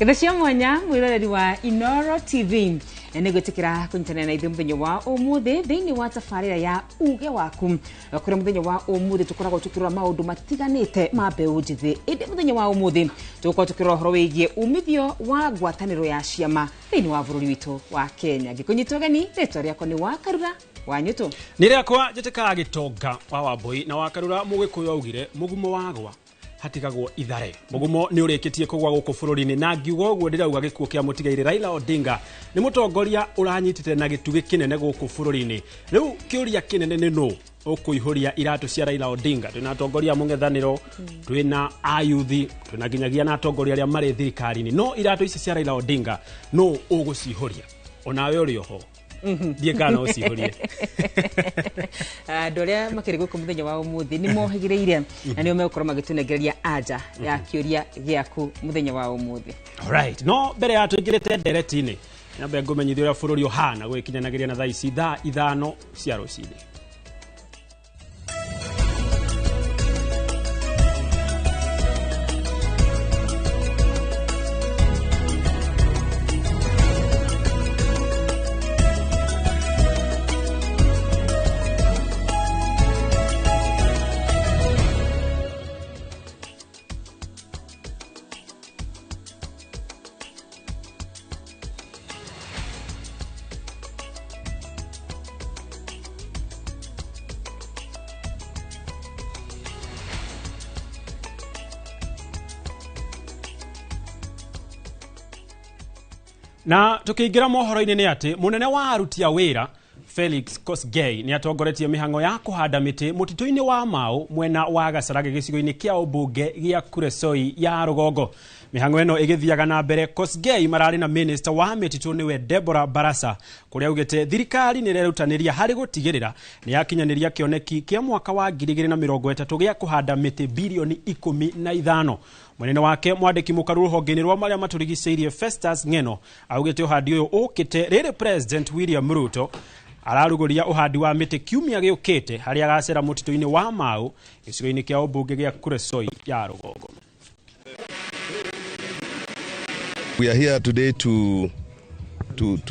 Ketha cia mwanya mwiroreri wa Inoro TV nĩ gwĩtĩkĩra kũnyitanĩra na ithuĩ mũthenya wa ũmũthĩ thĩinĩ wa tabarĩra ya uge waku, kũrĩa mũthenya wa ũmũthĩ tũkoragwo tũkĩrora maũndũ matiganĩte ma mbeũ njĩthĩ. Ĩndĩ mũthenya wa ũmũthĩ tũgũkorwo tũkĩrora ũhoro wĩgiĩ umithio wa ngwatanĩro ya ciama thĩinĩ wa bũrũri witũ wa Kenya. Ngĩkũnyita ũgeni, rĩtwa rĩakwa nĩ Wakarura Wanyũtũ. Nĩ rĩakwa njĩtĩkaga gĩtonga wa Wambũi na Wakarura. Mũgĩkũyũ augire mũgumo wagwa hatigagwo ithare. Mũgumo nĩ ũrĩkĩtie kũgwa gũkũ bũrũri-inĩ, na ngiuga ũguo ndĩrauga gĩkuũ kĩa mũtigairĩ Raila Odinga nĩ mũtongoria ũranyitĩte na gĩtugĩ kĩnene gũkũ bũrũri-inĩ. Rĩu kĩũria kĩnene nĩ nũ ũkũihũria iratũ cia Raila Odinga? Twĩna atongoria a mũng'ethanĩro, twĩna ayuthi, twĩna nginyagia na atongoria arĩa marĩ thirikari-inĩ, no iratũ ici cia Raila Odinga nũ ũgũcihũria? Onawe ũrĩ oho, ndiĩ kana no ũcihũrie. Andũ arĩa makĩrĩ gũkũ mũthenya wa ũmũthĩ nĩ mohĩgĩrĩire na nĩo megũkorwo magĩtũnengereria anja ya kĩũria gĩaku mũthenya wa ũmũthĩ. Alright. No mbere ya tũingĩrĩte ndereti-inĩ, nyambe ngũmenyithia ũrĩa bũrũri ũhana gũgĩkinyanagĩria na thaa ici thaa 5 cia rũcinĩ. Na tukiingira mohoro-inĩ nĩ atĩ mũnene wa aruti a wĩra Felix Kosgei nĩ atongoretie mĩhang'o ya kũhanda mĩtĩ mũtitũ-inĩ wa Mau mwena wa Gacarage gĩcigo-inĩ kĩa ũmbunge gĩa Kuresoi ya rũgongo. Mĩhang'o ĩno ĩgĩthiaga na mbere, Kosgei mararĩ na minister wa mĩtitũ nĩwe Deborah Barasa, kũrĩa augĩte thirikari nĩ ĩrerutanĩria harĩ gũtigĩrĩra nĩ yakinyanĩria kĩoneki kĩa mwaka wa 2030 gĩa kũhanda mĩtĩ bilioni 15. Mũnene wake mwandĩki mũkaru rũhonge-inĩ rwa marĩa matũrigicĩirie Festus Ng'eno augĩte ũhandi ũyũ ũkĩte rĩrĩ President William Ruto ararugũria ũhandi wa mĩtĩ kiumia gĩũkĩte harĩa agacera mũtitũ-inĩ wa Mau gĩcigo-inĩ kĩa ũmbunge gĩa Kuresoi ya rũgongo. We are here today to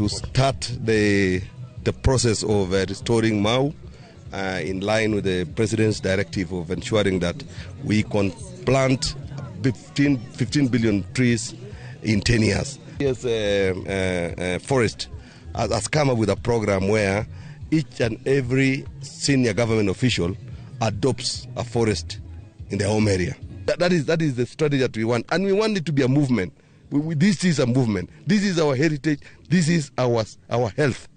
start the process of restoring Mau in line with the President's directive of ensuring that we can plant 15 billion trees in 10 years. Yes, Forest has come up with a program where each and every senior government official adopts a forest in their home area. That is the strategy that we want, and we want it to be a movement. This is a movement. This is our heritage. This is our health.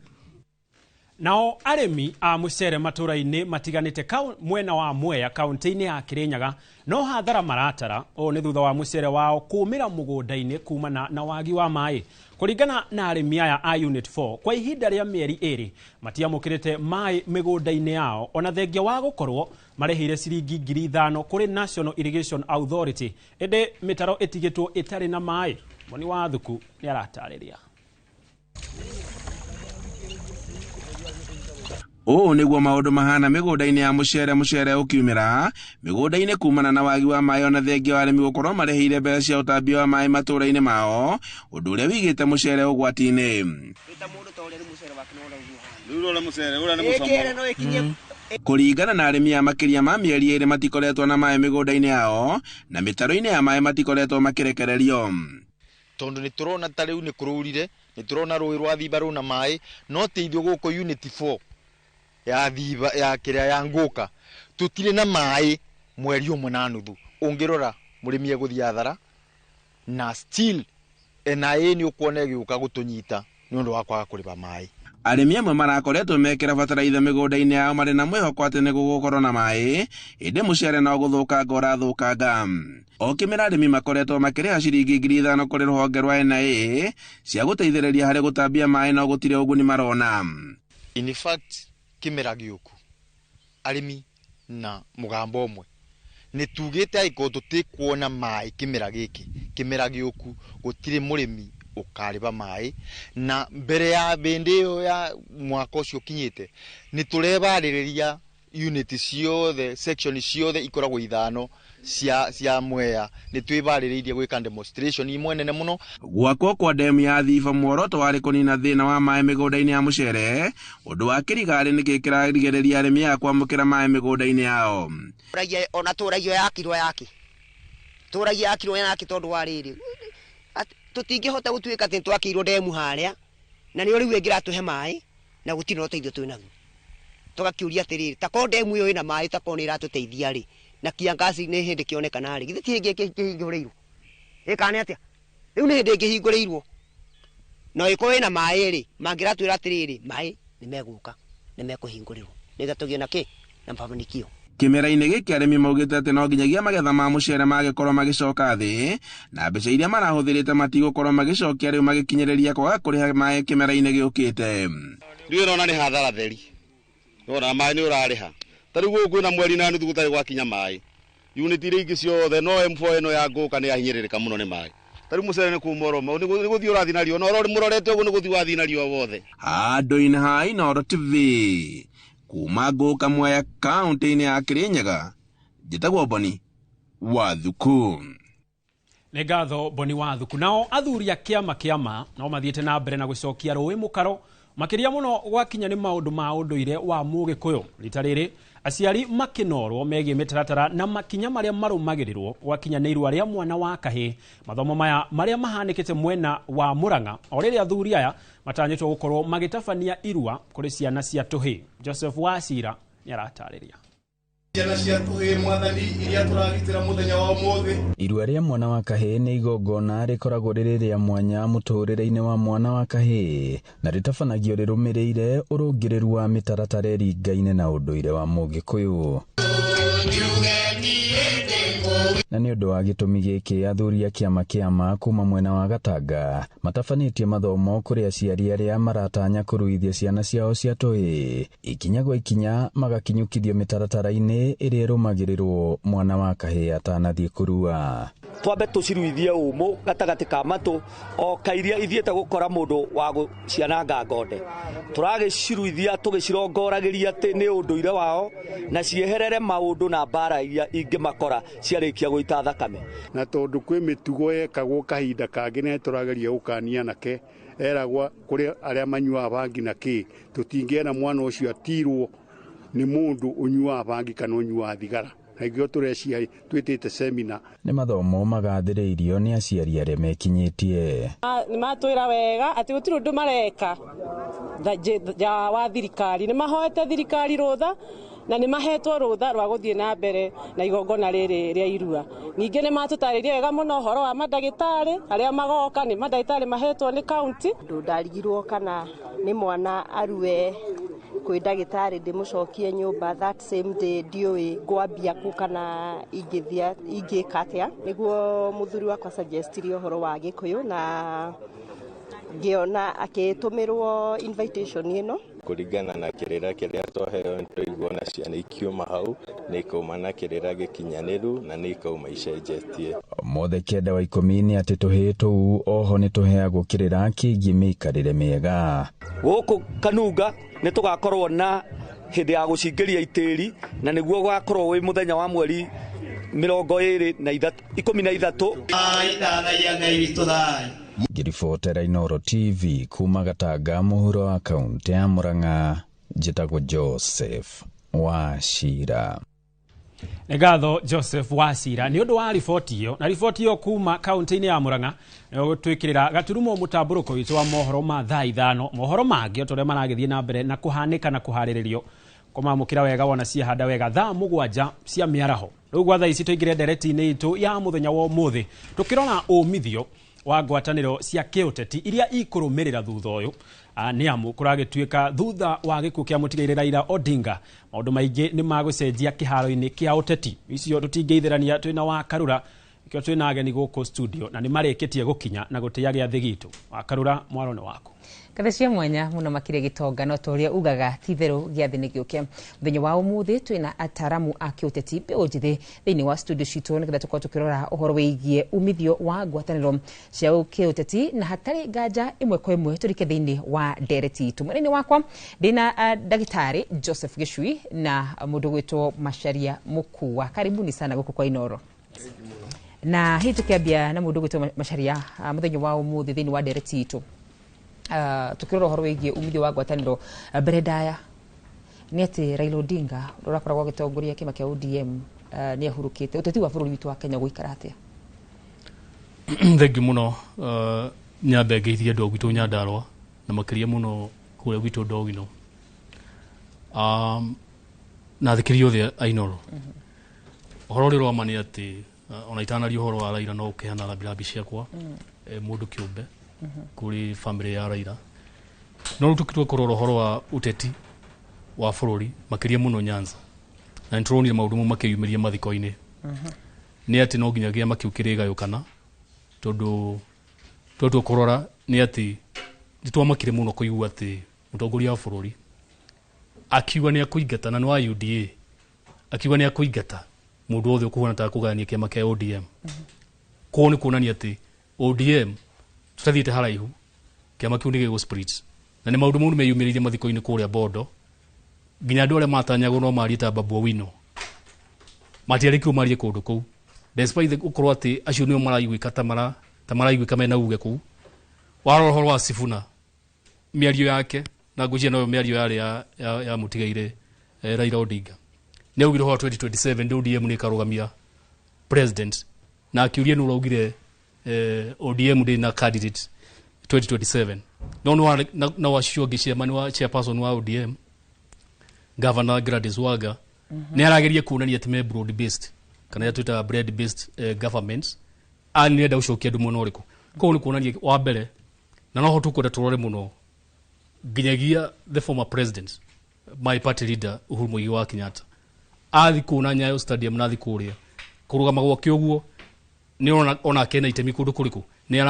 Nao arĩmi a mũcere matũra-inĩ matiganĩte mwena wa Mwea kaunti-inĩ ya Kirinyaga no hathara maratara. Ũũ nĩ thutha wa mũcere wao kũũmĩra mũgũnda-inĩ kumana na wagi wa maĩ. Kũringana na arĩmi aya a Unit 4, kwa ihinda rĩa mĩeri 2 matiamũkĩrĩte maĩ mĩgũnda-inĩ yao, ona thengia wa gũkorwo marĩhĩire ciringi 5,000 kũrĩ National Irrigation Authority, ĩndĩ mĩtaro ĩtigĩtwo ĩtarĩ na maĩ. Moni wa Thuku nĩ aratarĩria. Ũũ nĩguo maũndũ mahana mĩgũnda-inĩ ya mũcere, mũcere ũkiumĩra mĩgũnda-inĩ kumana na wagi wa maĩ, ona thengia wa arĩmi gũkorwo marĩhĩire mbeca cia ũtambia wa maĩ matũũra-inĩ mao, ũndũ ũrĩa wĩigĩte mũcere ũgwati-inĩ. Kũringana na arĩmi a makĩria ma mĩeri 2 matikoretwo na maĩ mĩgũnda-inĩ yao, na mĩtaro-inĩ ya maĩ matikoretwo makĩrekererio. Tondũ nĩ tũrona ta rĩu nĩ kũrũrire, nĩ tũrona rũĩ rwa Thiba rũna maĩ, no ti ithuĩ gũkũ Unit 4 ya Thiba ya kĩrĩa ya Ngũka tũtirĩ na maĩ mweri ũmwe na nuthu. Ũngĩrora mũrĩmi egũthiĩ hathara, na still NIA nĩ ũkuona ĩgĩũka gũtũnyita nĩ ũndũ wa kwaga kũrĩha maĩ. Arĩmi amwe marakoretwo mekĩra bataraitha mĩgũnda-inĩ yao marĩ na mwĩhoko atĩ nĩ gũgũkorwo na maĩ, ĩndĩ mũcere no gũthũkanga ũrathũkanga. O kĩmera arĩmi makoretwo makĩrĩha ciringi 5,000 kũrĩ rũhonge rwa NIA cia gũteithĩrĩria harĩ gũtambia maĩ, no gũtirĩ ũguni marona. In fact, kĩmera gĩũku arĩmi na mũgambo ũmwe nĩ tugĩte angĩkorwo tũtikuona maĩ kĩmera gĩkĩ, kĩmera gĩũku gũtirĩ mũrĩmi ũkarĩba maĩ, na mbere ya bĩndĩ ĩyo ya mwaka ũcio ũkinyĩte nĩ tũrebarĩrĩria Unit ciothe, section ciothe ikoragwo ithano cia Mwea nĩ twĩbarĩrĩirie gwĩka demonstration imwe nene mũno. Gwakwo kwa demu ya Thiba muoroto warĩ kũnina thĩna wa maĩ mĩgũnda-inĩ ya mũcere. Ũndũ wa kĩrigarĩ nĩkĩ kĩrarigĩrĩria arĩmi aya kwamũkĩra maĩ mĩgũnda-inĩ yao? Ona tũragia yakirwo yake, tũragia yakirwo yake tondũ wa rĩrĩ tũtingĩhota gũtuĩka atĩ twakĩirwo demu harĩa na nĩyo rĩu ĩngĩratũhe maĩ na gũtirĩ na ũteithio twĩ naguo. Tũgakĩũria atĩrĩrĩ, ta korwo demu ĩyo ĩna maĩ, ta korwo nĩ ĩratũteithia rĩ, na kiangaci nĩ hĩndĩ kĩonekana rĩ, githĩ ti hĩndĩ ĩkĩhingũrĩirwo? Ĩĩ kana nĩ atĩa? Rĩu nĩ hĩndĩ ĩngĩhingũrĩirwo na ĩkorwo ĩna maĩ rĩ, mangĩratwĩra atĩrĩrĩ, maĩ nĩ megũka, nĩ mekũhingũrĩrwo nĩgetha tũgĩe na kĩ na mafanikio. Kĩmera-inĩ gĩkĩ arĩmi maugĩte atĩ no nginyagia magetha ma mũcere magĩkorwo magĩcoka thĩ na mbeca iria marahũthĩrĩte matigũkorwo magĩcokia rĩu magĩkinyĩrĩria kwaga kũrĩha maĩ kĩmera-inĩ gĩũkĩte. Rĩu ũrona nĩ hathara theri, nĩwona maĩ nĩ ũrarĩha ta rĩu gũkũ kwĩna mweri na nuthu gũtarĩ gwakinya maĩ, unit iria ingĩ ciothe no M4 ĩno ya ngũka nĩ yahinyĩrĩrĩka mũno nĩ maĩ. Ta rĩu mũcere nĩ kuma ũroma, nĩ gũthiĩ ũrathiĩ na riũa, na mũrorete ũguo nĩ gũthiĩ wathiĩ na riũa wothe. Handũ-inĩ ha Inooro TV kuma Ngũka Mwea kaunti-inĩ ya Kirinyaga, njĩtagwo Boni Wathuku. Nĩ ngatho Boni Wathuku. Nao athuri a kĩama kĩa no mathiĩte na mbere na gũcokia rũĩ mũkaro makĩria mũno gwakinya nĩ maũndũ ma ũndũire wa Mũgĩkũyũ. Rita rĩrĩ aciari makĩnorwo megiĩ mĩtaratara na makinya marĩa marũmagĩrĩrwo gwakinya nĩ irua rĩa mwana wa kahĩĩ. Mathomo maya marĩa mahanĩkĩte mwena wa Murang'a o rĩrĩa athuri aya matanyĩtwo gũkorwo magĩtabania irua kũrĩ ciana cia tũhĩĩ. Joseph Wacira nĩaratarĩria. Ciana cia tũhĩĩ mwathani iria tũragitĩra mũthenya wa ũmũthĩ. Irua rĩa mwana wa kahĩĩ nĩ igongona rĩkoragwo rĩrĩ rĩa mwanya mũtũrĩre-inĩ wa mwana wa kahĩĩ na rĩtabanagio rĩrũmĩrĩire ũrũngĩrĩru wa mĩtaratara ĩringaine na ũndũire wa Mũgĩkũyũ. Na nĩ ũndũ wa gĩtũmi gĩkĩ athuri a kĩama kĩa kuma mwena wa Gatanga matabanĩtie mathomo kũrĩ aciari arĩa maratanya kũruithia ciana ciao cia tũhĩĩ ikinya gwa ikinya magakinyũkithio mĩtaratara-inĩ ĩrĩa ĩrũmagĩrĩrwo mwana wa kahĩĩ atanathiĩ kũrua. Twambe tũciruithie ũmũ gatagatĩ ka matũ o kairia ithiĩte gũkora mũndũ wa gũciananga ngonde. Tũragĩciruithia tũgĩcirongoragĩria atĩ nĩ ũndũire wao na cieherere maũndũ na mbara iria ingĩmakora ciarĩkia gũita thakame. Na tondũ kwĩ mĩtugo yekagwo kahinda kangĩ nĩ tũrageria gũkania nake eragwa kũrĩ arĩa manyuaga bangi na kĩ, tũtingĩenda mwana ũcio atirwo nĩ mũndũ ũnyuaga bangi kana ũnyuaga thigara. Na igĩo tũrecia twĩtĩte semina. Nĩ mathomo magathĩrĩirio nĩ aciari arĩa mekinyĩtie. Nĩ matwĩra wega atĩ gũtirĩ ũndũ mareka wa thirikari, nĩ mahoete thirikari rũtha na nĩ mahetwo rũtha rwa gũthiĩ na mbere na igongona rĩrĩ rĩa irua. Ningĩ nĩ matũtarĩria wega mũno ũhoro wa mandagĩtarĩ arĩa magoka, nĩ mandagĩtarĩ mahetwo nĩ kaunti. Ndũ ndarigirwo kana nĩ mwana arue kwĩ ndagĩtarĩ ndĩmũcokie nyũmba that same day, ndiũĩ ngwambia kũ kana ingĩka atĩa. Nĩguo mũthuri wakwa suggestirie ũhoro wa Gĩkũyũ na ngĩona akĩtũmĩrwo invitation ĩno. Kũringana na kĩrĩra kĩrĩa twaheo nĩtũraigua ona ciana ikiuma hau nĩ ikauma na kĩrĩra gĩkinyanĩru na nĩ ikauma icenjetie. Mothe 9 wa 10 nĩ atĩ tũhĩĩ tũu oho nĩ tũheagwo kĩrĩra kĩgiĩ mĩikarĩre mĩega. Gũkũ Kanunga nĩ tũgakorwo na hĩndĩ ya gũcingĩria itĩri na nĩguo gũgakorwo wĩ mũthenya wa mweri 23. Ngĩribotera Inooro TV kuma Gatanga mũhuro wa kaunti ya Murang'a, njĩtagwo Joseph Wacira. Nĩ ngatho Joseph Wacira nĩ ũndũ wa riboti ĩyo. Na riboti ĩyo kuma kaunti-inĩ ya Murang'a nĩ gũtwĩkĩrĩra gaturumo mũtambũrũko witũ wa mohoro ma thaa 5. Mohoro mangĩ o ta ũrĩa maragĩthiĩ na mbere na kũhanĩka na kũharĩrĩrio kũmamũkĩra wega wona ciahanda wega thaa 7 cia mĩaraho. Rĩu gwa thaa ici tũingĩre ndereti-inĩ itũ ya mũthenya wa ũmũthĩ tũkĩrora ũmithio wa ngwatanĩro cia kĩũteti iria ikũrũmĩrĩra thutha ũyũ. Nĩ amu kũragĩtuĩka thutha wa gĩkuũ kĩa mũtigairĩ Raila Odinga maũndũ maingĩ nĩ magũcenjia kĩharo-inĩ kĩa ũteti. Icio tũtingĩithĩrania twĩna wa Karura, nĩkĩo twĩna ageni gũkũ studio na nĩ marĩkĩtie gũkinya na gũtĩa gĩathĩ gitũ. Wa Karura, mwaro nĩ waku. Ngatho cia mwanya muno makiria gitonga no toria ugaga ti-itherũ gĩathĩ nĩ gĩũke. Mũthenya wa ũmũthĩ twĩna ataramu a kĩũteti mbeũ njĩthĩ thĩinĩ wa studio citũ nĩgetha tũkorwo tũkĩrora ũhoro wĩgiĩ umithio wa ngwatanĩro cia kĩũteti, na hatarĩ nganja ĩmwe kwa ĩmwe tũrike thĩinĩ wa ndereti itũ. Mwena-inĩ wakwa ndĩna ndagĩtarĩ Joseph Gĩcui na mũndũ gwĩtwo Macharia Mũkua. Karibuni sana gũkũ kwa Inoro. Na hihi tũkĩambia na mũndũ gwĩtwo Macharia, mũthenya wa ũmũthĩ thĩinĩ wa ndereti itũ tukirora ũhoro wĩgiĩ umithio wa ngwatanĩro, mbere ndaya nĩ atĩ Raila Odinga ũrĩa ũrakoragwo agĩtongoria kĩama kĩa ODM nĩ ahurũkĩte. Ũteti wa bũrũri witũ wa Kenya gũikara atĩa? Thengiũ mũno. Nyambe ngeithie andũ a gwitũ Nyandarũa na makĩria mũno kũrĩa gwitũ Ndogino, na athikĩrĩria othe a Inoro. Ũhoro ũrĩa ũrama nĩ atĩ ona itanaria ũhoro wa Raila no ũkĩheana rambirambi ciakwa mũndũ kĩũmbe kũrĩ family ya Raila, no rĩu tũkĩtua kũrora ũhoro wa ũteti wa bũrũri makĩria mũno Nyanza, na nĩ tũronire maũndũ mau makĩyumĩria mathiko-inĩ, nĩ atĩ no nginya kĩama kĩu kĩrĩgayũkana, tondũ twatua kũrora nĩ atĩ nĩ twamakire mũno kũigua atĩ mũtongoria wa bũrũri akiuga nĩ akũingata, na nĩ wa UDA, akiuga nĩ akũingata mũndũ wothe ũkũhuana ta kũgayania kĩama kĩa ODM. Koguo nĩ kuonania atĩ ODM tũtathiĩte haraihu kĩama kĩu nĩ gĩgũ split, na nĩ maũndũ mau nĩ meyumĩrĩirie mathiko-inĩ kũrĩa Bondo, nginya andũ arĩa matanyagwo no marie ta Babu Owino matiarĩkirwo marie kũndũ kũu, despite gũkorwo atĩ acio nĩo maraiguĩka ta maraiguĩka mena uge kũu. Warora ũhoro wa Sifuna, mĩario yake na ngwĩciria noyo mĩario yarĩ ya mũtigaire Raila Odinga, nĩ augire ũhoro wa 2027 ODM nĩ ĩkarũgamia president, na akiuria nĩ ũraugire ODM ndĩ na candidate 2027, no nĩ na wacio ũngĩ chairman wa chairperson wa ODM, Governor Gladys Wanga, nĩ arageria kuonania atĩ me broad based kana twĩtaga broad based government, ani nĩrenda gũcokia andũ mwena ũrĩkũ. Koguo nĩ kuonania wa mbere, na noho tũkwenda tũrore mũno nginyagia the former president, my party leader, Uhuru Muigai wa Kenyatta, athi kũu na Nyayo Stadium na athi kũrĩa kũrũgama gwake ũguo nĩ onake na itemi kũndũ kũrĩkũ, nĩ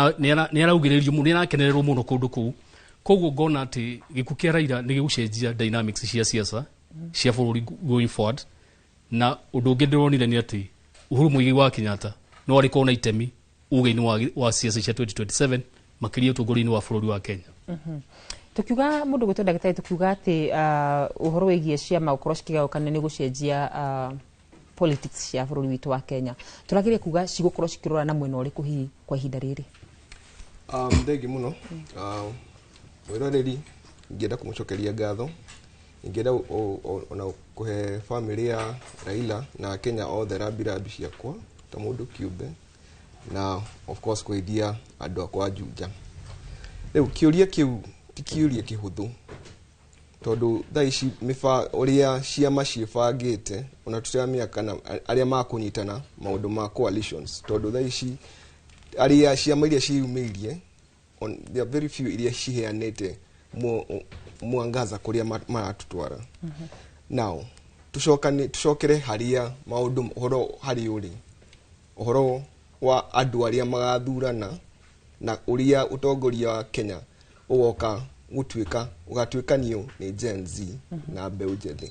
araugĩrĩrio mũno, nĩ arakenererwo mũno kũndũ kũu. Koguo ngona atĩ gĩkuũ kĩa Raila nĩ gĩgũcenjia dynamics cia siasa cia bũrũri going forward. Na ũndũ ũngĩ ndĩronire nĩ atĩ Uhuru Muigai wa Kenyatta no arĩkorwo na itemi uge-inĩ wa siasa cia 2027, makĩria ũtongoria-inĩ wa bũrũri wa Kenya. Tukiuga mũndũ gwĩtwo ndagĩtarĩ, tukiuga atĩ ũhoro wĩgiĩ ciama gũkorwo cikĩgayũkana nĩ gũcenjia politics cia bũrũri witũ wa Kenya, tũrageria kuga cigũkorwo cikĩrora na mwena ũrĩkũ hihi kwa ihinda rĩrĩ? Thengi mũno, mwĩroreri. Ingĩenda kũmũcokeria ngatho, ingĩenda ona kũhe family ya Raila na Kenya othe rambirambi ciakwa ta mũndũ kĩũmbe, na of course kũgeithia andũ akwa Juja. Rĩu kĩũria kĩu ti kĩũria kĩhũthũ, tondũ thaa ici ũrĩa ciama ciĩbangĩte, ona tũtiramenya kana arĩa makũnyitana maũndũ ma coalitions, tondũ thaa ici arĩa ciama iria ciĩyumĩirie, there are very few iria ciheanĩte mwangaza kũrĩa maratũtwara. Now tucokane, tucokere haria maũndũ ũhoro harĩ ũrĩ ũhoro wa andũ arĩa magathurana na ũrĩa ũtongoria wa Kenya ũgoka gũtuĩka ũgatuĩkanio nĩ Gen Z na mbeũ njĩthĩ.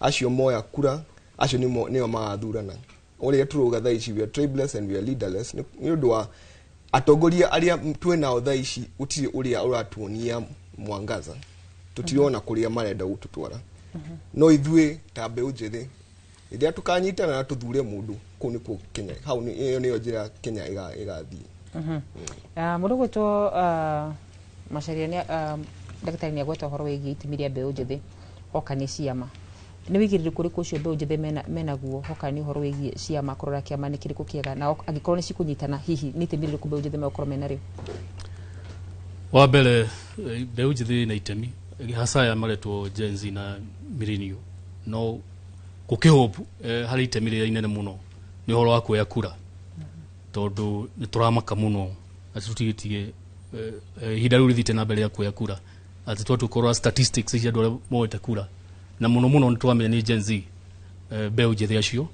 Acio moya kura, acio nĩo magathurana. Ũrĩa tũrauga thaa ici, we are tribeless and we are leaderless nĩ ũndũ wa atongoria arĩa twĩ nao thaa ici. Gũtirĩ ũrĩa ũratuonia mwangaza, tũtirona kũrĩa marenda gũtũtwara. No ithuĩ ta mbeũ njĩthĩ, rĩrĩa tũkanyitana na tũthure mũndũ, kũu nĩkuo Kenya, hau ĩyo nĩyo njĩra Kenya ĩgathiĩ. Mũndũ gwĩtwo Macharia nĩ ndagĩtarĩ nĩ agweta ũhoro wĩgiĩ itemi rĩa mbeũ njĩthĩ hoka nĩ ciama. Nĩ wĩigĩrĩrĩku ũrĩkũ ũcio mbeũ njĩthĩ menaguo hoka nĩ ũhoro wĩgiĩ ciama, kũrora kĩama nĩ kĩrĩkũ kĩega, na angĩkorwo nĩ cikũnyitana, hihi nĩ itemi rĩrĩkũ mbeũ njĩthĩ megũkorwo menarĩo? Wa mbere, mbeũ njĩthĩ na itemi hasa aya maretwo Gen Z na millennial, no gũkĩhope harĩ itemi rĩrĩa inene mũno nĩ ũhoro wa kuoya kura, tondũ nĩ tũramaka mũno atĩ tũtigĩtie ihinda rĩu rĩthiĩte na mbere ya kuoya kura, atĩ twatũkorwo statistics cia andũ arĩa moete kura, na mũno mũno nĩ twamenya nĩ Gen Z, mbeũ njĩthĩ acio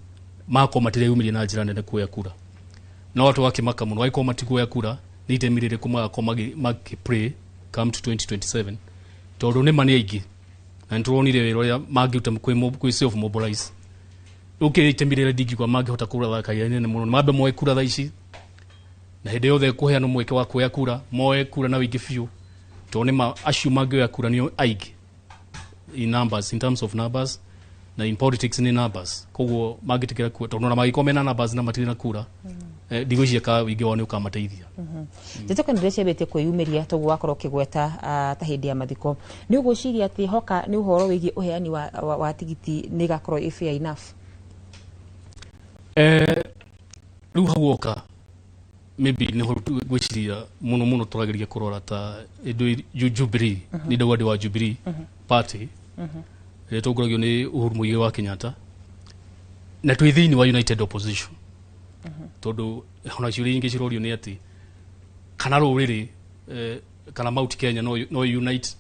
makorwo matireyumĩria na njĩra nene kuoya kura. No watu wakĩmaka mũno angĩkorwo matikuoya kura, nĩ itemi rĩrĩkũ magakorwo makĩ play? Come to 2027, tondũ nĩ ma nĩ aingĩ na nĩ tũronire wĩra ũrĩa mangĩruta kwĩ self mobilize. Rĩu kĩrĩa itemi rĩrĩa ndingiuga mangĩhota kũratha kaira nene mũno, mambe moe kura thaa ici, na hĩndĩ yothe kũheanwo mweke wa kuoya kura, moe kura na wĩingĩ biũ, tondũ nĩ ma acio mangĩoya kura nĩo aingĩ in numbers, in terms of numbers, na in politics nĩ numbers. Koguo mangĩtĩkĩra kura, tondũ ona mangĩkorwo mena numbers na matirĩ na kura, ndigwĩciria ka wĩingĩ wao nĩ ũkamateithia. Njĩtĩkio nĩ ciambĩtie kwĩyumĩria toguo wakorwo ũkĩgweta ta hĩndĩ ya mathiko, nĩ ũgwĩciria atĩ hoka nĩ ũhoro wĩgiĩ ũheani wa tigiti nĩ ĩgakorwo ĩ fair enough? Rĩu hau woka maybe nĩho ngwĩciria mũno mũno tũrageria kũrora ta ĩndũ Jubilee. Nĩ ndauga ndĩ wa Jubilee Party ĩrĩa ĩtongoragio nĩ Uhuru Muigai wa Kenyatta, na twĩ thĩinĩ wa united opposition, tondũ ona ciũria ingĩ cirorio nĩ atĩ kana rũrĩrĩ kana Mount Kenya no unite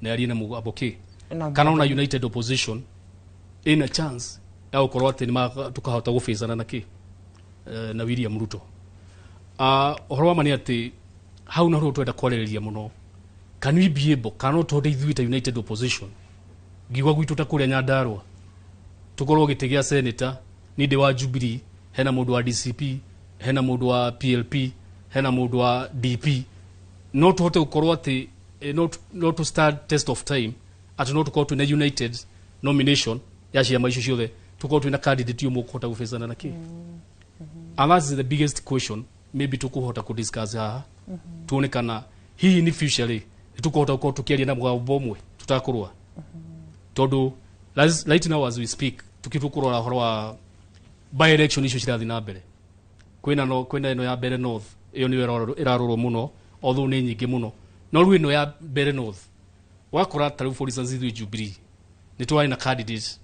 na yarie na mũgambo kĩ Na kana ona united opposition ĩna chance ya gũkorwo atĩ nĩ tũkahota gũbĩcana na kĩ na William Ruto. Ũhoro wa ma nĩ atĩ hau naho twenda kwarĩrĩria mũno, can we be able, kana no tũhote ithuĩ ta united opposition, ngiuga gwitũ ta kũrĩa Nyandarua tũkorwo gĩtĩ gĩa senator, ni ndĩ wa Jubilee, hena mũndũ wa DCP, hena mũndũ wa PLP, hena mũndũ wa DP, no tũhote gũkorwo atĩ no to start test of time atĩ no tũkorwo twĩna united nomination ya ciama icio ciothe, tũkorwo twĩna candidate ũmwe ũkũhota gũbĩcana na kĩ? And that's the biggest question maybe tũkũhota kũdiscuss haha, tuone kana hihi ni future rĩ nĩ tũkũhota gũkorwo tũkĩaria na mũgambo ũmwe tũtakũrũa, tondũ right now as we speak, tukĩtũkũrora ũhoro wa by election icio cirathiĩ na mbere, kwĩna no kwĩna ĩno ya Mbere North, ĩyo nĩyo ĩrarorwo mũno, although nĩ nyingĩ mũno, no rĩu ĩno ya Mbere North wakora ta rĩu for instance ithuĩ Jubilee nĩ twarĩ na candidate,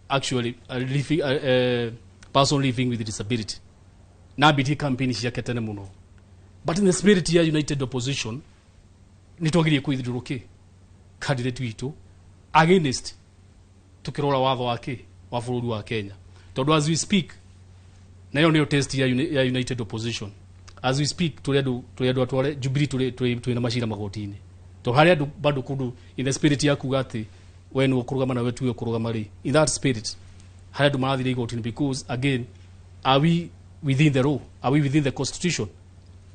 actually a living, person living with disability, na ambitie campaign ciake tene mũno, but in the spirit ya united opposition nĩ twagĩrĩire kwithirwo kĩ candidate witũ against tukirora watho wa kĩ wa bũrũri wa Kenya, tondũ as we speak, na ĩyo nĩyo test ya united opposition as we speak, tũrĩ andũ atware Jubilee tũrĩ na macira magoti-inĩ, tondũ harĩ andũ bado kũndũ in the spirit ya kuga atĩ we nĩwe ũkũrũgama na we tuwe ũkũrũgama rĩ, in that spirit harĩ andũ marathire igoti-inĩ, because again, are we within the law? Are we within the constitution?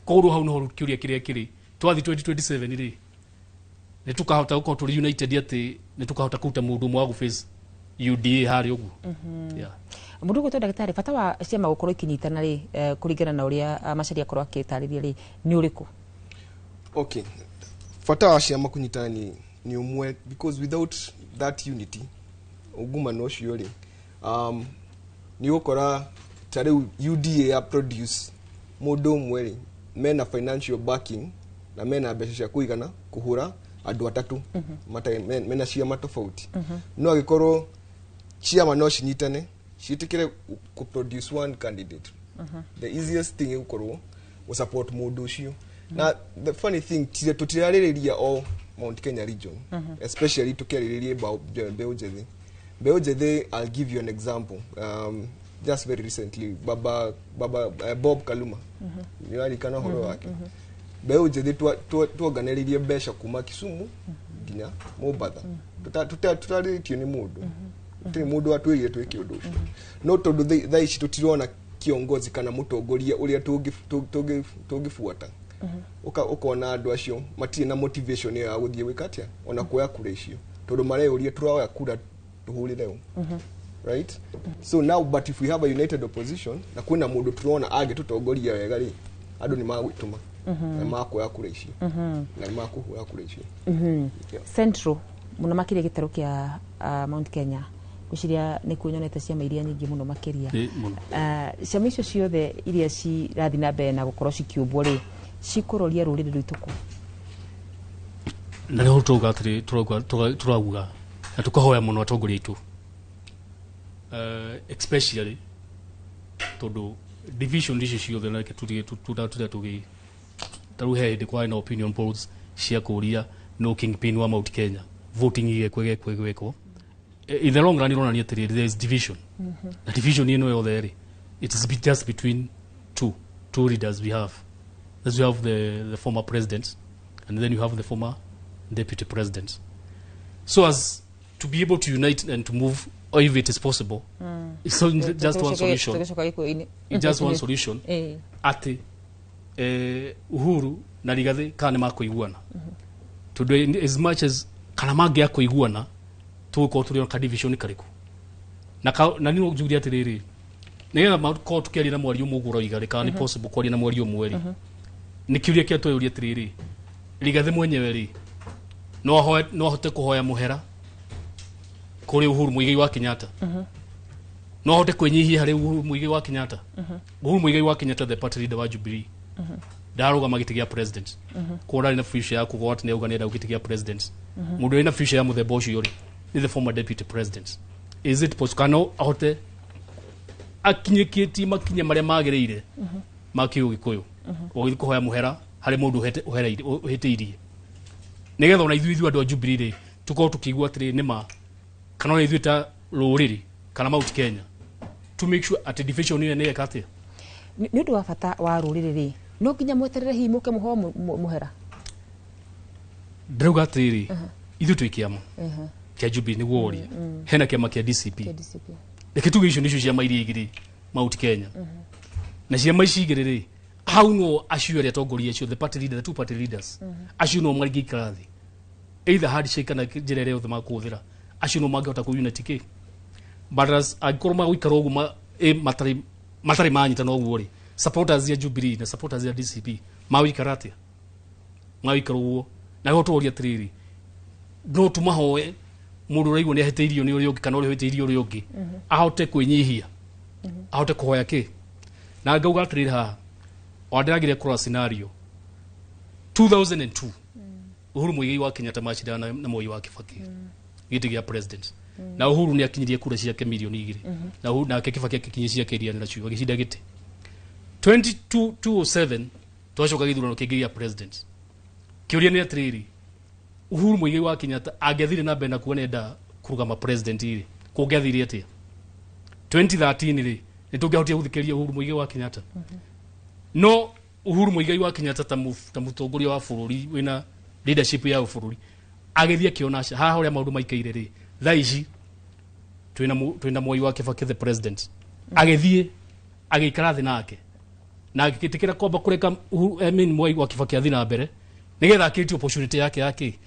Koguo hau niho kĩũria kĩrĩa kĩrĩ, twathi 2027 rĩ, nĩ tũkahota gũkorwo tũrĩ united atĩ nĩ tũkahota kũruta mũndũ ũmwe wa gũface UDA harĩa ũguo? Yeah. Mũndũ ũgwĩtwo ndagĩtarĩ, bata wa ciama gũkorwo ikinyitana rĩ, kũringana na ũrĩa Macharia akorwo akĩtarĩria rĩ, nĩ ũrĩkũ? Okay, bata wa ciama kũnyitana nĩ ũmwe, because without that unity, ungumano ũcio rĩ, nĩ ũgũkora ta rĩu UDA ya produce mũndũ ũmwe rĩ, mena financial backing na mena mbeca cia kũigana kũhũra andũ atatũ mena ciama tofauti. No angĩkorwo ciama no cinyitane ciĩtĩkĩre kũ produce one candidate, the easiest thing ĩgũkorwo gũsupport mũndũ ũcio. Na the funny thing, tũtirarĩrĩria o Mount Kenya region, especially tũkĩarĩrĩrie mbeũ njĩthĩ. Mbeũ njĩthĩ, I'll give you an example. Just very recently, baba Bob Kaluma, nĩwarikana ũhoro wake. Mbeũ njĩthĩ tuonganĩrĩirie mbeca kuma Kisumu nginya Mombatha. Tũtarĩtio nĩ mũndũ, gũtirĩ mũndũ watwĩrire twĩke ũndũ ũcio, no tondũ thaa ici tũtirona kiongozi kana mũtongoria ũrĩa tũngĩbuata, ũkona andũ acio matirĩ na motivation ĩyo ya gũthiĩ gwĩka atĩa, ona kuoya kura icio, tondũ mareyũria, tũroya kura tũhũrĩre ũ? Right? So now, but if we have a united opposition na kwĩna mũndũ tũrona angĩtũtongoria wega rĩ, andũ nĩ magwĩtũma na makuoya kura icio na nĩ makũhũra kura icio. Yeah. Central mũno makĩria, gĩtarũ kĩa Mount Kenya, ngwĩciria nĩkuo nyonete ciama iria nyingĩ mũno makĩria. Ĩ, mũno. Ciama icio ciothe iria cirathiĩ na mbere na gũkorwo cikĩũmbwo rĩ, cikũroria rũrĩrĩ rwitũ kũ? Na nĩho tũrauga atĩrĩ, tũrauga na tũkahoya mũno atongoria aitũ, especially tondũ division icio ciothe, na reke tutige tũrĩa tũgĩ ta rĩu he hĩndĩ kwarĩ na opinion polls cia kũria no kingpin wa Mount Kenya, voting igekwo igekwo igekwo. In the long run ironania atĩrĩrĩ, there is division, na division ĩno yothe rĩ, it is just between two leaders we have. As we have the former president And then you have the former deputy president, so as to be able to unite and to move, or if it is possible. So just one solution. Tũgĩcoka gĩkũyũ-inĩ. It's just one solution, atĩ Uhuru na Rigathi kana nĩ makũiguana, tondũ as much as kana mangĩa kũiguana, tũgũkorwo tũrĩ ka division karĩkũ na nĩ njugire atĩrĩrĩ, nĩgetha makorwo tũkĩaria na mwario ũmwe ũguo ũroiga rĩ, kana nĩ possible kwaria na mwario ũmwe rĩ, nĩ kĩũria kĩa tweyũria atĩrĩrĩ, Rigathi mwenyewe rĩ, no ahote kũhoya mũhera kũrĩ Uhuru Muigai wa Kenyatta? No ahote kwĩnyihia harĩ Uhuru Muigai wa Kenyatta? Uhuru Muigai wa Kenyatta, the party leader wa Jubilee, ndarũgama gĩtĩ gĩa president. Koguo ndarĩ na future ya kuga atĩ nĩauga nĩenda gĩtĩ gĩa president. Mũndũ ũrĩ na future ya mũthemba ũcio rĩ, nĩ the former deputy president. Is it possible kana no ahote akinyĩkĩtie makinya marĩa magĩrĩire ma kĩũgĩkũyũ ũgĩthiĩ kũhoya mũhera harĩ mũndũ ũhĩtĩirie, nĩgetha ona ithuĩ andũ a Jubilee rĩ, tũkorwo tũkĩigua atĩrĩ nĩma, kana ona ithuĩ ta rũrĩrĩ kana Mount Kenya, to make sure atĩ division ĩyo nĩ yeka atĩa? Nĩ ũndũ wa bata wa rũrĩrĩ rĩ, no nginya mweterere hihi mũke mũhoe mũhera? Ndĩrauga atĩrĩrĩ, ithuĩ twĩ kĩama kĩa Jubilee, nĩguo ũrie, hena kĩama kĩa DCP. Kĩa DCP. Reke tuge icio nĩcio ciama iria igĩrĩ Mount Kenya, na ciama ici igĩrĩ rĩ, hau no acio arĩa atongoria acio, the party leader, the two party leaders acio, no mangĩikara thĩ, either handshake kana njĩra ĩrĩa yothe makũhũthĩra, acio no mangĩhota kũ unite kĩ. But as angĩkorwo magũikara ũguo matarĩ manyitana ũguo rĩ, supporters ya Jubilee na supporters ya DCP magũikara atĩa magũikara ũguo? Na nĩho tũroria atĩrĩrĩ, no tũmahoe mũndũ ũraigua nĩ ahĩtĩirio nĩ ũrĩa ũngĩ kana ũrĩa ũhĩtĩirie ũrĩa ũngĩ ahote kwĩnyihia, ahote kũhoya kĩ? Na ngauga atĩrĩrĩ, haha ona ndĩragĩria kũrora scenario 2002, Uhuru Muigai wa Kenyatta macindana na Moi wa Kibaki gĩtĩ gĩa president, na Uhuru nĩ akinyirie kura ciake 2 milioni na Uhuru nake Kibaki akĩkinyia ciake iria nacio agĩcinda gĩtĩ. 2007 twacoka gĩthurano kĩngĩ gĩa president. Kĩũria nĩ atĩrĩrĩ, Uhuru Muigai wa Kenyatta angĩathire na mbere na kuga nĩenda kũrũgama president rĩ, kũngĩathire atĩa 2013 rĩ? Nĩ tũngĩahotire gũthikĩrĩria Uhuru Muigai wa Kenyatta? No Uhuru Muigai wa Kenyatta ta mũtongoria wa bũrũri wĩna leadership ya bũrũri agĩthiĩ akĩona aca haha ũrĩa maũndũ maikaire rĩ, thaa ici twĩna Moi wa Kibaki the president, agĩthiĩ agĩikara thĩ nake na agĩtĩkĩra kwamba kũreka I mean, Moi wa Kibaki athiĩ na mbere nĩgetha akĩrĩtie opportunity yake yake.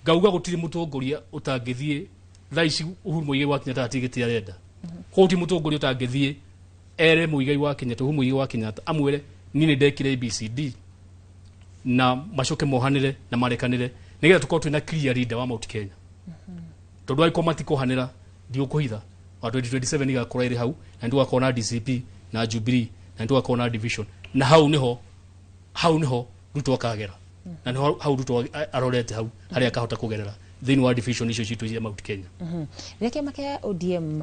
Ngauga gũtirĩ mũtongoria ũtangĩthiĩ. Thaa ici Uhuru Muigai wa Kenyatta hatirĩ gĩtĩ arenda, koguo ti mũtongoria ũtangĩthiĩ ere Muigai wa Kenyatta, Uhuru Muigai wa Kenyatta, amwĩre niĩ nĩ ndekire ABCD, na macoke mohanĩre na marekanĩre nĩgetha tũkorwo twĩna clear leader wa Mount Kenya, tondũ angĩkorwo matikohanĩra, ndigũkũhitha wa 2027 igakorwo ĩrĩ hau, na nĩtũgakorwo na DCP na Jubilee na nĩtũgakorwo na division, na hau nĩho Ruto akagera, na nĩho hau Ruto arorete hau harĩa akahota kũgerera thĩinĩ wa division icio citũ cia Mount Kenya. Rĩrĩa kĩama kĩa ODM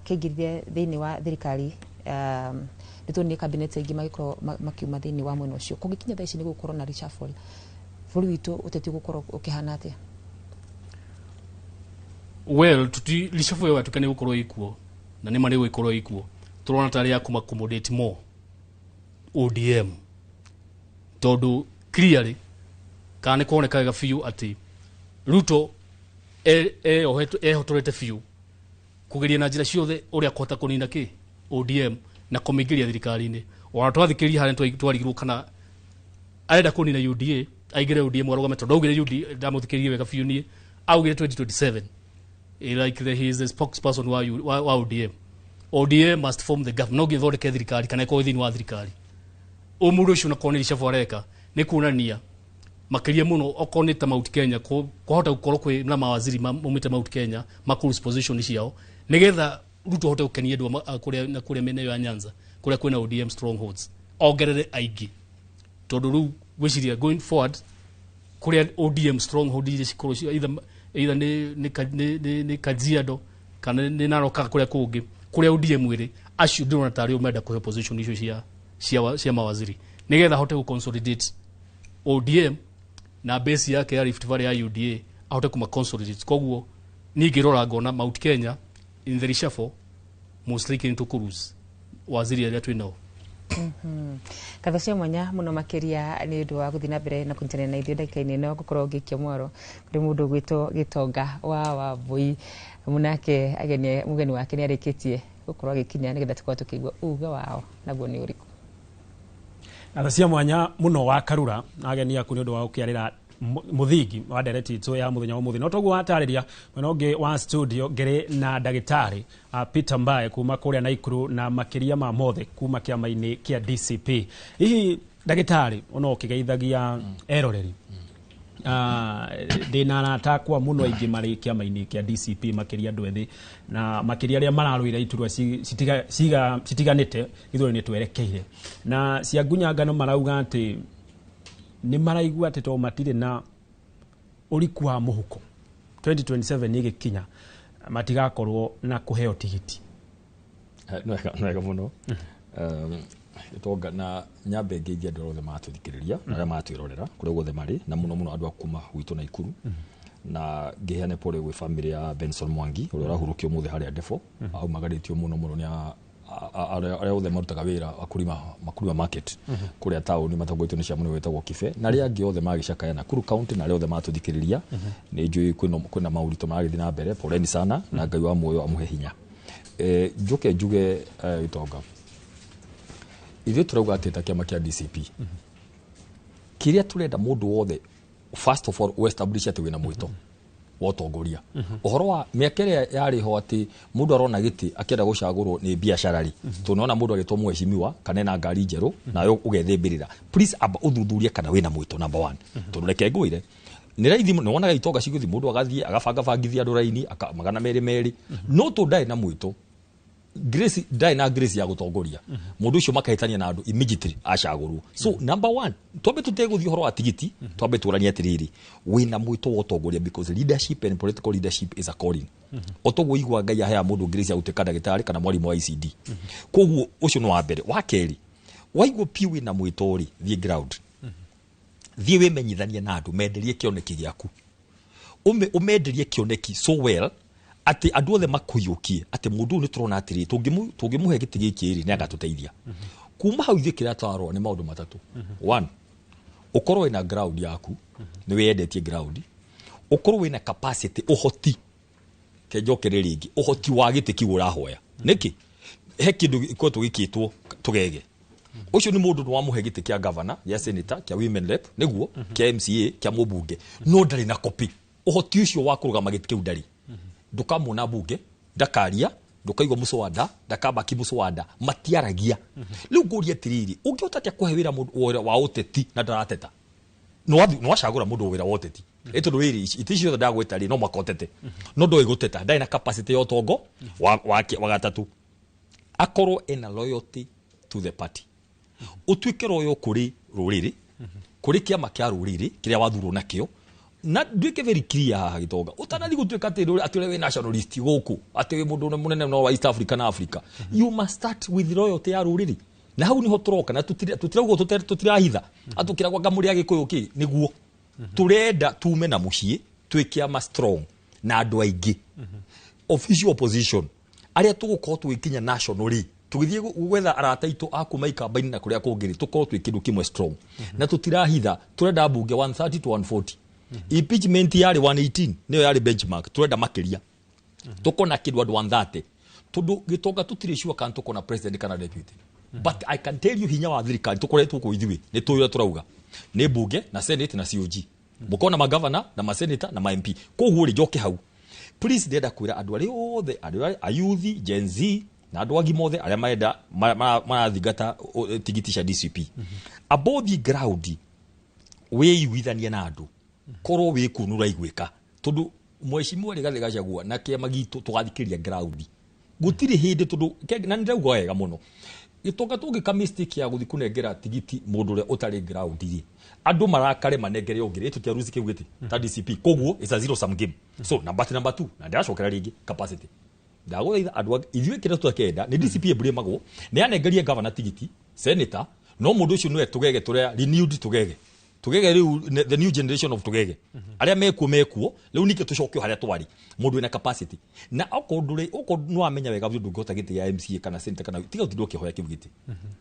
kĩaingĩrire thĩinĩ wa thirikari, nĩ tuonire cabinet aingĩ magĩkorwo makiuma thĩinĩ wa mwena ũcio. Kũngĩkinya thaa ici nĩ gũkorwo na reshuffle, bũrũri witũ ũteti ũgũkorwo ũkĩhana atĩa? Well, tuti reshuffle ĩyo yatuĩka nĩ gũkorwo ĩkuo, na nĩ ma nĩ gũgĩkorwo ĩkuo, tũrona tarĩ ya kũma accommodate more ODM, tondũ clearly kana nĩ kuoneka wega biũ atĩ Ruto ehotorete biũ kũgeria na njĩra ciothe ũrĩa kũhota kũnina kĩ ODM na kũmĩingĩria thirikari-inĩ. Ona twathikĩrĩria harĩa twarigirwo kana arenda kũnina UDA aingĩre ODM arũgame, tondũ augire UDA, ndamũthikĩrĩrie wega biũ niĩ, augire 2027, like he is the spokesperson wa ODM. ODM must form the government, no nginya ĩthondeke thirikari kana ĩkorwo thĩinĩ wa thirikari. Ũ mũndũ ũcio nakorwo nĩ reshuffle areka, nĩ kuonania makĩria mũno okorwo nĩ ta Mount Kenya kwahota gũkorwo kwĩ na mawaziri maumĩte Mount Kenya makũ position ciao nĩgetha Ruto ahote gũkenia andũ a kũrĩa na kũrĩa mĩena ĩyo ya Nyanza kũrĩa kwĩna ODM strongholds, ongerere aingĩ, tondũ rĩu gwĩciria going forward kũrĩa ODM stronghold iria cikorwo either nĩ Kajiado kana nĩ Narok kana kũrĩa kũngĩ kũrĩa ODM ĩrĩ, acio ndĩrona tarĩ o menda kũhe position icio cia mawaziri nĩgetha ahote gũ consolidate ODM na base yake ya Rift Valley ya UDA, ahote kuma consolidate. Koguo niĩ ngĩrora ngona Mount Kenya in the reshuffle most likely nĩ tũkũ lose waziri arĩa twĩ nao. Ngatho cia mwanya muno makiria nĩ ũndũ wa gũthiĩ na mbere na kũnyitanĩra na ithuĩ ndagĩka-inĩ ĩno. Ngũkorwo ngĩikia mwaro kũrĩ mũndũ ũgwĩtwo Gĩtonga wa Wambui, mũnake ageni mũgeni wake nĩ arĩkĩtie gũkorwo agĩkinya nĩgetha tũkorwo tũkĩigua uge wao naguo nĩ ũrĩkũ. Ngatho cia mwanya muno wa Karura na ageni aku nĩ ũndũ wa gũkĩarĩra mũthingi wa ndereti itũ ya mũthenya wa ũmũthĩ. No toguo watarĩria, mwena ũngĩ wa studio ngĩrĩ na ndagĩtarĩ Peter Mbae kuma kũrĩa Naikuru, na makĩria ma mothe kuma kĩama-inĩ kĩa DCP. Hihi ndagĩtarĩ, ona ũkĩgeithagia eroreri, ndĩna arata akwa mũno aingĩ marĩ kĩama-inĩ kĩa DCP, makĩria andũ ethĩ na makĩria arĩa mararũĩra iturwa citiganĩte gĩthurano-inĩ twerekeire, na cia ngunyangano marauga atĩ nĩ maraigua atĩ to matirĩ na ũriku wa mũhuko, 2027 ĩgĩkinya matigakorwo na kũheo tigiti. Nĩ wega mũno, Gĩtonga, na nyambe ngeithie andũ othe maratũthikĩrĩria na arĩa maratwĩrorera kũrĩa guothe marĩ, na mũno mũno andũ a kuma gwitũ Naikuru, na ngĩheane pole gwĩ family ya Benson Mwangi ũrĩa ũrahurũkio ũmũthĩ harĩa Ndebo. Aumagarĩtio mũno mũno nĩ arĩa othe marutaga wĩra wa kũrima Makurima market kũrĩa taũni, matongoretio nĩ ciamũnĩ wĩtagwo Kibe na arĩa angĩ othe magĩcakaya Nakuru County na arĩa othe maratũthikĩrĩria. Nĩ njũĩ kwĩna maũritũ maragĩthiĩ na mbere. Poleni sana, na Ngai wa muoyo amũhe hinya. Njoke njuge, Gĩtonga, ithuĩ tũrauga atĩ ta kĩama kĩa DCP, kĩrĩa tũrenda mũndũ wothe, first of all, establish atĩ wĩna mwĩto wa ũtongoria. Ũhoro wa mĩaka ĩrĩa yarĩ ho atĩ mũndũ arona gĩtĩ akĩenda gũcagũrwo nĩ biacara rĩ, tũnona mũndũ agĩtwo mheshimiwa kana ena ngari njerũ nayo ũgethĩmbĩrĩra. Please, amba ũthuthurie kana wĩna mwĩto, number one, tondũ reke ngwĩre, nĩ raithi nĩ wonaga itonga cigũthiĩ, mũndũ agathiĩ agabangabangithia andũ raini 200 200, no tũ ndarĩ na mwĩto, grace ndarĩ na grace ya gũtongoria mũndũ ũcio, makahĩtania na andũ immediately acagũrwo. So number one, twambe tũtegũthiĩ ũhoro wa tigiti, twambe tũranie atĩrĩrĩ, wĩna mwĩto wa ũtongoria? Because leadership and political leadership is a calling. O toguo igua Ngai aheaga mũndũ grace ya gũtuĩka ndagĩtarĩ kana mwarimũ wa ICD. Koguo ũcio nĩ wa mbere. Wa kerĩ, waigua piũ wĩna mwĩto rĩ, thiĩ ground, thiĩ wĩmenyithanie na andũ, menderie kĩoneki gĩaku. Ũmenderie kĩoneki so well atĩ andũ othe makũiyũkie atĩ mũndũ ũyũ nĩ tũrona atĩrĩ, tũngĩmũhe gĩtĩ gĩkĩ rĩ, nĩ agatũteithia. Kuma hau, ithuĩ kĩrĩa twarora nĩ maũndũ matatũ. One, ũkorwo wĩna ground yaku, nĩ wĩyendetie ground, ũkorwo wĩna capacity, ũhoti, kenjokere rĩngĩ, ũhoti wa gĩtĩ kĩu ũrahoya. Nĩkĩ he kĩndũ gĩkoretwo gĩkĩtwo tũgege? Ũcio nĩ mũndũ nĩ wamũhe gĩtĩ kĩa governor, gĩa senator, kĩa women rep, nĩguo kĩa MCA, kĩa mũmbunge, no ndarĩ na copy ũhoti ũcio wa kũrũgama gĩtĩ kĩu. Ndarĩ, ndũkamwona mbunge, ndakaria, ndũkaigua mũcwanda, ndakambaki mũcwanda, matiaragia. Rĩu ngũria atĩrĩrĩ, ũngĩhota atĩa kũhe wĩra mũndũ wĩra wa ũteti na ndarateta? Nĩ wacagũra mũndũ wĩra wa ũteti ĩ tondũ wĩrĩ ici itĩ ciothe ndagwĩta rĩ, no mwaka ũtete, no ndoĩ gũteta, ndarĩ na capacity ya ũtongo wa gatatũ, akorwo ena loyalty to the party, ũtuĩke loyal kũrĩ rũrĩrĩ, kũrĩ kĩama kĩa rũrĩrĩ kĩrĩa wathurwo nakĩo. Na nduĩke very clear haha, Gĩtonga, ũtanathi gũtuĩka atĩ atĩ ũrĩa wĩ nationalist gũkũ, atĩ wĩ mũndũ mũnene no wa East Africa na Africa, you must start with loyalty ya rũrĩrĩ, na hau niho tũroka na tũtirauga tũtirahitha atũkĩragwo anga mũrĩ Agĩkũyũ kĩ nĩguo tũrenda tume na mũciĩ twĩ kĩama strong na andũ aingĩ, official opposition arĩa tũgũkorwo tũgĩkinya national rĩ, tũgĩthiĩ gwetha arata aitũ a kuma ikamba-inĩ na kũrĩa kũngĩ rĩ, tũkorwo twĩ kĩndũ kĩmwe strong. Na tũtirahitha, tũrenda mbunge 130 to 140. Impeachment yarĩ 118, nĩyo yarĩ benchmark. Tũrenda makĩria, tũkona kĩndũ andũ 130, tondũ Gĩtonga, tũtirĩ sure kana tũkona president kana deputy, but I can tell you, hinya wa thirikari tũkoretwo kũ ithuĩ nĩ tũĩ ũrĩa tũrauga nĩ mbunge na senate na COG, mũkona magavana na masenata na ma MP. Koguo rĩ, njoke hau, please, ndĩrenda kwĩra andũ arĩa othe, andũ arĩa ayuthi, Gen Z na andũ agima othe arĩa marenda marathingata tigiti cia DCP, abothi ground, wĩiguithanie na andũ, korwo wĩ kũu nĩ ũraiguĩka, tondũ mheshimiwa Rigathĩ Gachagua na kĩama gitũ tũgathikĩrĩria ground. Gũtirĩ hĩndĩ, tondũ na nĩ ndĩrauga wega mũno, Gĩtonga, tũngĩka mistake ya gũthiĩ kũnengera tigiti mũndũ ũrĩa ũtarĩ ground rĩ, andũ marakare manengere ũngĩ rĩ, tũtiaruci kĩu gĩtĩ ta DCP. Koguo it's a zero sum game. So number two, na ndĩracokera rĩngĩ, capacity. Ndagũthaitha andũ ithuĩ kĩrĩa tũtakenda nĩ DCP ĩmburimagwo nĩ anengerie governor tigiti, senator, no mũndũ ũcio nĩwe tũgege tũrĩa renewed tũgege. Tugege riu the new generation of Tugege aria mekuo mekuo riu nike tucokio haria twari mundu wina capacity na okorwo nduri okorwo no amenya wega biũ ndũngĩhota gĩtĩ ya MCA kana senator kana tiga ũtinde ũkĩhoya kĩu gĩtĩ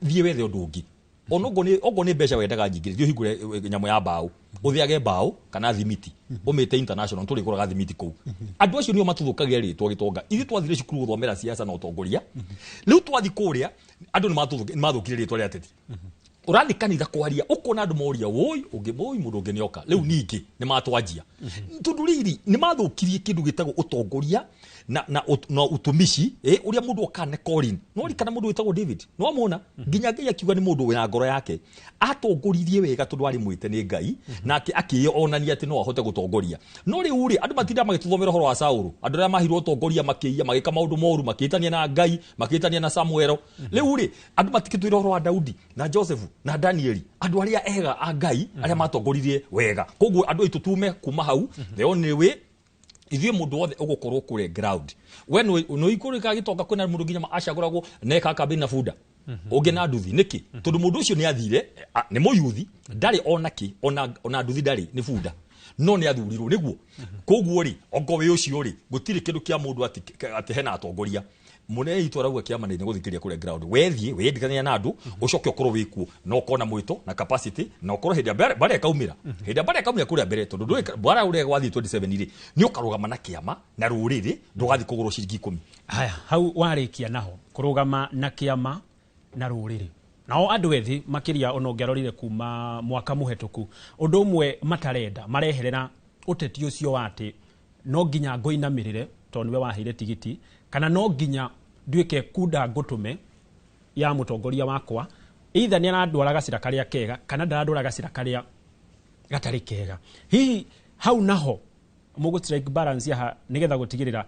thiĩ wethe ũndũ ũngĩ ona okorwo nĩ mbeca wendaga nyingĩ thiĩ ũhingũre nyamũ ya mbaũ ũthĩage mbaũ kana thimiti ũmĩte international tũrĩgũraga thimiti kũu andũ acio nĩo matũthũkagia rĩtwa gĩtonga ithuĩ twathire cukuru gũthomera siasa na ũtongoria rĩu twathi kũrĩa andũ nĩ mathũkirie rĩtwa rĩa ateti ũrathiĩ kanitha kwaria ũkona andũ moria woi ũngĩ woi mũndũ ũngĩ nĩoka rĩu ningĩ nĩ matwanjia tondũ rĩrĩ nĩ mathũkirie kĩndũ gĩtagwo ũtongoria na utumishi ũrĩa mũndũ okaga nĩ calling no ririkana mũndũ wĩtagwo David no amwona nginya Ngai akiuga nĩ mũndũ wĩna ngoro yake atongoririe wega tondũ arĩ mwĩte nĩ Ngai nake akĩonania atĩ no ahote gũtongoria no rĩu rĩ andũ matinda magĩtũthomera ũhoro wa Saũlũ andũ arĩa mahirwo ũtongoria makĩiya magĩka maũndũ moru makĩĩtania na Ngai makĩĩtania na Samuel rĩu rĩ andũ matikĩtwĩra ũhoro wa Daudi na Joseph na Danieli andũ arĩa ega a Ngai arĩa matongoririe wega koguo andũ aitũ tume kuma hau the only way ithuĩ mũndũ wothe ũgũkorwo kũrĩa ground we nĩ ikũrĩka gĩtonga kwĩna mũndũ nginya acagũragwo neka kambĩni na bunda ũngĩ na nduthi nĩkĩ tondũ mũndũ ũcio nĩ athire nĩ mũyuthi ndarĩ ona kĩ ona nduthi ndarĩ nĩ bunda no nĩ athurirwo nĩguo koguo rĩ ongo wĩ ũcio rĩ gũtirĩ kĩndũ kĩa mũndũ atĩ hena atongoria mũnene witũ arauga kĩama nĩ gũthikĩrĩria kũrĩa ground wethiĩ wĩyandĩkithania na andũ ũcoke ũkorwo wĩkuo na ũkorwo na mwĩto na capacity na ũkorwo hĩndĩ ĩrĩa mbara ĩkaumĩra hĩndĩ ĩrĩa mbara ĩkaumĩra kũrĩa mbere tondũ ndũĩ mbara ũrĩa gwathiĩ 27 rĩ nĩ ũkarũgama na kĩama na rũrĩrĩ ndũgathiĩ kũgũrwo ciringi 10. Haya, hau warĩkia naho kũrũgama na kĩama na rũrĩrĩ nao andũ ethĩ makĩria ona ũngĩarorire kuma mwaka mũhetũku ũndũ ũmwe matarenda mareherera ũteti ũcio wa atĩ no nginya ngũinamĩrĩre tondũ nĩwe waheire tigiti kana no nginya nduĩke kunda ngũtũme ya mũtongoria wakwa either nĩ arandwara gacĩra karĩa kega kana ndarandwara gacĩra karĩa gatarĩ kega hihi hau naho mũgũ strike balance haha nĩgetha gũtigĩrĩra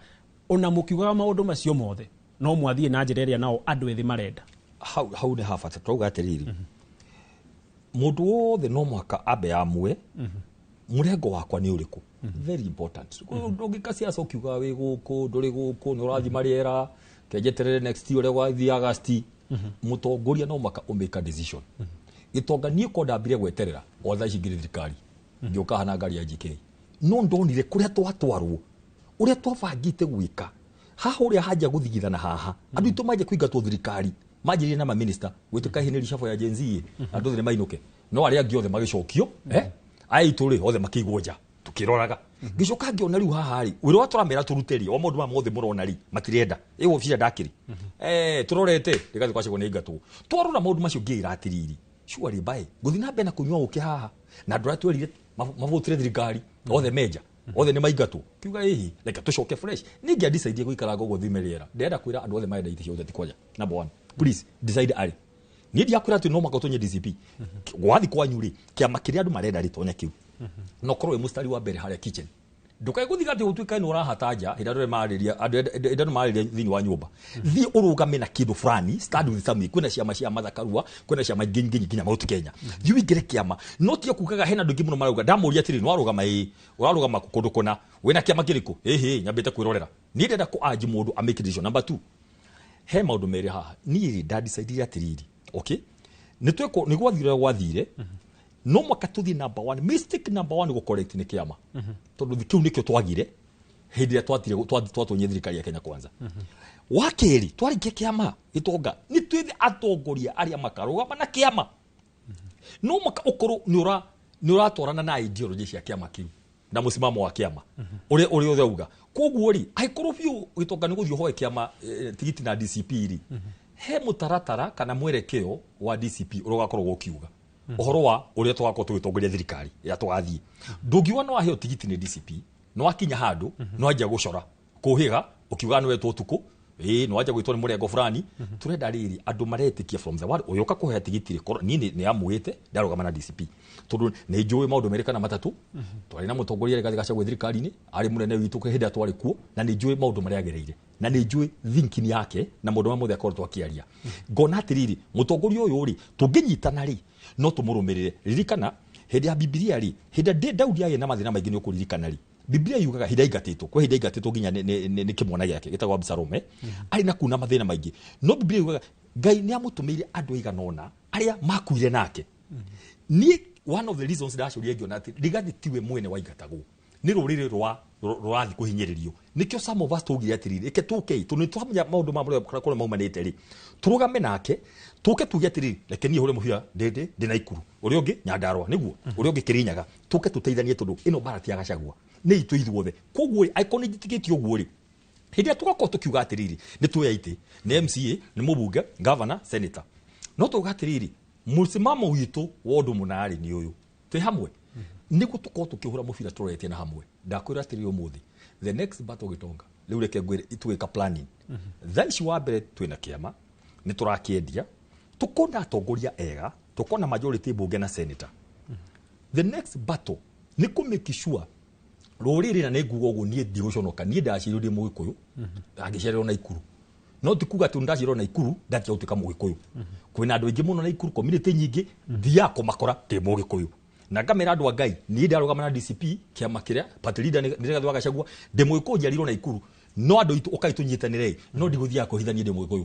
ona mũkiugaga maũndũ macio mothe no mwathiĩ na njĩra ĩrĩa nao andũ ethĩ marenda. Hau nĩ habata twauga atĩrĩrĩ mũndũ wothe no mũhaka ambe amue mũrengo wakwa nĩ ũrĩkũ very important ndũngĩka siasa ũkiugaga wĩ gũkũ ndũrĩ gũkũ nĩ ũrathiĩ marĩera kenjeterere next year ũrĩa gwathiĩ August mũtongoria no mũhaka ũmake a decision gĩtonga niĩ ko ndambire gweterera o thaa ici ngĩrĩ thirikari ngĩũka haha na ngari ya GK no ndonire kũrĩa twatwarwo ũrĩa twabangĩte gwĩka haha ũrĩa hanjia gũthigithana haha andũ aitũ manjia kũingatwo thirikari manjĩrĩrie na maminista gwĩtuĩka hihi nĩ reshuffle ya Gen Z andũ othe nĩ mainũke no arĩa angĩ othe magĩcokio aya aitũ rĩ othe makĩigwo nja tukĩroraga ngĩcoka ngĩona rĩu haha rĩ wĩra ũrĩa tũramera tũrute rĩ o maũndũ maya mothe mũrona rĩ matirenda ĩ obici ĩrĩa ndakĩrĩ tũrorete Rigathĩ Gachagua nĩ aingatwo twarora maũndũ macio ngĩĩra atĩrĩrĩ surely mbaĩ ngũthiĩ na mbere na kũnyua ũkĩ haha na andũ arĩa twerire mavotire thirikari othe menja othe nĩ maingatwo kiuga ĩhi reke tũcoke fresh niĩ ngĩa decide gũikara ũguo thime rĩera ndĩrenda kwĩra andũ othe marenda itĩ cia ũteti kwanja number one please decide early niĩ ndiakwĩra atĩ no mũhaka ũtonye DCP gwathi kwanyu rĩ kĩama kĩrĩa andũ marenda rĩ tonya kĩu na ũkorwo wĩ mũstari wa mbere harĩa kitchen ndukae gũthiĩ atĩ ũtuĩke nĩ ũrahata nja hĩndĩ andũ marĩria andũ andũ marĩria thĩinĩ wa nyũmba thiĩ ũrũgame na kĩndũ fulani stand with something kwĩna ciama cia Martha Karua kwĩna ciama ingĩ nyingĩ nginya Mount Kenya thiĩ ũingĩre kĩama no tiga kugaga hena andũ aingĩ mũno marauga ndamũria atĩrĩ nĩ warũgama ĩĩ ũrarũgama kũndũ kũna wĩna kĩama kĩrĩkũ ĩhĩ nyambĩte kwĩrorera niĩ ndĩrenda kũ urge mũndũ a make decision number 2 he maũndũ merĩ haha niĩ rĩ ndadicidire atĩrĩrĩ okay nĩ twekwo nĩ gwathire ũrĩa gwathire no mwaka tũthiĩ number one mistake number one gũ correct nĩ kĩama tondũ kĩu nĩkĩo twagire hĩndĩ ĩrĩa twatire twatonyie thirikari ya Kenya Kwanza wa kerĩ twarĩkia kĩama gĩtonga nĩ twĩthe atongoria arĩa makarũgama na kĩama no mwaka ũkorwo nĩ ũratwarana na ideology cia kĩama kĩu na mũsimamo wa kĩama ũrĩa ũrauga koguo rĩ angĩkorwo biũ gĩtonga nĩ gũthiĩ ũhoe kĩama tigiti na DCP rĩ he mũtaratara kana mwerekeo wa DCP ũrĩa ũgakorwo ũkiuga ũhoro wa ũrĩa tũgakorwo tũgĩtongoria thirikari ĩrĩa tũgathiĩ ndũngiuga no waheo tigiti nĩ DCP no wakinya handũ no wanjia gũcora kũhĩga ũkiuga nĩ wetwo ũtukũ ĩĩ nĩ wanjia gwĩtwo nĩ mũrengo fulani tũrenda rĩrĩ andũ maretĩkia from the word ũyũ ũka kũhea tigiti rĩ korwo niĩ nĩ amũĩte ndarũgama na DCP tondũ nĩ njũĩ maũndũ merĩ kana matatũ twarĩ na mũtongoria Rigathĩ Gachagua thirikari-inĩ arĩ mũnene witũ hĩndĩ ĩrĩa twarĩ kuo na nĩ njũĩ maũndũ marĩa agereire na nĩ njũĩ thinking yake na maũndũ marĩa mothe akoretwo akĩaria ngona atĩrĩrĩ mũtongoria ũyũ rĩ tũngĩnyitana rĩ no tũmũrũmĩrĩre ririkana hĩndĩ ya Bibilia rĩ hĩndĩ ĩrĩa Daudi agĩa na mathĩna maingĩ nĩ ũkũririkana rĩ Biblia yugaga hĩndĩ aingatĩtwo kwĩ hĩndĩ aingatĩtwo nginya nĩ kĩmwana gĩake gĩtagwo Absalom arĩ na kuna mathĩna maingĩ no Biblia yugaga Ngai nĩ amũtũmĩire andũ aigana ũna arĩa makuire nake niĩ One of the reasons ndacuria ngĩona atĩ Rigathi tiwe mwene waingatagwo, nĩ rũrĩrĩ rwa rũrathiĩ kũhinyĩrĩrio. Nĩkĩo some of us twaugire atĩrĩrĩ, reke tũke tondũ nĩ twamenya maũndũ ma kũrĩa maumanĩte rĩ, tũrũgame nake, tũke tuge atĩrĩrĩ, reke niĩ hũre mũbira ndĩ Naikuru, ũrĩa ũngĩ Nyandarua, nĩguo ũrĩa ũngĩ Kĩrĩnyaga, tũke tũteithanie tondũ ĩno mbara ti ya Gachagua, nĩ itũ ithuothe. Koguo rĩ, angĩkorwo nĩ njĩtĩkĩtie ũguo rĩ, hĩndĩ ĩrĩa tũgakorwo tũkiuga atĩrĩrĩ, nĩ tuoya itĩ, nĩ MCA, nĩ mũbunge, governor, senator, no tuga atĩrĩrĩ, mũsimamo witũ wa ũndũ mũna rĩ nĩ ũyũ, twĩ hamwe nĩguo tũkorwo tũkĩhũra mũbira tũroretie na hamwe. Ndakwĩra atĩrĩrĩ, ũmũthĩ the next battle gĩtonga rĩu, reke ngwĩre, tũgĩka planning thaa ici. Wa mbere, twĩna kĩama nĩ tũrakĩendia, tũkona atongoria ega, tũkona majority mbunge na senator. The next battle nĩ kũ make sure rũrĩrĩ, na nĩ nguga ũguo niĩ ndigũconoka, niĩ ndaciarirwo ndĩ mũgĩkũyũ, angĩciarĩrwo Naikuru, no ti kuga atĩ ndaciarĩrwo Naikuru ndatiga gũtuĩka mũgĩkũyũ. Kwĩna andũ aingĩ mũno Naikuru, community nyingĩ, thiaga kũmakora ndĩ mũgĩkũyũ na ngamera andũ a Ngai. Niĩ ndarũgama na DCP, kĩama kĩrĩa party leader nĩ Rigathĩ wa Gachagua, ndĩ mũgĩkũyũ, njiarirwo Naikuru, no andũ aitũ ũkai tũnyitanĩre, no ndigũthiaga kũhithania ndĩ mũgĩkũyũ.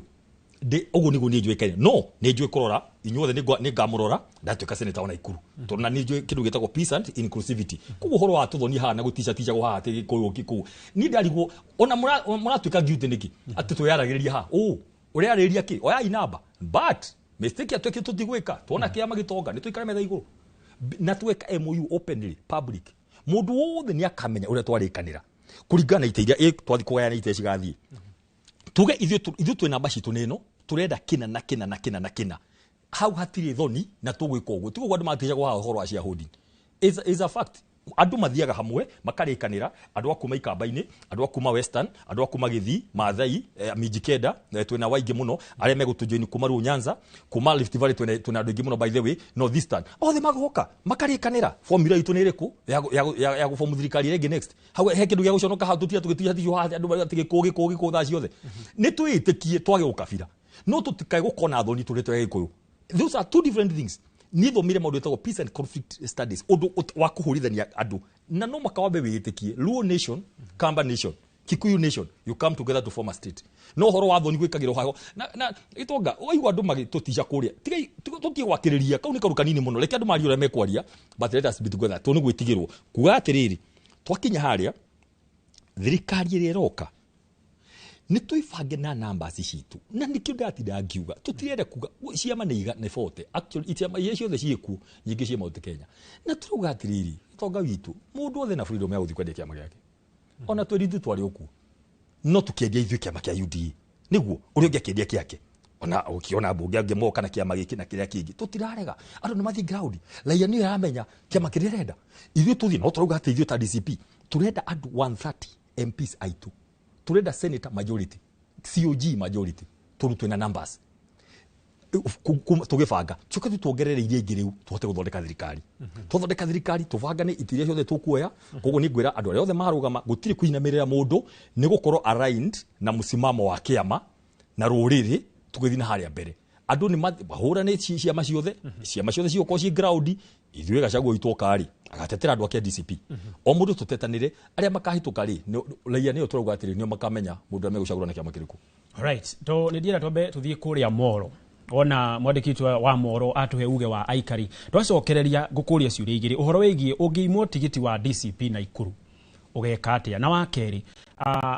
Ndĩ ũguo nĩguo niĩ njũĩkaine, no nĩ njũĩ kũrora inyuothe, nĩ ngamũrora ndatuĩka senator wa Naikuru, tondũ na nĩ njũĩ kĩndũ gĩtagwo peace and inclusivity. Koguo ũhoro wa tũthoni haha na gũticaticagwo haha atĩ gĩkũyũ gĩkũyũ, niĩ ndarigwo ona mũratuĩka guilty nĩkĩ atĩ twĩyaragĩrĩria haha ũ ũreyarĩrĩria kĩ. Oyai namba, but mistake ya twĩkĩte tũtigwĩka. Tuona kĩama gĩtonga nĩ tũikare metha igũrũ na tweka MOU openly public, mũndũ wothe nĩ akamenya ũrĩa twarĩkanĩra kũringana na ite iria twathiĩ kũgayana ite cigathiĩ. Tuge ithuĩ twĩ namba citũ nĩ ĩno, tũrenda kĩna na kĩna na kĩna na kĩna. Hau hatirĩ thoni na tũgwĩka ũguo. Tiguo andũ maticagwo haha ũhoro wa shareholding is a fact. Andũ mathiaga hamwe makarĩkanĩra, andũ a kuma Ikamba-inĩ, andũ a kuma Western, andũ a kuma Gĩthii, Maathai, Mijikenda, twĩna waingĩ mũno arĩa megũtũjoin kuma Luo Nyanza, kuma Rift Valley, twĩna andũ aingĩ mũno, by the way, North Eastern, othe magoka makarĩkanĩra formula itũ nĩ ĩrĩkũ ya gũbomu thirikari ĩrĩa ĩngĩ next. Hau he kĩndũ gĩa gũconoka? Hau tũtira tũgĩtihatio haha andũ atĩ gĩkũ gĩkũ gĩkũ thaa ciothe. Nĩ twĩĩtĩkie twage ũkabira, no tũtikae gũkorwo na thoni tũrĩ twa Gĩkũyũ. Those are two different things. Niĩ thomire maũndũ ĩtagwo peace and conflict studies, ũndũ wa kũhũrithania andũ, na no mũhaka wambe wĩĩtĩkie Luo nation, Kamba nation, Kikuyu nation, you come together to form a state. No ũhoro wa thoni gwĩkagĩrwo haho na gĩtonga waigua andũ magĩtũtica kũrĩa, tigai tũtige gwakĩrĩria. Kau nĩ kaũndũ kanini mũno, reke andũ marie ũrĩa mekwaria, but let us be together, tondũ nĩ gwĩtigĩrwo kuga atĩrĩrĩ, twakinya harĩa thirikari ĩrĩa ĩroka nĩ twĩbange na numbers citũ. Na nĩkĩo ndatinda ngiuga tũtirenda kuga ciama nĩ iga nĩ 40. Actually, ciama iria ciothe ciĩkuo nyingĩ ciĩ Mount Kenya, na tũrauga atĩrĩrĩ, gĩtonga witũ, mũndũ othe na freedom ya gũthiĩ kwendia kĩama gĩake. Ona twĩri ithuĩ twarĩ okuo, no tũkĩendia ithuĩ kĩama kĩa UDA, nĩguo ũrĩa ũngĩ akĩendia kĩake, ona ũkĩona mbunge angĩ moka na kĩama gĩkĩ na kĩrĩa kĩngĩ. Tũtirarega andũ nĩ mathiĩ ground, raia nĩyo ĩramenya kĩama kĩrĩa ĩrenda. Ithuĩ tũthiĩ no tũrauga atĩ ithuĩ ta DCP tũrenda andũ 130 MPs aitũ, turenda senator majority, COG majority, tũrutwe na numbers tũgĩbanga, tuoke tu tuongerere iria ingĩ rĩu tũhote gũthondeka thirikari. Twathondeka thirikari, tũbangane itĩ iria ciothe tũkuoya. Koguo nĩ ngwĩra andũ arĩa othe marũgama, gũtirĩ kũinamĩrĩra mũndũ, nĩ gũkorwo aligned na mũsimamo wa kĩama na rũrĩrĩ tũgĩthiĩ na harĩa mbere. Andũ nĩ mahũrane ciama ciothe, ciama ciothe cigũkorwo ciĩ ground. Ithuĩ Gachagua witũ oka rĩ, agatetera andũ ake a DCP, o mũndũ tũtetanĩre arĩa makahĩtũka rĩ, raia nĩyo tũrauga atĩrĩ, nĩo makamenya mũndũ ũrĩa megũcagũra na kĩama kĩrĩkũ. Right, to nĩ ndienda twambe tũthiĩ kũrĩa Moro, ona mwandĩki witũ wa Moro atũhe uge wa aikari. Twacokereria ngũkũria ciũria igĩrĩ ũhoro wĩgiĩ ũngĩimwo tigiti wa DCP na Ikuru ũgeka atĩa, na wa kerĩ,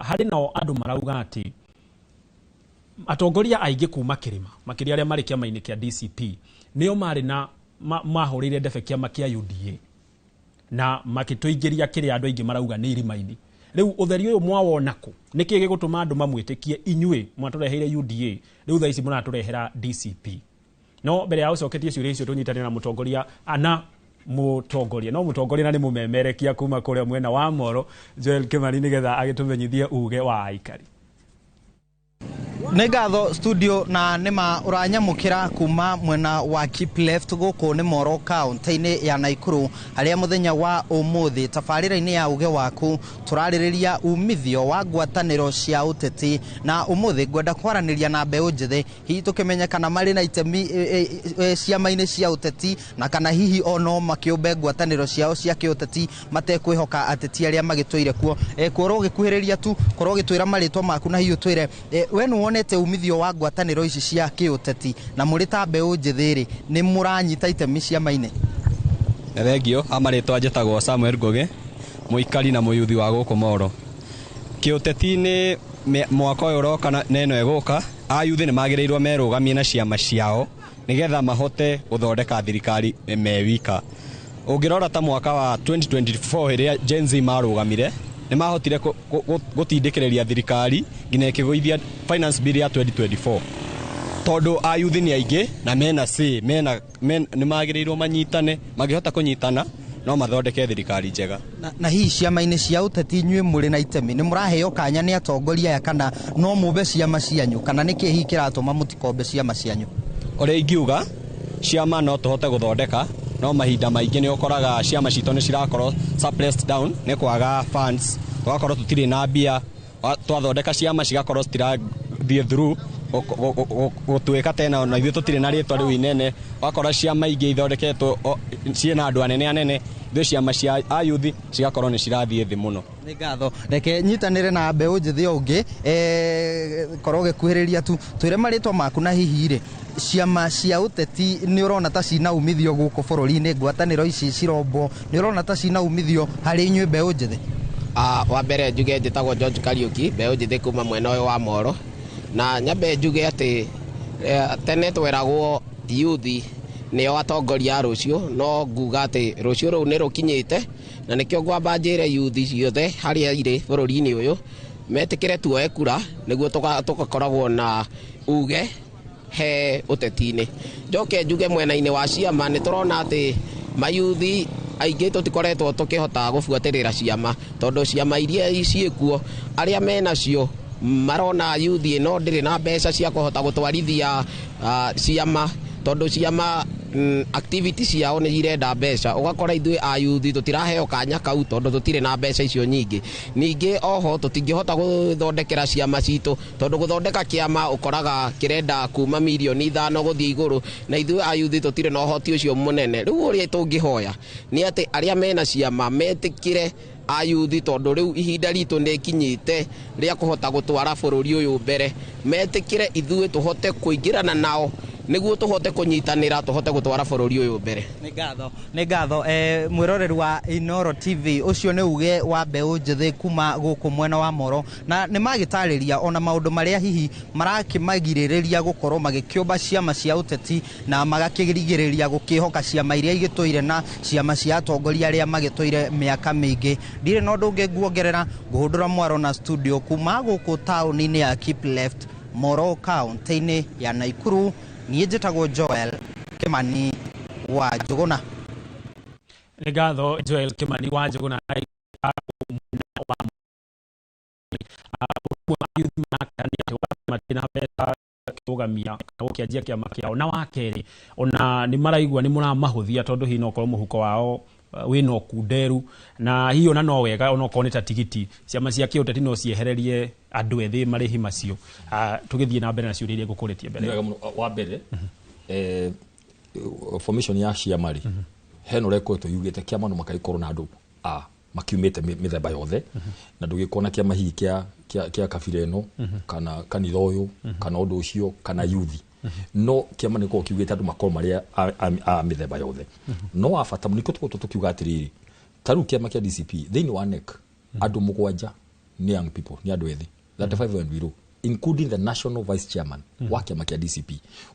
harĩ nao andũ marauga atĩ atongoria aingĩ kuma kĩrĩma, makĩria arĩa marĩ kĩama-inĩ kĩa DCP, nĩo marĩ na mahũrĩire ndebe kĩama kĩa UDA na makĩtũingĩria kĩrĩa andũ aingĩ marauga nĩ irima-inĩ. Rĩu ũtheri ũyũ mwawona kũ? Nĩkĩ gĩgũtũma andũ mamwĩtĩkie inyuĩ mwatũreheire UDA, rĩu thaa ici mũratũrehera DCP? No mbere ya ũcoketie ciũria icio, tũnyitanĩre na mũtongoria ana mũtongoria, no mũtongoria na nĩ mũmemerekia kuma kũrĩa mwena wa Moro, Joel Kimani, nĩgetha agĩtũmenyithie uge wa aikari. Nĩ ngatho studio, na nĩma ũranyamũkĩra kuma mwena wa Keep Left gũkũ nĩ Moro kaunti-inĩ ya Naikuru, harĩa mũthenya wa ũmũthĩ tabarĩra-inĩ ya uge waku tũrarĩrĩria umithio wa ngwatanĩro cia ũteti. Na ũmũthĩ ngwenda kwaranĩria na mbeũ njĩthĩ, hihi tũkĩmenye kana marĩ na itemi ciama-inĩ cia ũteti, na kana hihi ono makĩũmbe ngwatanĩro ciao cia kĩũteti matekwĩhoka ateti arĩa magĩtũire kuo. Kworwo ũgĩkuhĩrĩria tu, korwo ũgĩtwĩra marĩtwa maku, na hihi ũtwĩre we nĩ wonete umithio wa ngwatanĩro ici cia kĩũteti, na mũrĩ ta mbeũ njĩthĩ rĩ, nĩ mũranyita itemi ciama-inĩ? Nĩ thengio, ha marĩtwa njĩtagwo Samuel Ngũgĩ, mũikari na mũyuthi wa gũkũ Moro. Kĩũteti-inĩ mwaka ũyũ ũroka na ĩno ĩgũka, ayuthi nĩ magĩrĩirwo merũgamie na ciama ciao nĩgetha mahote gũthondeka thirikari me wika. Ũngĩrora ta mwaka wa 2024 ĩrĩa Gen Z marũgamire, nĩ mahotire gũtindĩkĩrĩria thirikari nginya ĩkĩgũithia finance bill ya 2024. Tondũ ayuthi nĩ aingĩ na mena say, mena nĩ magĩrĩirwo manyitane, mangĩhota kũnyitana no mathondeke thirikari njega. Na hihi ciama-inĩ cia ũteti inyuĩ mũrĩ na itemi, nĩ mũraheo kanya nĩ atongoria aya kana no mũmbe ciama cianyu, kana nĩ kĩĩ hihi kĩratũma mũtikombe ciama cianyu? Ũrĩa ingiuga, ciama no tũhote gũthondeka, no mahinda maingĩ nĩ ũkoraga ciama citũ nĩ cirakorwo suppressed down nĩ kwaga funds, tũgakorwo tũtirĩ na mbia, twathondeka ciama cigakorwo citirathiĩ through gũtuĩka tena ona ithuĩ tũtirĩ na rĩtwa rĩu inene, wakora ciama ingĩ ithondeketwo ciĩna andũ anene anene, ithuĩ ciama cia ayuthi cigakorwo nĩ cirathiĩ thĩ mũno. Nĩ ngatho, reke nyitanĩre na mbeũ njĩthĩ o ũngĩ, korwo ũgĩkuhĩrĩria tu, twĩre marĩtwa maku na hihi rĩ, ciama cia ũteti nĩ ũrona ta cina umithio gũkũ bũrũri-inĩ, ngwatanĩro ici cirombwo nĩ ũrona ta cina umithio harĩ inyuĩ mbeũ njĩthĩ? Wa mbere njuge njĩtagwo George Kariuki, mbeũ njĩthĩ kuma mwena ũyũ wa Moro, na nyambe njuge atĩ tene tweragwo yuthi nĩo atongoria a rũciũ, no nguga atĩ rũciũ rũu nĩ rũkinyĩte, na nĩkĩo ngwamba njĩre yuthi ciothe harĩa irĩ bũrũri-inĩ ũyũ metĩkĩre tuoe kura nĩguo tũgakoragwo na uge he ũteti-inĩ. Njoke njuge mwena-inĩ wa ciama nĩ tũrona atĩ mayuthi aingĩ tũtikoretwo tũkĩhota gũbuatĩrĩra ciama, tondũ ciama iria ciĩkuo arĩa menacio marona yuthi ĩno ndĩrĩ na mbeca cia kũhota gũtwarithia ciama, tondũ ciama activity ciao nĩ irenda mbeca, ũgakora ithuĩ a yuthi tũtiraheo kanya kau tondũ tũtirĩ na mbeca icio nyingĩ. Ningĩ oho tũtingĩhota gũthondekera ciama citũ, tondũ gũthondeka kĩama ũkoraga kĩrenda kuma mirioni 5 gũthiĩ igũrũ, na ithuĩ a yuthi tũtirĩ na ũhoti ũcio mũnene. Rĩu ũrĩa tũngĩhoya nĩ atĩ arĩa mena ciama metĩkĩre ayuthi, tondũ rĩu ihinda ritũ nĩ ikinyĩte rĩa kũhota gũtwara bũrũri ũyũ mbere, metĩkĩre ithuĩ tũhote kũingĩrana nao nĩguo tũhote kũnyitanĩra tũhote gũtwara bũrũri ũyũ mbere. Nĩ ngatho, nĩ ngatho. Mwĩroreri wa Inooro TV, ũcio nĩ uge wa mbeũ njĩthĩ kuma gũkũ mwena wa Moro, na nĩ magĩtarĩria ona maũndũ marĩa hihi marakĩmagirĩrĩria gũkorwo magĩkĩũmba ciama cia ũteti na magakĩrigĩrĩria gũkĩhoka ciama iria igĩtũire na ciama cia atongoria arĩa magĩtũire mĩaka mĩingĩ. Ndirĩ na ũndũ ũngĩ nguongerera, ngũhũndũra mwaro na studio kuma gũkũ taũni-inĩ ya Kipleft, Moro kaunti-inĩ ya Naikuru. Niĩ njĩtagwo Joel Kimani wa Njũgũna. Nĩ ngatho Joel Kimani wa Njũgũna. Kũrũgamia kana gũkĩanjia kĩama kĩao, na wa kerĩ ona nĩ maraigua nĩ mũramahũthia tondũ hihi no ũkorwo mũhuko wao wĩna ũkunderu, na hihi ona no wega ona okorwo nĩ ta tigiti ciama cia kĩũteti no ciehererie andũ ethĩ marĩhi macio. Tũgĩthiĩ na mbere na ciũria iria ngũkũrĩtie mbere. Nĩ wega mũno. Wa mbere, formation ya ciama rĩ, hena ũrĩa ĩkoretwo yugĩte kĩama no mũhaka gĩkorwo na andũ a makiumĩte mĩthemba yothe, na ndũgĩkorwo na kĩama hihi kĩa kabira ĩno, kana kanitha ũyũ, kana ũndũ ũcio, kana yuthi, no kĩama nĩ gĩkoragwo kiugĩte andũ makorwo marĩ a mĩthemba yothe. No wa bata nĩkĩo tũkoretwo tũkiuga atĩrĩrĩ, ta rĩu kĩama kĩa DCP thĩinĩ wa NEC andũ 7 nĩ young people, nĩ andũ ethĩ 35 and below, including the national vice chairman wa kĩama kĩa DCP.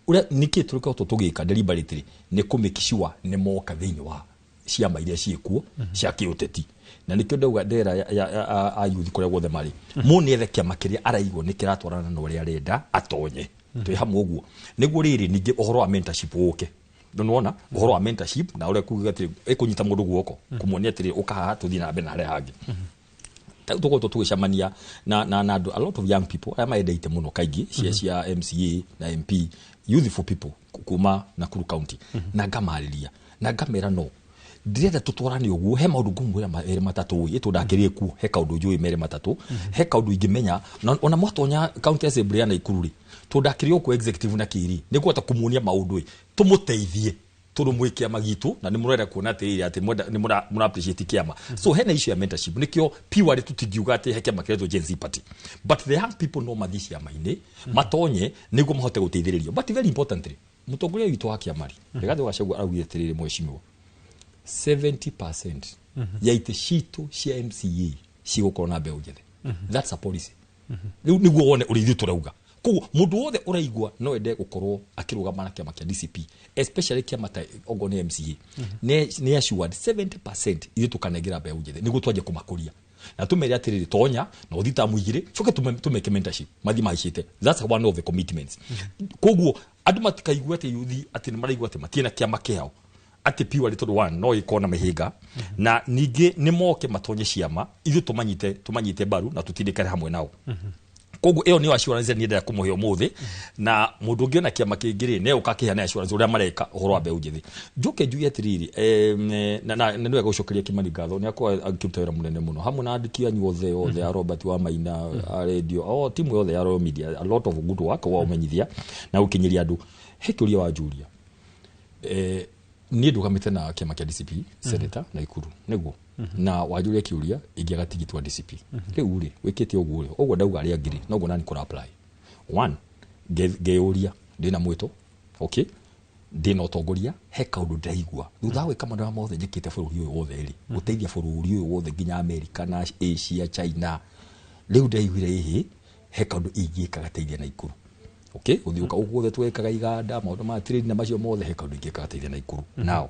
Ũrĩa nĩkĩ tũrĩkoretwo tũgĩka deliberately nĩ kũ make sure nĩ moka thĩinĩ wa ciama iria ciĩkuo cia kĩũteti, na nĩkĩo ndauga ndera ya youth kũrĩa guothe marĩ, mũndũ nĩethe kĩama kĩrĩa araigua nĩ kĩratwarana na ũrĩa arenda atonye. Twĩ hamwe ũguo. Nĩguo rĩrĩ ningĩ ũhoro wa mentorship ũke. Nĩwona ũhoro wa mentorship na ũrĩa kuga atĩ ĩkũnyita mũndũ guoko, kũmuonia atĩrĩ ũka haha tũthiĩ na mbere na harĩa hangĩ. Ta rĩu tũkoretwo tũgĩcemania na andũ, a lot of young people arĩa maendeite mũno kaingĩ cia MCA na MP, youthful people kuma Nakuru County, na ngamarĩria na ngamera no ndĩrenda tũtwarane ũguo, he maũndũ ngũmwĩra merĩ matatũ ĩ, tondũ ndakĩrĩ kuo, he kaũndũ njũĩ merĩ matatũ, he kaũndũ ingĩmenya, na ona mwatonya county assembly ya Nakuru rĩ, tondũ ndakĩrĩ o executive na kĩrĩ, nĩ ngũhota kũmuonia maũndũ ĩ, tũmũteithie tondũ mwĩ kĩama gitũ na nĩ mũrenda kuona atĩrĩrĩ atĩ nĩ mũra appreciate kĩama. So hena issue ya mentorship, nĩkĩo purely tũtingiuga atĩ he kĩama kĩretwo Gen Z Party, but the young people no mathiĩ ciama-inĩ matonye nĩguo mahote gũteithĩrĩrio. But very importantly, mũtongoria witũ wa kĩama rĩ, Rigathĩ wa Gachagua araugire atĩrĩrĩ, mheshimiwa, 70% ya itĩ citũ cia MCA cigũkorwo na mbeũ njĩthĩ. That's a policy. Rĩu nĩguo wone ũrĩa ithuĩ tũrauga. Koguo mũndũ wothe ũraigua no ende gũkorwo akĩrũgama na kĩama kĩa DCP, especially kĩama ta okorwo nĩ MCA, nĩ assured 70% ithuĩ tũkanengera mbeũ njĩthĩ nĩguo twanjie kũmakũria na tumere atiriri, tonya na uthi tamu igiri, coke tumeke mentorship mathi maicite. That's one of the commitments. Koguo andu matikaigue ati yuthi ati ni maraigua ati matirĩ na kĩama kĩao, ati purely tondũ one no ĩkorwo na mĩhĩnga, na ningĩ nĩ moke matonye ciama, ithuĩ tũmanyite mbaru na tũtindĩkane hamwe nao. Koguo ĩyo nĩyo assurance niĩ ndĩrenda kũmũhe ũmũthĩ, na mũndũ ũngĩ ona kĩama kĩngĩ rĩ, nĩ ũkakĩheana assurance ũrĩa mareka ũhoro wa mbeũ njĩthĩ. Njoke njuge atĩrĩrĩ, na nĩ wega gũcokeria Kimani ngatho, nĩ akorwo akĩruta wĩra mũnene mũno hamwe na andĩki anyu othe othe, a Robert wa Maina, a radio, o timu yothe ya Royal Media, a lot of good work wa ũmenyithia na gũkinyĩria andũ. He kĩũria wanjũria, niĩ ndũgamĩte na kĩama kĩa DCP senator Naikuru, nĩguo na wanjũria kĩũria ingĩaga tigiti wa DCP. Rĩu rĩ, wĩkĩte ũguo rĩ, ũguo ndauga arĩa angĩ rĩ, noguo nani kũra apply one, ngeyũria ndĩna mwĩto, okay, ndĩna ũtongoria, he kaũndũ ndĩraigua thutha wa gwĩka maũndũ marĩa mothe njĩkĩte bũrũri ũyũ wothe rĩ, gũteithia bũrũri ũyũ wothe nginya America na Asia, China, rĩu ndĩraiguire ĩhĩ he kaũndũ ingĩka gateithia Naikuru. Okay, gũthiũka ũguo guothe twekaga iganda, maũndũ ma trade na macio mothe, he kaũndũ ingĩka gateithia Naikuru. Now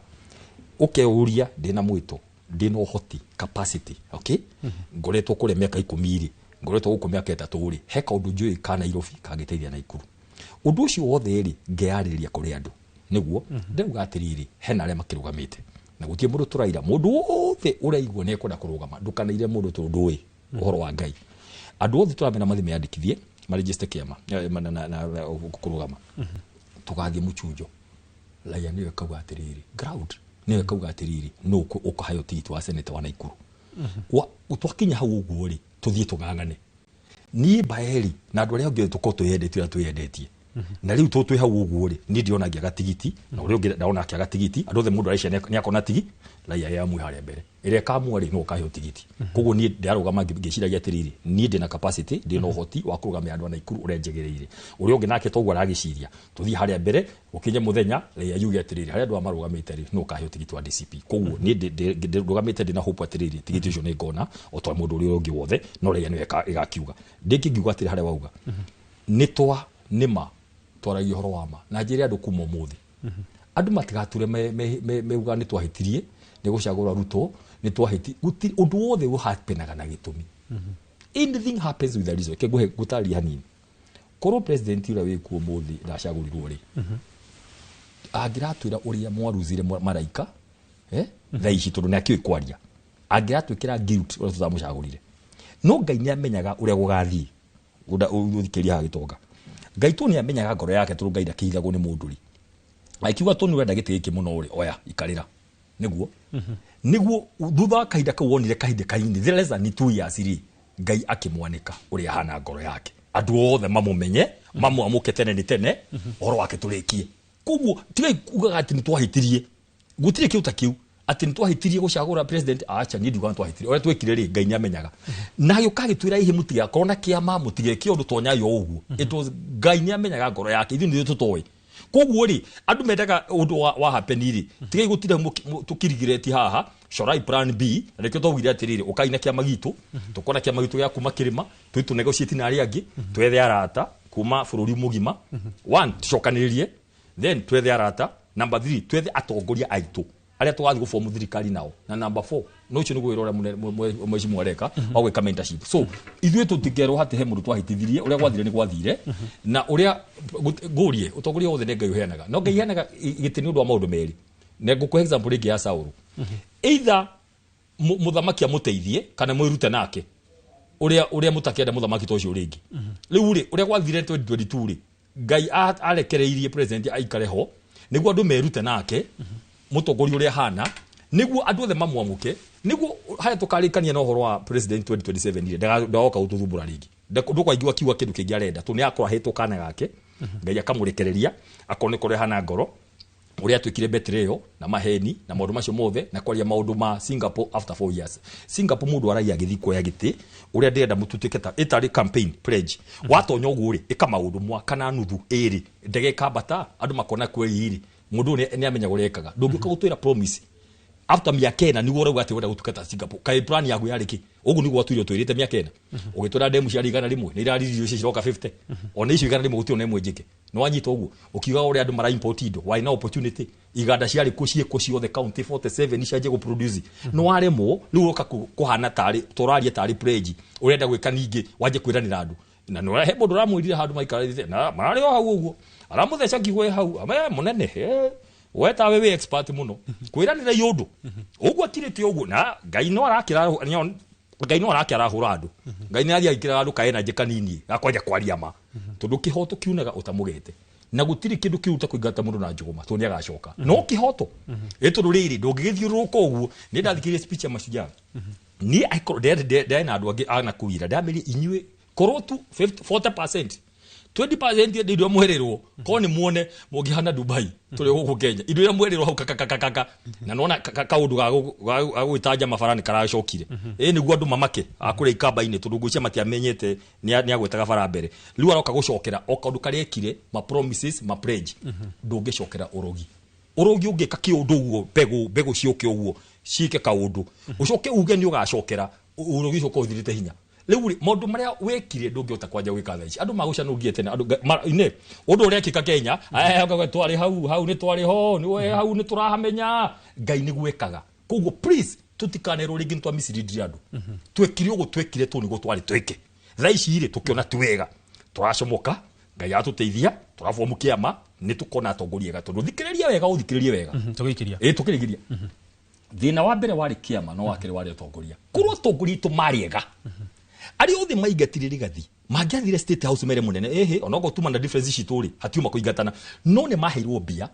ũkeuria ndĩna mwĩto, ndĩna ũhoti, capacity, okay, ngoretwo kũrĩa mĩaka 10 rĩ, ngoretwo gũkũ mĩaka 3 rĩ, he kaũndũ njũĩ ka Nairobi kangĩteithia Naikuru. Ũndũ ũcio wothe rĩ, ngeyarĩrĩria kũrĩ andũ nĩguo ndauga atĩrĩrĩ, hena arĩa makĩrũgamĩte na gũtirĩ mũndũ tũraira. Mũndũ wothe ũraigua nĩ ekwenda kũrũgama, ndũkanaire mũndũ tondũ ndũĩ ũhoro wa Ngai. Andũ othe tũramera mathiĩ meyandĩkithie, marejiste kĩama na kũrũgama. Tũgathiĩ mũchunjo, raia nĩyo ĩkauga atĩrĩrĩ, ground nĩyo ĩkauga atĩrĩrĩ, nũ ũkaheo tigiti wa seneta wa Naikuru. Twakinya hau ũguo rĩ, tũthiĩ tũng'ang'ane niĩ Baeri na andũ arĩa angĩ tũkorwo twĩyendetie ũrĩa twĩyendetie. Na rĩu tũ twĩ hau ũguo rĩ, niĩ ndĩrona ngĩaga tigiti na ũrĩa ũngĩ ndona akĩaga tigiti. Andũ othe mũndũ arecia nĩ akona tigi, raia yamwe harĩa mbere ĩrĩa ĩkamua rĩ, no ũkaheo tigiti. Koguo niĩ ndĩrarũgama ngĩciragia atĩrĩrĩ, niĩ ndĩna capacity, ndĩna ũhoti wa kũrũgamia andũ a Naikuru ũrĩa njagĩrĩire. Ũrĩa ũngĩ nake toguo aragĩciria, tũthiĩ harĩa mbere, gũkinye mũthenya raia yuge atĩrĩrĩ, harĩa andũ aya marũgamĩte rĩ, no ũkaheo tigiti wa DCP. Koguo niĩ ndũgamĩte ndĩna hope atĩrĩrĩ, tigiti ũcio nĩ ngona o ta mũndũ ũrĩa ũngĩ wothe, no raia nĩyo ĩgakiuga. Ndĩngĩngiuga atĩrĩ, harĩa wauga nĩ twa nĩma twaragia ũhoro wa ma na njĩre andũ kuma ũmũthĩ, andũ matigature meuga nĩ twahĩtirie nĩ gũcagũra Ruto, nĩ twahĩti gũtirĩ ũndũ wothe ũhapenaga na gĩtũmi. Anything happens with a reason. Ke nguhe gũtarĩria hanini, korwo president ũrĩa wĩkuo ũmũthĩ ndacagũrirwo rĩ, angĩratwĩra ũrĩa mwaruzire maraika, thaa ici tondũ nĩ akĩũĩ kwaria, angĩratwĩkĩra guilt ũrĩa tũtamũcagũrire. No Ngai nĩ amenyaga ũrĩa gũgathiĩ. Ũthikĩria haha gĩtonga, Ngai tu nĩ amenyaga ngoro yake, tondũ Ngai ndakĩhithagwo nĩ mũndũ rĩ, akiuga tu nĩ ũrenda gĩtĩ gĩkĩ mũno rĩ, oya ikarĩra nĩguo thutha wa kahinda kau wonire kahinda kanini, the less than 2 years rĩ, Ngai akĩmwanĩka ũrĩa ahana ngoro yake, andũ othe mamũmenye, mamwamũke tene nĩ tene, ũhoro wake tũrĩkie. Koguo tigai kugaga atĩ nĩ twahĩtirie, gũtirĩ kĩu ta kĩu atĩ nĩ twahĩtirie gũcagũra president. Acha, niĩ ndiugaga nĩ twahĩtirie. Ũrĩa twĩkire rĩ, Ngai nĩ amenyaga na agĩũka agĩtwĩra ihe mũtigakorwo na kĩama, mũtigeke ũndũ tonyayo ũguo. It was Ngai nĩ amenyaga ngoro yake, ithuĩ nĩ tũtoĩ. Koguo rĩ, andũ mendaga ũndũ wa happen rĩ, tigai gũtinda tũkirigireti haha, corai plan B. Na nĩkĩo twaugire atĩrĩrĩ, ũkai na kĩama gitũ, tũkona kĩama gitũ gĩa kuma kĩrĩma, tũthiĩ tũ negotiate na arĩa angĩ, twethe arata kuma bũrũri mũgima. One, tũcokanĩrĩrie, then twethe arata. Number 3, twethe atongoria aitũ arĩa tũgathiĩ gũbomu thirikari nao, na number 4, no ũcio nĩguo wĩra ũrĩa mheshimiwa areka wa gwĩka mentorship. So ithuĩ tũtikerwo hatĩ he mũndũ twahĩtithirie, ũrĩa gwathire nĩ gwathire. Na ũrĩa ngũrie ũtongoria wothe nĩ Ngai ũheanaga, no Ngai heanaga gĩtĩ nĩ ũndũ wa maũndũ merĩ. Na ngũkũhe example ĩngĩ ya Saũlũ, either mũthamaki amũteithie kana mwĩrute nake ũrĩa mũtakĩenda mũthamaki ta ũcio rĩngĩ. Rĩu rĩ, ũrĩa gwathire 2022 rĩ, Ngai arekereirie president aikare ho nĩguo andũ merute nake mũtongoria ũrĩa ahana, nĩguo andũ othe mamwamũke, nĩguo harĩa tũkarĩkania na ũhoro wa president 2027 rĩ, ndagoka gũtũthumbũra rĩngĩ. Ndũkaigua akiuga kĩndũ kĩngĩ arenda, tondũ nĩ akorwo ahetwo kana gake, Ngai akamũrekereria akorwo nĩ kũrĩa ahana ngoro, ũrĩa atuĩkire betrayal na maheni na maũndũ macio mothe, na kwaria maũndũ ma Singapore after 4 years. Singapore mũndũ aragia agĩthiĩ kuoya gĩtĩ, ũrĩa ndĩrenda mũtuĩke ta ĩtarĩ campaign pledge, watonya ũguo rĩ, ĩka maũndũ mwaka na nuthu ĩrĩ, ndege ĩkambata, andũ makona kweli rĩ, mũndũ ũyũ nĩ amenya ũrĩa ekaga. Ndũngĩũka gũtwĩra promise After mĩaka 4 nĩguo ũrauga atĩ ũrenda gũtuĩka ta Singapore. Kaĩ plan yaku yarĩ kĩ? Ũguo nĩguo watwĩrire twĩrĩte mĩaka 4. Ũgĩtwĩra demu ciarĩ 100, nĩ iraririo icio ciroka 50. Ona icio 100 gũtirĩ ona ĩmwe njĩke. Nĩ wanyita ũguo. Ũkiuga ũrĩa andũ mara import indo, warĩ na opportunity. Iganda ciarĩ kuo ciĩkwo ciothe county 47 cianjie gũ produce. Nĩ waremwo, rĩu ũroka kũhana tarĩ tũraria tarĩ pledge. Ũrenda gwĩka ningĩ wanjie kwĩranĩra andũ. Na nĩ he mũndũ ũramwĩrire handũ maikarĩte na mararĩ o hau ũguo. Aramũtheca kiugo hau, ame mũnene, we tawe wĩ expert mũno. Kwĩranĩra iũndũ. Ũguo akirĩte ũguo na Ngai no arakĩra Ngai no arakĩarahũra andũ. Ngai nĩ athiĩ agĩkĩraga andũ ka energy kanini gakwanja kwaria ma. Tondũ kĩhoto kiunaga ũtamũgete. Na gũtirĩ kĩndũ kĩu ta kũingata mũndũ na njũgũma tondũ nĩ agacoka. No kĩhoto. Ĩ tondũ rĩrĩ ndũngĩgĩthiũrũrũka ũguo. Nĩ ndathikĩrĩirie speech ya Mashujaa. Niĩ angĩkorwo ndarĩ na andũ angĩ a nakũu ira ndamĩrire inyuĩ korwo tu 40% 20% ya indo iria mwerĩrwo korwo nĩ muone mũngĩhana Dubai tũrĩ gũkũ Kenya indo iria mwerĩrwo hau kakakakaka na nona kaũndũ ga gwĩtanja mabara nĩ karacokire. Ĩ nĩguo andũ mamake akũrĩa ikamba-inĩ tondũ ngwĩciria matiamenyete nĩ agwetaga bara mbere. Rĩu aroka gũcokera o kaũndũ karĩa ekire ma promises ma pledge. Ndũngĩcokera ũrogi. Ũrogi ũngĩka kĩũndũ ũguo mbegũ ciũke ũguo ciĩke kaũndũ ũcoke uge nĩ ũgacokera ũrogi ũcio ũkorwo ũthirĩte hinya. Rĩu rĩ maũndũ marĩa wekire ndũngĩhota kwanja gwĩka thaa ici. Andũ magũcanũngie tene andũ ine ũndũ ũrĩa ekĩka Kenya twarĩ hau hau nĩ twarĩ ho nĩ hau nĩ tũrahamenya. Ngai nĩguo ekaga. Koguo please tũtikanerwo rĩngĩ nĩ twa mislead andũ. Twekire ũguo twekire tũ nĩguo twarĩ twĩke. Thaa ici rĩ tũkĩona ti wega tũracomoka. Ngai atũteithia tũrabomu kĩama nĩ tũkona atongoria ega tondũ thikĩrĩria wega ũthikĩrĩrie wega. Tũgĩikĩria. Ĩ tũkĩrĩkĩria. Thĩna wa mbere warĩ kĩama no wa kerĩ warĩ atongoria. Korwo atongoria aitũ marĩ ega arĩa othe maingatire Rigathi mangĩathire State House mere mũnene ĩhĩ onokorwo tuma na difference citũ rĩ hatiuma kũingatana no nĩ maheirwo mbia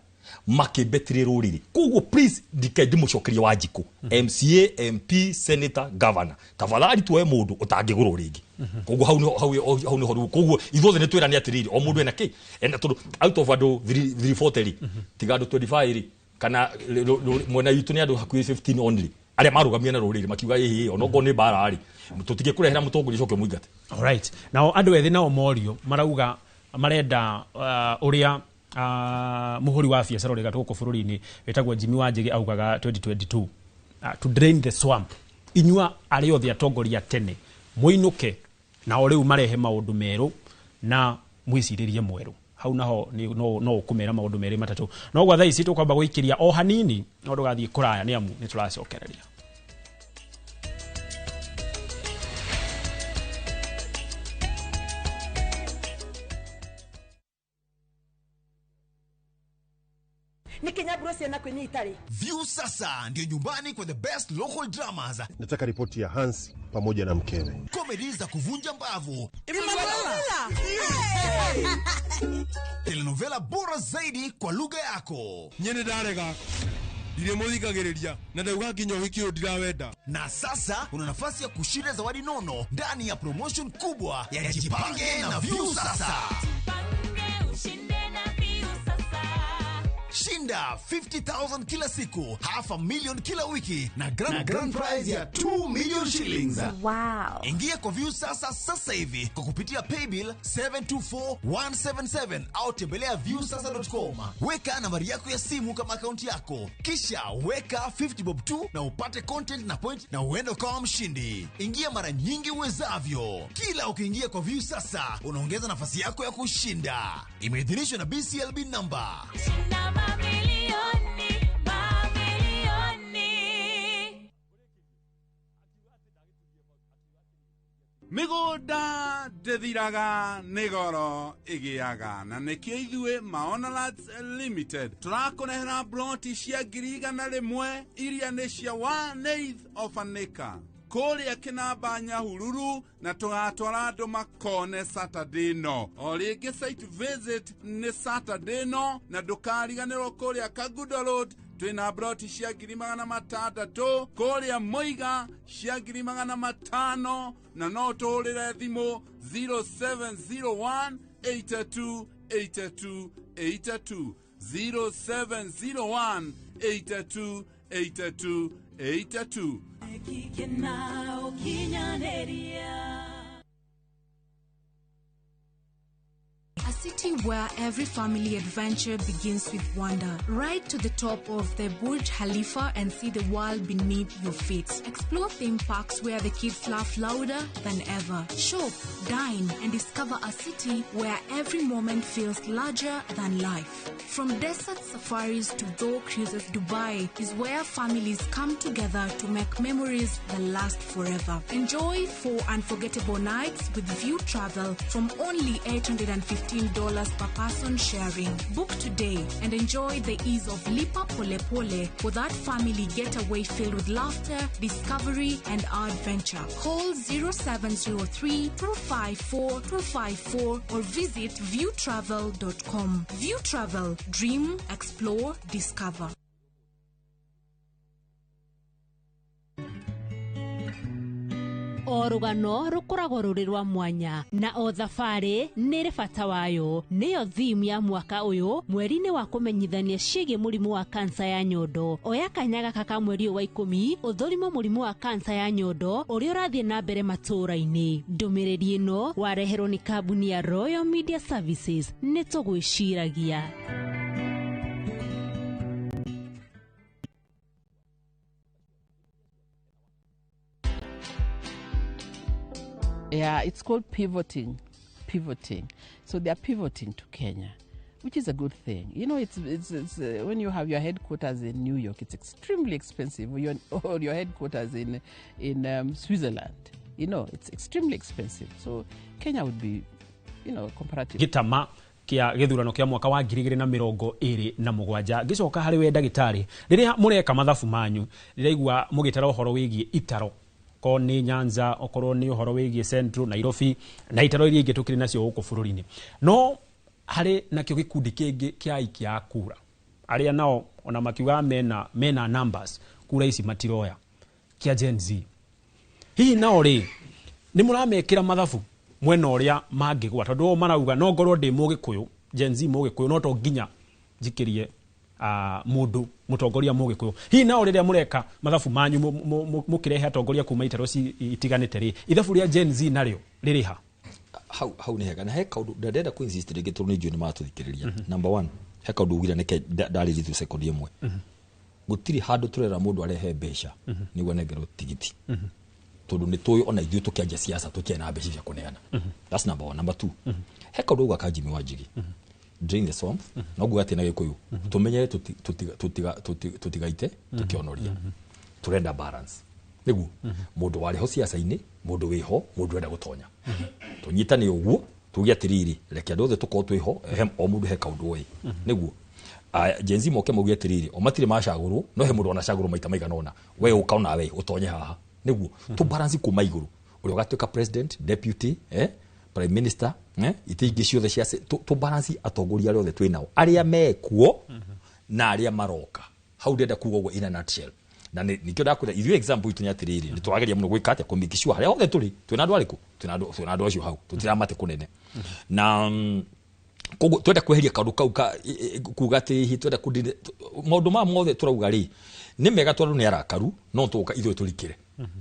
makĩmbetire rũrĩrĩ. Koguo please ndike ndĩmũcokerie Wanjikũ MCA MP Senator Governor tafadhali tuoe mũndũ ũtangĩgũrwo rĩngĩ. Koguo hau hau nĩho rĩu koguo ithuothe nĩ twĩrane atĩrĩrĩ o mũndũ ena kĩ ena tondũ out of andũ 340 rĩ tiga andũ 25 rĩ kana mwena witũ nĩ andũ hakuhĩ 15 only arĩa marũgamire na rũrĩrĩ makiuga ĩhĩ onokorwo nĩ mbara rĩ tũtingĩkũrehera mũtongoria ũcoke mũingate. Alright. Nao andũ ethĩ nao morio marauga marenda ũrĩa mũhũri wa biacara ũrĩa gũkũ bũrũri-inĩ wĩtagwo Jimmy Wanjigi augaga 2022 to drain the swamp. Inyua arĩa othe atongoria tene mũinũke nao rĩu marehe maũndũ merũ na mwĩcirĩrie mwerũ. Hau naho no ũkũmera maũndũ merĩ matatũ. No gwa thaa ici tũkwamba gũikĩria o hanini no ndũgathiĩ kũraya nĩ amu nĩ tũracokereria. View sasa ndio nyumbani kwa the best local dramas. Nataka ripoti ya Hans pamoja na mkewe. Comedy za kuvunja mbavu. Telenovela bora zaidi kwa lugha yako. Nyene darega. Ndiremuthikagiriria na ndauga nginya ũhiki ũyũ ndirawenda. Na sasa una nafasi ya kushinda zawadi nono ndani ya promotion kubwa ya Jipange na View sasa. Shinda 50,000 kila siku, 500,000 kila wiki na grand prize ya 2 million shillings. Wow. Ingia kwa View sasa sasa hivi kwa kupitia paybill 724177 au tembelea viewsasa.com. Weka nambari yako ya simu kama akaunti yako. Kisha weka 50 bob 2 na upate content na point na uende kama mshindi. Ingia mara nyingi uwezavyo. Kila ukiingia kwa View sasa unaongeza nafasi yako ya kushinda. Imeidhinishwa na BCLB number. Mĩgũnda ndĩthiraga nĩ goro ĩgĩaga na nĩkĩo ithuĩ Maona Lands Limited tũrakũrehera ploti cia 100,000 iria nĩ cia 1/8 of an acre kũrĩa Kĩnamba Nyahururu na tũgatwara andũ makone Saturday no o rĩngĩ site visit nĩ Saturday no na ndũkariganĩrwo kũrĩa Kagudo Road twĩna ploti cia 600,000 kũrĩa Mũiga cia 500,000 na no tũhũrĩre thimũ 0701 82 82 82 0701 82 82 82. city where every family adventure begins with wonder. Ride to the top of the Burj Khalifa and see the world beneath your feet. Explore theme parks where the kids laugh louder than ever. Shop, dine, and discover a city where every moment feels larger than life. From desert safaris to dhow cruises, Dubai is where families come together to make memories that last forever. Enjoy 4 unforgettable nights with View Travel from only $815 per person sharing. Book today and enjoy the ease of Lipa Pole Pole for that family getaway filled with laughter, discovery, and adventure. Call 0703 254 254 or visit viewtravel.com. View Travel. Dream, explore, discover. O rũgano rũkoragwo rũrĩ rwa mwanya na o thabarĩ nĩ ĩrĩ bata wayo. Nĩyo theme ya mwaka ũyũ mweri-inĩ wa kũmenyithania ciĩgiĩ mũrimũ wa kansa ya nyondo. Oya kanya gaka ka mweri ũyũ wa 10 ũthũrimwo mũrimũ wa kansa ya nyondo ũrĩa ũrathiĩ na mbere matũũra-inĩ. Ndũmĩrĩri ĩno wareherwo nĩ kambuni ya Royal Media Services. Nĩ tũgwĩciragia. Yeah, it's called pivoting. Pivoting. So they are pivoting to Kenya, which is a good thing. You know, it's when you have your headquarters in New York, it's extremely expensive. Or your headquarters in Switzerland, you know, it's extremely expensive. So Kenya would be, you know, comparative. Gitama kia githurano kia mwaka wa 2027 ngicoka hari we ndagitari riria mureka mathabu manyu ndiraigua mugitara uhoro wigie itaro ko ni Nyanza okorwo ni uhoro wigie Central Nairobi na itaro iria ingĩ tukiri nacio guku bururi-ini no hari nakio gikundi kingi kia aikia a kura aria nao ona makiuga mena numbers kura ici matiroya kia Gen Z hihi nao ri ni muramekira mathabu mwena uria mangigwa tondu o marauga no ngorwo ndi mugikuyu Gen Z mugikuyu no to nginya njikirie mundu mutongoria mugikuyu hihi nao riria mureka mathabu manyu mukirehe atongoria kuma itaro itiganite ri ithabu ria Gen Z nario riri ha hau ni hega na he kaundu ndenda ku insist rĩngĩ tondũ nĩ njũĩ nĩ maratũthikĩrĩria. Number 1 he kaundu ugire neke ndarĩrie tu sekondi ĩmwe. Gũtirĩ handũ tũrera mũndũ arehe mbeca nĩguo anengerwo tigiti tondũ nĩ tũĩ ona ithuĩ tũkĩanjia siasa tũtiarĩ na mbeca cia kũneana. That's number 1. Number 2 he kaundu uga ka Jimmy Wanjigi drain the swamp no nguga atĩ na Gĩkũyũ tũmenyere tũtigaite tũkĩonoria tũrenda balance nĩguo mũndũ warĩ ho siasa-inĩ mũndũ wĩho mũndũ ũrenda gũtonya tũnyitane ũguo tuge atĩrĩrĩ reke andũ othe tũkorwo twĩho o mũndũ he kaũndũ oĩ nĩguo Gen Z moke mauge atĩrĩrĩ o matirĩ macagũrwo no he mũndũ onacagũrwo maita maigana ũna we ũka ona we ũtonye haha nĩguo tũ balance kuma igũrũ ũrĩa ũgatuĩka president deputy prime minister itĩ ingĩ ciothe cia tũ balance atongoria arĩa othe twĩ nao arĩa mekuo na arĩa maroka hau ndĩrenda kuga ũguo in a nutshell na nikio ndakwira ithuĩ example itu nĩ atĩrĩrĩ nĩ tũrageria mũno gwĩka atĩa kũ make sure harĩa hothe tũrĩ twĩna andũ arĩkũ twĩna andũ acio hau tũtiramate kũnene na koguo twenda kweheria kaũndũ kau ka kuga atĩ hihi twenda maũndũ maya mothe tũrauga rĩ nĩ mega tondũ nĩ arakaru no tũka ithuĩ tũrikĩre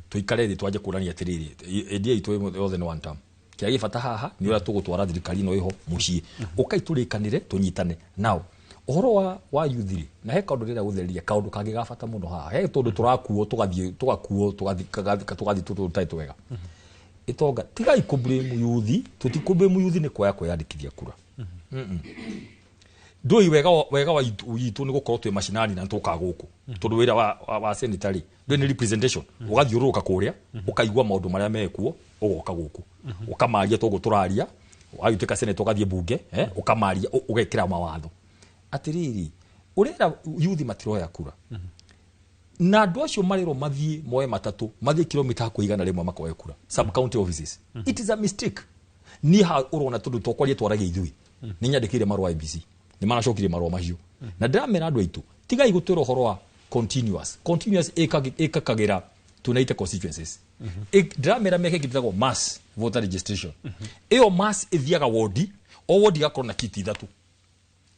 tũikare thĩ twanje kũrania atĩrĩrĩ idea itũ yothe nĩ one term kĩrĩa gĩ bata haha nĩ ũrĩa tũgũtwara thirikari ĩno ĩho mũciĩ ũkai tũrĩkanĩre tũnyitane nao ũhoro wa youth rĩ na he kaũndũ ndĩrenda gũthereria kaũndũ kangĩ ga bata mũno haha he tondũ tũrakuo tũgathiĩ tũgakuo tũgathiĩ tũtarĩ twega ĩtonga tigai kũ blame youth tũtikũ blame youth nĩ kwaga kwĩyandĩkithia kura ndũĩ wega wa itũ nĩ gũkorwo twĩ macinani na tũkaga gũkũ tondũ wĩra wa senator rĩ ndũĩ nĩ representation ũgathiũrũrũka kũrĩa ũkaigua maũndũ marĩa mekuo ũgoka gũkũ ũkamaria toguo tũraria wagĩtuĩka senator ũgathiĩ bunge ũkamaria ũgekĩra mawatho atiriri urera youth matiroya kura na andu acio marerwo mathie moe matatu mathie kilomita hakuhi 100 makoe kura sub county offices. It is a mistake ni ha urona tondu twakwaria twaragia ithui ni nyandikire marua IBC ni maracokirie marua macio na ndiramera andu aitu tigai gutwira uhoro wa continuous ikakagira tunaite constituencies ndiramera meke gitagwo mass voter registration iyo mass ithiaga wodi o wodi gakorwo na kiti ithatu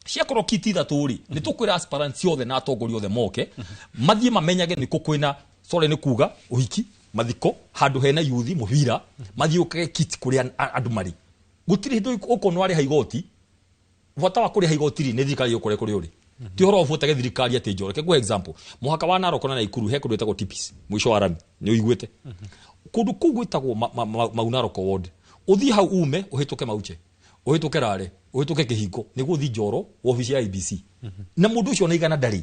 ciakorwo kiti ithatu ri ni tukwira aspirants othe na atongoria othe moke mathie mamenyage ni ku kwina sorry ni kuga uhiki mathiko handu hena yuthi mubira mathie ukage kiti kuria andu mari gutiri hindu ukonwo ari ha igoti Bata wa kũrĩha igoti rĩ, nĩ thirikari ĩgũkore kũrĩa ũrĩ. Ti ũhoro ũbuatage thirikari atĩ njoro. Reke nguhe example. Mũhaka wa Narok na Naikuru he kũndũ gwĩtagwo Tipis, mũico wa rami, nĩ ũiguĩte. Kũndũ kũu gwĩtagwo Mau Narok ward. Ũthiĩ hau ume, ũhĩtũke Mauche, ũhĩtũke Rare, ũhĩtũke Kĩhingo, nĩguo ũthiĩ Njoro, wabici ya IEBC. Na mũndũ ũcio na igana ndarĩ.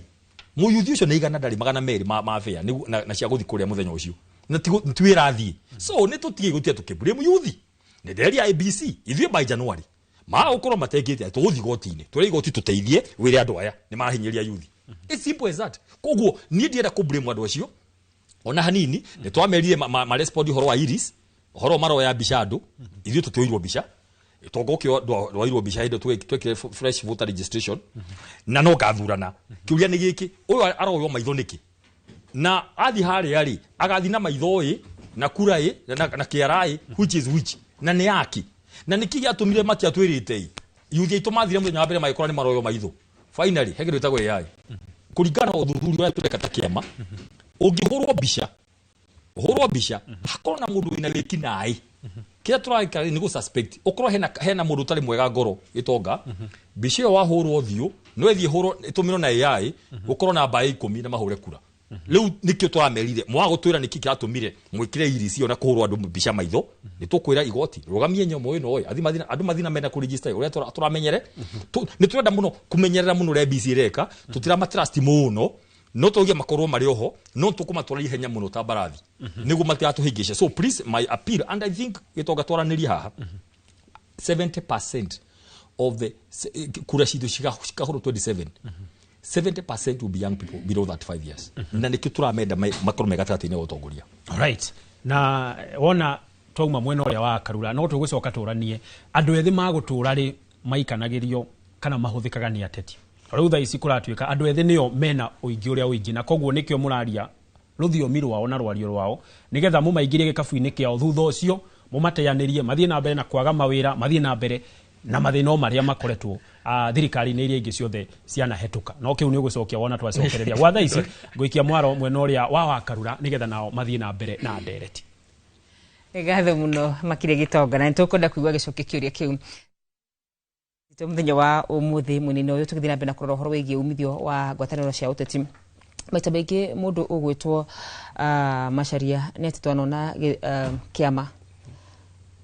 Mũyuthi ũcio na igana ndarĩ 200 ma fare, nĩguo na cia gũthiĩ kũrĩa mũthenya ũcio. Na ti wĩra athiĩ. So nĩ tũtige gũtiga tũkĩblame yuthi. Nĩ ndĩreria IEBC, ithuĩ by January. Ma gũkorwo matekĩte atĩ tũgũthiĩ igoti-inĩ. Tũrĩa igoti tũteithie wĩre andũ aya nĩ marahinyĩrĩria yuthi. It's simple as that. Koguo niĩ ndienda kũ blame andũ acio ona hanini. Nĩ twamerire ma respond ũhoro wa iris, ũhoro maroya mbica andũ, ithuĩ tũtioirwo mbica. Tongo ũkĩo ndwoirwo mbica hĩndĩ twekire fresh voter registration na no ngathurana. Kĩũria nĩ gĩkĩ, ũyũ aroywo maitho nĩkĩ? Na athi harĩa rĩ, agathiĩ na maitho ĩ, na kura ĩ, na kĩara ĩ, which is which? Na nĩ yaki. Na nĩkĩ gĩatũmire matiatwĩrĩte ĩ? Yuthi aitũ mathire mũthenya wa mbere magĩkora nĩ maroywo maitho. Finally, he kĩndũ gĩtagwo AI. Kũringana na ũthuthuria ũrĩa tũreka ta kĩama, ũngĩhũrwo mbica, ũhũrwo mbica, hakorwo na mũndũ wĩna wĩkinaĩ. Kĩrĩa tũreka nĩ gũ suspect. Ũkorwo hena mũndũ ũtarĩ mwega ngoro gĩtonga, mbica ĩyo wahũrwo ũthiũ, no ĩthiĩ ĩhũrwo, ĩtũmĩrwo na AI, gũkorwo na mbaĩ 10 na mahũre kura. Rĩu nĩkĩo tũramerire, mwaga gũtwĩra nĩkĩ kĩratũmire mwĩkĩre iris ĩyo na kũhũrwo andũ mbica maitho, nĩ tũkwĩra igoti, rũgamie nyamũ ĩno ĩ, andũ mathiĩ na mena kũregister ũrĩa tũramenyere. Nĩ tũrenda mũno kũmenyerera mũno ũrĩa IEBC ĩreka, tũtiramatrust mũno, no tũge makorwo marĩ oho, no tũkũmatwara ihenya mũno ta mbarathi, nĩguo matigatũhĩngĩce. So please, my appeal, and I think gĩtonga twaranĩrie haha, 70% of the kura citũ cikahũrwo 27. 70% will be young people below 35 years. Na nĩkĩo tũramenda makorwo me gatagatĩ-inĩ wa ũtongoria. Alright. Na wona twauma mwena ũrĩa wa Karura, no tũgũcoka tũranie andũ ethĩ magũtũra rĩ maikanagĩrio kana mahũthĩkaga nĩ ateti. Rĩu thaa ici kũratuĩka andũ ethĩ nĩo mena ũingĩ ũrĩa ũingĩ, na koguo nĩkĩo mũraria rũthiomi rwao na rwario rwao nĩgetha mũmaingĩrie gĩkabu-inĩ kĩao, thutha ũcio mũmateanĩrie mathiĩ na mbere na kwaga mawĩra, mathiĩ na mbere na mathĩna o marĩa makoretwo thirikari-inĩ iria ingĩ ciothe cianahetũka. No kĩu nĩ ũgũcokia wona twacokereria. Gwa thaa ici ngũikia mwaro mwena ũrĩa wa Wakarura nĩgetha nao mathiĩ na mbere na ndereti. Nĩ ngatho mũno makĩria gĩtonga, na nĩ tũkwenda kũigua gĩcokia kĩũria kĩu. Mũthenya wa ũmũthĩ mwena-inĩ ũyũ tũgĩthiĩ na mbere na kũrora ũhoro wĩgiĩ umithio wa ngwatanĩro cia ũteti. Maita maingĩ mũndũ ũgwĩtwo Macharia nĩ atĩ twanona kĩama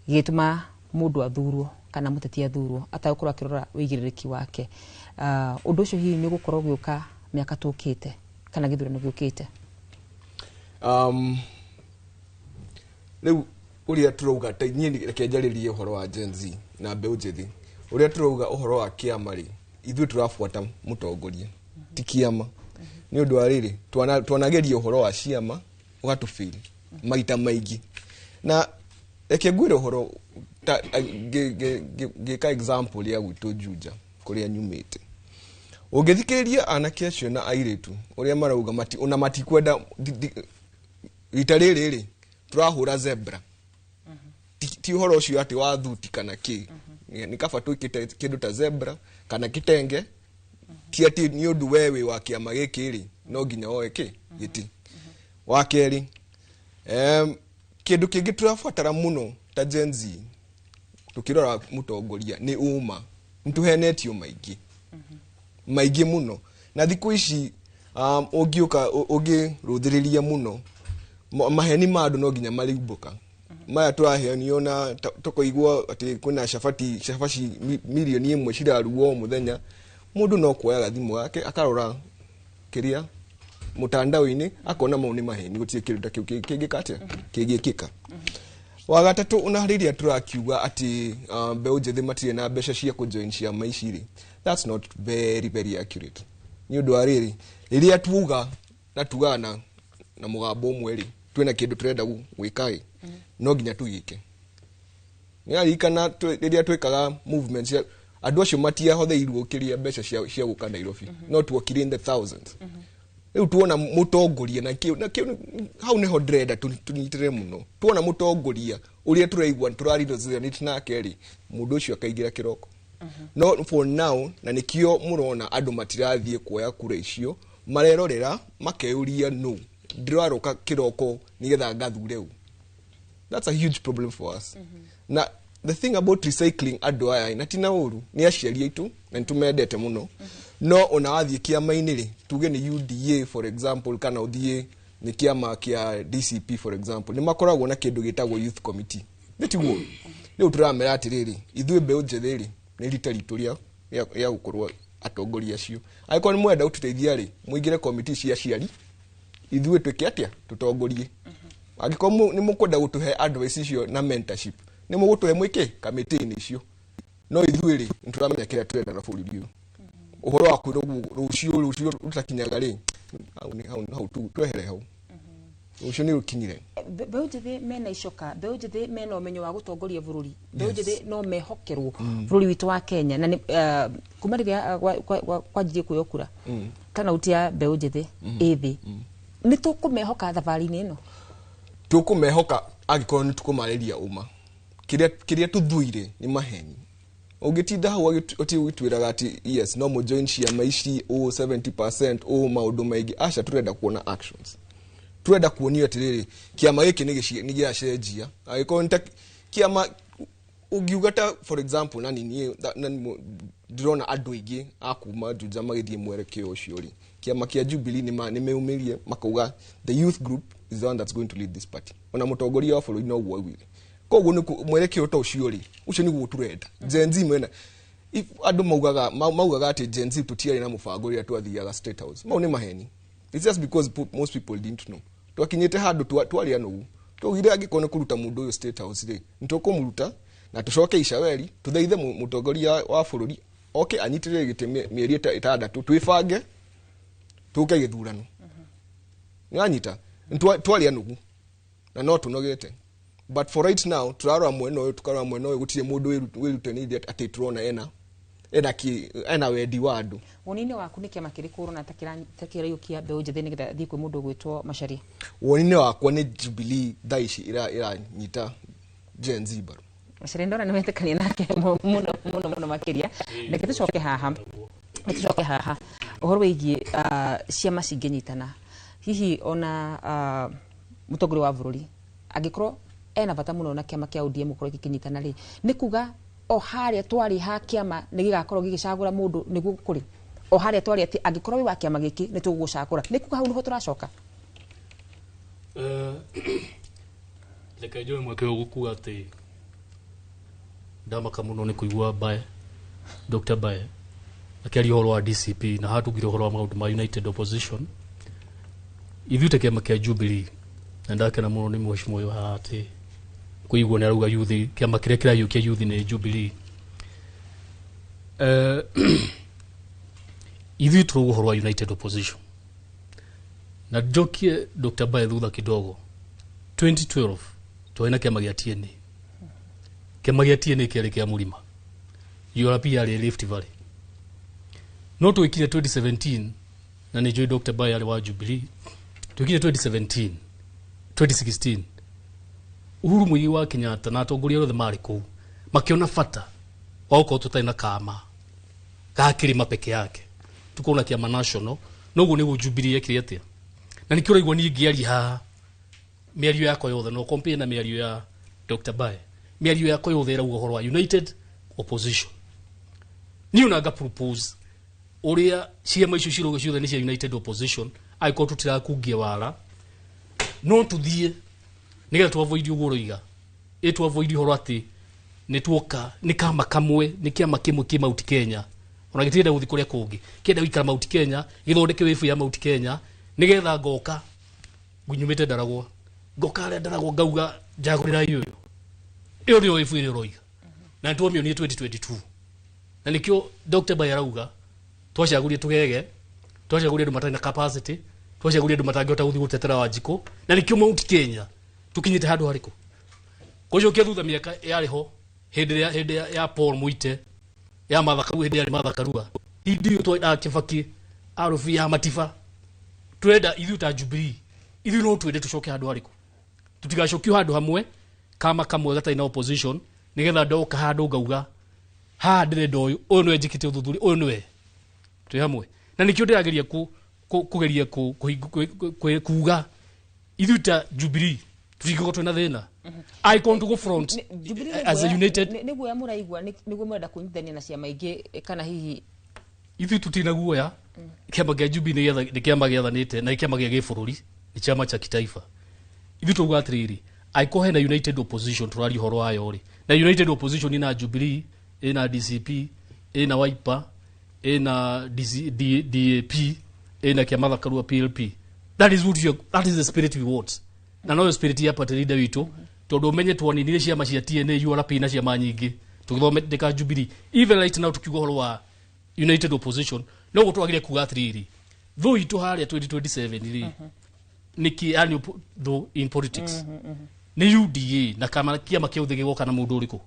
gĩgĩtũma mũndũ athurwo kana mũteti athurwo atagũkorwo akĩrora ũigĩrĩrĩki wake. Ũndũ ũcio hihi nĩ ũgũkorwo ũgĩũka mĩaka tũkĩte kana gĩthurano gĩũkĩte? Rĩu ũrĩa tũrauga ta niĩ reke njarĩrie ũhoro wa Gen Z na mbeũ njĩthĩ. Ũrĩa tũrauga ũhoro wa kĩama rĩ, ithuĩ tũrabuata mũtongoria, ti kĩama. Nĩ ũndũ wa rĩrĩ, twanageria ũhoro wa ciama ũgatũbĩri maita maingĩ. Na reke ngwĩre ũhoro ngĩka example ya gwitũ Juja kũrĩa nyumĩte. Ũngĩthikĩrĩria anake acio na airĩtu ũrĩa marauga ona matikwenda rita rĩrĩ rĩ tũrahũra zebra. Ti ũhoro ũcio atĩ wa thuti kana kĩ. Nĩ kaba twĩkĩte kĩndũ ta zebra kana kitenge. Ti atĩ nĩ ũndũ we wĩ wa kĩama gĩkĩ rĩ, no nginya woe kĩ gĩtĩ. Wa kerĩ, kĩndũ kĩngĩ tũrabatara mũno ta Gen Z tũkĩrora mũtongoria nĩ ũma. Nĩ tũhenetio maingĩ. Maingĩ mũno. Na thikũ ici, ũngĩũka, ũngĩrũthĩrĩria mũno, maheni ma andũ no nginya mariumbũka. Maya tũraheanio na tũkaigua atĩ kwĩna cabaci mirioni ĩmwe cirarugwo o mũthenya. Mũndũ no kuoya gathimũ gake akarora kĩrĩa mũtandao-inĩ akona mau nĩ maheni, gũtirĩ kĩndũ ta kĩu kĩngĩka atĩa, kĩngĩkĩka. Wa gatatũ, ona rĩrĩa tũrakiuga atĩ mbeũ njĩthĩ matirĩ na mbeca cia kũjoin ciama ici rĩ, that's not very very accurate. Nĩ ũndũ wa rĩrĩ, rĩrĩa tuuga na tugaga na mũgambo ũmwe rĩ, twĩna kĩndũ tũrenda gwĩka rĩ, no nginya tũgĩke. Nĩraririkana rĩrĩa twĩkaga movement cia andũ acio matiahotheirwo kĩrĩa mbeca cia gũka Nairobi, no tuokire in the thousands. Rĩu tuona mũtongoria na kĩu, na kĩu hau nĩho ndĩrenda tũnyitĩrĩre mũno. Tuona mũtongoria ũrĩa tũraigua tũrarirũzanĩte nake rĩ, mũndũ ũcio akaingĩra kĩroko. No for now, na nĩkĩo mũrona andũ matirathiĩ kuoya kura icio, marerorera makeyũria no ndĩraroka kĩroko nĩgetha ngathure ũ. That's a huge problem for us. Na the thing about recycling andũ aya, na ti na ũru, nĩ aciari aitũ, Na nĩ tũmendete mũno. No ona wathiĩ kĩama-inĩ rĩ, tuge nĩ UDA for example, kana ũthiĩ nĩ kĩama kĩa DCP for example, nĩ makoragwo na kĩndũ gĩtagwo youth committee. Nĩ tiguo? Rĩu tũramera atĩrĩrĩ, ithuĩ mbeũ njĩthĩ rĩ, nĩ rita ritũ rĩa gũkorwo atongoria acio. Angĩkorwo nĩ mwenda gũtũteithia rĩ, mũingĩre committee cia aciari, ithuĩ twĩke atĩa? Tũtongorie. Angĩkorwo nĩ mũkwenda gũtũhe advice icio na mentorship, nĩ mũgũtũhe mwĩke kamĩtĩ-inĩ icio. No ithuĩ rĩ, nĩ tũramenya kĩrĩa tũrenda na bũrũri ũyũ. Ũhoro wa kwĩrwo rũciũ rũtakinyaga rĩ, hau twehere hau. Rũciũ nĩ rũkinyire. Mbeũ njĩthĩ mena icoka, mbeũ njĩthĩ mena ũmenyo wa gũtongoria bũrũri, mbeũ njĩthĩ no mehokerwo bũrũri witũ wa Kenya. Na kuma rĩrĩa kwanjirie kuoywo kura, turnout ya mbeũ njĩthĩ ĩ thĩ, nĩ tũkũmehoka thabarĩ-inĩ ĩno? Tũkũmehoka angĩkorwo nĩ tũkũmarĩria ũma. Kĩrĩa tũthuire nĩ maheni. Ũngĩtinda hau ũgĩtwĩraga atĩ yes, no mũjoin ciama ici, 70%, maũndũ maingĩ. Aca, tũrenda kuona actions. Tũrenda kuonio atĩrĩrĩ, kĩama gĩkĩ nĩ gĩacenjia. Angĩkorwo nĩ ta kĩama ũngiuga ta for example, na niĩ ndĩrona andũ aingĩ a kuma Juja magĩthiĩ mwerekeo ũcio rĩ, kĩama kĩa Jubilee nĩ meumirie makauga the youth group is the one that's going to lead this party. Ona mũtongoria wa bũrũri noguo augire. Koguo nĩ mwerekeo ta ũcio rĩ, ũcio nĩguo tũrenda. Gen Z mwena, if andũ maugaga atĩ Gen Z tũtiarĩ na mũbango rĩrĩa twathiaga State House, mau nĩ maheni. It's just because most people didn't know. Twakinyĩte handũ twarĩ anogu. Twaugire angĩkorwo nĩ kũruta mũndũ ũyũ State House rĩ, nĩ tũkũmũruta na tũcoke Icaweri tũthaithe mũtongoria wa bũrũri oke anyitĩrĩre gĩtĩ mĩeri 6 twĩbange tũke gĩthurano. Nĩwanyita? Twarĩ anogu na no tũnogete. But for right now turarora mwena ũyũ, tukarora mwena ũyũ, gũtirĩ mũndũ wĩrutanĩirie atĩ tũrona ena wendi wa andũ. Woni-inĩ waku nĩ kĩama kĩrĩkũ ũrona ta kĩraiyũkia mbeũ njĩthĩ nĩgetha thiĩ kwĩ mũndũ ũgwĩtwo Macharia? Woni-inĩ wakwa nĩ Jubilee thaa ici ĩranyita Gen Z mbaru. Macharia ndona nĩ wetĩkania nake mũno mũno mũno makĩria. Reke tũcoke haha. Reke tũcoke haha. Ũhoro wĩgiĩ ciama cingĩnyitana. Hihi ona mũtongoria wa bũrũri angĩkorwo ena bata mũno na kĩama kĩa ODM gũkorwo gĩkĩnyitana rĩ, nĩ kuga o harĩa twarĩ ha kĩama nĩ gĩgakorwo gĩgĩcagũra mũndũ nĩguo kũrĩ o harĩa twarĩ atĩ angĩkorwo wĩ wa kĩama gĩkĩ nĩ tũgũgũcagũra, nĩ kuga hau nĩho tũracoka? Reke njoe mweke ũyũ gũkuga atĩ ndamaka mũno nĩ kũigua Mbae, Dr. Mbae akĩaria ũhoro wa DCP na hatugire ũhoro wa maũndũ ma United Opposition. Ithuĩ ta kĩama kĩa Jubilee, na ndakena mũno nĩ mheshimiwa ũyũ haha atĩ kũigua nĩ arauga youth, kĩama kĩrĩa kĩraiyũkia youth nĩ Jubilee. Ithuĩ tũrauga ũhoro wa United Opposition. Na njokie Dr. Mbae thutha kidogo. 2012 twarĩ na kĩama gĩa TNA. Kĩama gĩa TNA kĩarĩ kĩa mũrima. URP yarĩ Rift Valley. No twĩkire 2017 na nĩ njũĩ Dr. Mbae arĩ wa Jubilee. Twĩkire 2017, 2016 Uhuru Muigai wa Kenyatta na atongoria othe marĩ kũu makĩona bata wa gũkorwo tũtarĩ na kama ga kĩrĩma peke yake, tukona kĩama national. Noguo nĩguo Jubilee yekire atĩa, na nĩkĩo ũraigua niĩ ngĩaria haha mĩario yakwa yothe no compare na mĩario ya Dr. Mbae. Mĩario yakwa yothe ĩrauga ũhoro wa United Opposition. Niĩ ona nga propose ũrĩa ciama icio cirauga ciothe nĩ cia United Opposition, angĩkorwo tũtirakungia wara no tuthiĩ nĩgetha tu avoid ũguo ũroiga, ĩ tu avoid ũhoro atĩ nĩ tuoka nĩ kama kamwe, nĩ kĩama kĩmwe kĩ Mount Kenya, ona gĩtirenda gũthiĩ kũrĩa kũngĩ, kĩenda gũikara Mount Kenya, gĩthondeke wĩbu ya Mount Kenya, nĩgetha ngoka nyumĩte Ndaragwa, ngoka harĩa Ndaragwa ngauga njagũrĩra ũyũ. Ĩyo nĩyo wĩbu ĩrĩa ũroiga, na nĩtwamĩonire 2022, na nĩkĩo Dr. Mbae arauga twacagũrie tũgege, twacagũrie andũ matarĩ na capacity, twacagũrie andũ matangĩhota gũthiĩ gũtetera Wanjikũ, na nĩkĩo Mount Kenya tukinyĩte handũ harĩkũ. Kũcokia thutha mĩaka yarĩ ho hĩndĩ ya Paul Muite, ya Martha Karua, hĩndĩ yarĩ Martha Karua, hĩndĩ ĩyo twendaga Kibaki arubi ya Matiba, twenda ithuĩ ta Jubilee, ithuĩ no twende tũcoke handũ harĩkũ, tũtigacokio handũ hamwe kama kamwe gatarĩ na opposition, nĩgetha ndoka handũ ngauga haha ndĩrenda ũyũ, ũyũ nĩwe njĩkĩte ũthuthuria, ũyũ nĩwe twĩ hamwe. Na nĩkĩo ndĩrageria kũgeria kuga ithuĩ ta Jubilee tũtingĩkorwo twĩna thĩna. Angĩkorwo tũgũ front as a united nĩ guoya mũraigua nĩguo mũrenda kũnyitithania na ciama ingĩ kana hihi? Ithuĩ tũtina guoya. Kĩama kĩa Jubilee nĩ kĩama gĩathanĩte na nĩ kĩama gĩa gĩbũrũri, nĩ chama cha kitaifa. Ithuĩ tũuga atĩrĩrĩ, angĩkorwo hena united opposition tũraria ũhoro wayo rĩ, na united opposition ina Jubilee, ina DCP, ina Wiper, ina DC, DAP, ina kĩa Martha Karua PLP, that is what you, that is the spirit we want, na noyo spirit ya party leader witũ, tondũ ũmenye twaninire ciama cia TNA, URP na ciama nyingĩ tũgĩthondeka Jubilee. Even right now tukiuga ũhoro wa united opposition, no gũtwagire kuga atĩrĩrĩ, thũ itũ harĩa 2027 rĩ nĩkĩ, yani thũ in politics nĩ UDA na kama kĩama kĩa ũthĩ gĩgoka na mũndũ ũrĩkũ.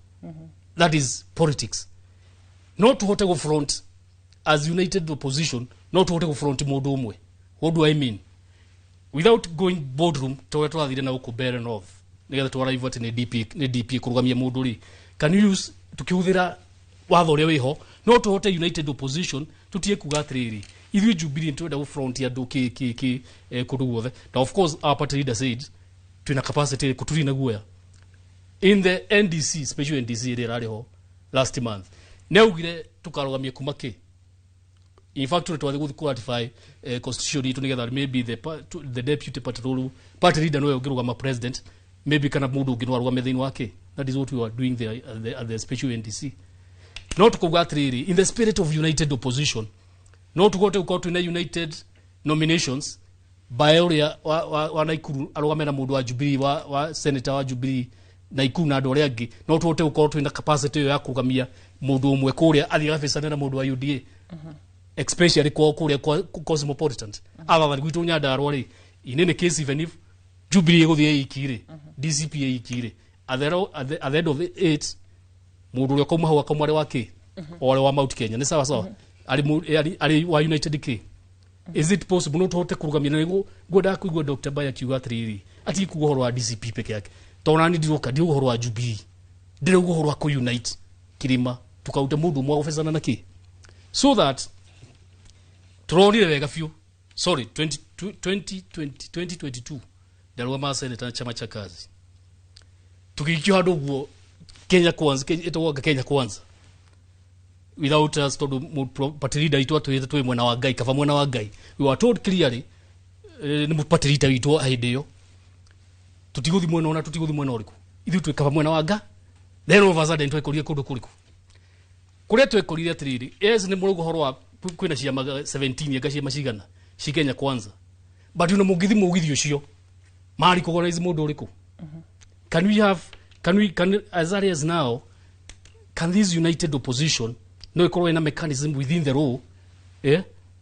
That is politics. No tũhote gũ front as united opposition, no tũhote gũ front mũndũ ũmwe. What do I mean? Without going boardroom ta ũrĩa tũrathire na gũkũ Mbeere North nĩgetha twaraivu atĩ nĩ DP, nĩ DP kũrũgamia mũndũ rĩ, can you use, tukĩhũthĩra watho ũrĩa wĩho, no tũhote united opposition tutige kuga atĩrĩrĩ, ithuĩ Jubilee nĩtũrenda gũ front andũ kĩ kĩ kĩ kũndũ guothe. Na of course our party leader said twĩna capacity ĩrĩkũ, tũtirĩ na guoya. In the NDC, special NDC ĩrĩa ĩrarĩ ho last month, nĩ augire tũkarũgamia kuma kĩ. In fact, tũrĩ twathiĩ gũthiĩ kũ-ratify constitution itũ nĩgetha maybe the deputy party role, party leader nowe ũngĩrũgama president maybe, kana mũndũ ũngĩ no arũgame thĩinĩ wake. That is what we were doing there at the special NDC. No tukauga atĩrĩrĩ, in the spirit of united opposition, no tũhote gũkorwo twĩna united nominations by ũrĩa wa Naikuru arũgame na mũndũ wa Jubilee, wa senator wa Jubilee Naikuru na andũ arĩa angĩ. No tũhote gũkorwo twĩna capacity ĩyo ya kũrũgamia mũndũ ũmwe kũrĩa athiĩ agabicane na mũndũ wa UDA, especially kwao kũrĩa kwa cosmopolitan, other than gwitũ Nyandarua rĩ. In any case, even if Jubilee ĩgũthiĩ ĩiki rĩ, DCP ĩiki rĩ, at the end of it mũndũ ũrĩa ũkauma hau akauma arĩ wa kĩ, o arĩ wa Mount Kenya, nĩ sawa sawa, arĩ wa united k. Is it possible no tũhote kũrũgamia? Na nĩguo ngwendaga kũigua Dr. Bae akiuga atĩrĩrĩ, atige kuuga ũhoro wa DCP peke yake, tondũ nani ndiroka ndiuga ũhoro wa Jubilee, ndĩrauga ũhoro wa kũ-unite kĩrĩma, tukaruta mũndũ ũmwe wa gũbecana na kĩ, so that turonire wega biũ. Sorry, 20, 20, 2022 ndarũgamaga senator na chama cha kazi, tũgĩikio handũ ũguo Kenya Kwanza, ĩtagwo Kenya Kwanza without us, tondũ party leader witũ atwĩrĩte twĩ mwena wa Ngai, kaba mwena wa Ngai. We were told clearly nĩ party leader witũ hĩndĩ ĩyo, tũtigũthi mwena ũna, tũtigũthi mwena ũrĩkũ, ithuĩ twĩ kaba mwena wa Nga. Then all of a sudden twekorire kũndũ kũrĩkũ kũrĩa twekorire atĩrĩrĩ, yes, nĩ mũrauga ũhoro wa kwĩna ciama 17, anga ciama cigana ci Kenya Kwanza, but you know mũngĩthi mũgithi ũcio mari recognize mũndũ ũrĩkũ? Can we have can we can as early as now, can this united opposition no ikorwo ina mechanism within the law,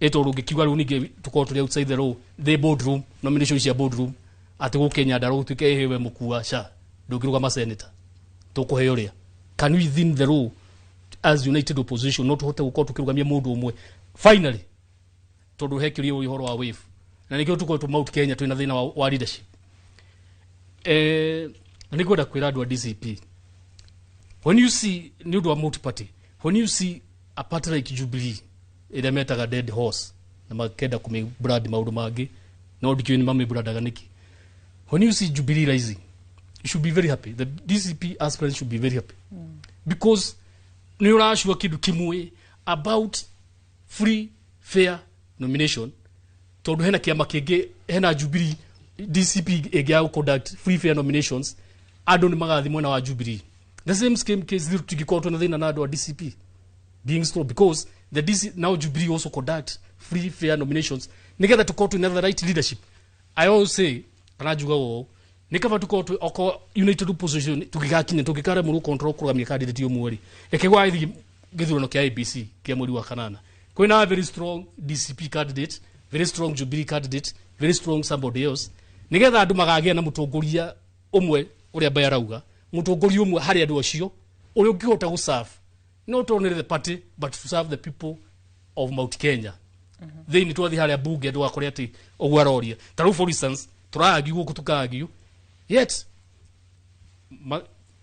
ĩtondũ ũngĩkiuga rĩu ningĩ tũkorwo tũrĩ outside the law, the boardroom nomination cia boardroom, atĩ gũkĩ Nyandarua gũtuĩke ĩhĩwe mũkua ca ndũngĩrũgama senator tũkũhe ũrĩa. Can we within the law as united opposition no tũhote gũkorwo tũkĩrũgamia mũndũ ũmwe finally? Tondũ he kĩũria ũhoro wa wave, na nĩkĩo tũkoretwo Mount Kenya twĩna thĩna wa leadership. Na nĩngwenda kwĩra andũ a DCP, when you see, nĩ ũndũ wa multi party, when you see a party like Jubilee ĩrĩa metaga dead horse na makenda kũmĩ brand maũndũ mangĩ, no ndikĩũĩ nĩ mamĩ nĩkĩ, when you see Jubilee rising, you should be very happy. The DCP aspirants should be very happy because nĩ ũracua kĩndũ kĩmwe about free fair nomination, tondũ hena kĩama kĩngĩ, hena Jubilee, DCP ĩngĩ ya conduct free fair nominations, andũ nĩ magathi mwena wa Jubilee. The same same case tũtingĩkorwo twĩna thĩna na andũ a DCP being slow because the DC, now Jubilee also conduct free fair nominations nigetha tukorwo twĩna the right leadership. I always say, kana njuga ũũ, nĩ kaba tukorwo twĩ okorwo united opposition tũngĩgakinya tũngĩkaremwo control kũrũgamia candidate ũmwe rĩ, reke gwathiĩ gĩthurano kĩa ABC kĩa mweri wa kanana, kwĩna a very strong DCP candidate, very strong Jubilee candidate, very strong somebody else, nigetha andũ magagĩa na mũtongoria ũmwe, ũrĩa Mbae arauga, mũtongoria ũmwe harĩ andũ acio ũrĩa ũngĩhota gũ serve not only the party but to serve the people of Mount Kenya. Thĩinĩ twathiĩ harĩa bunge ndũgakore atĩ ũguo aroria, ta rĩu for instance tũrargue gũkũ, tũkargue, yet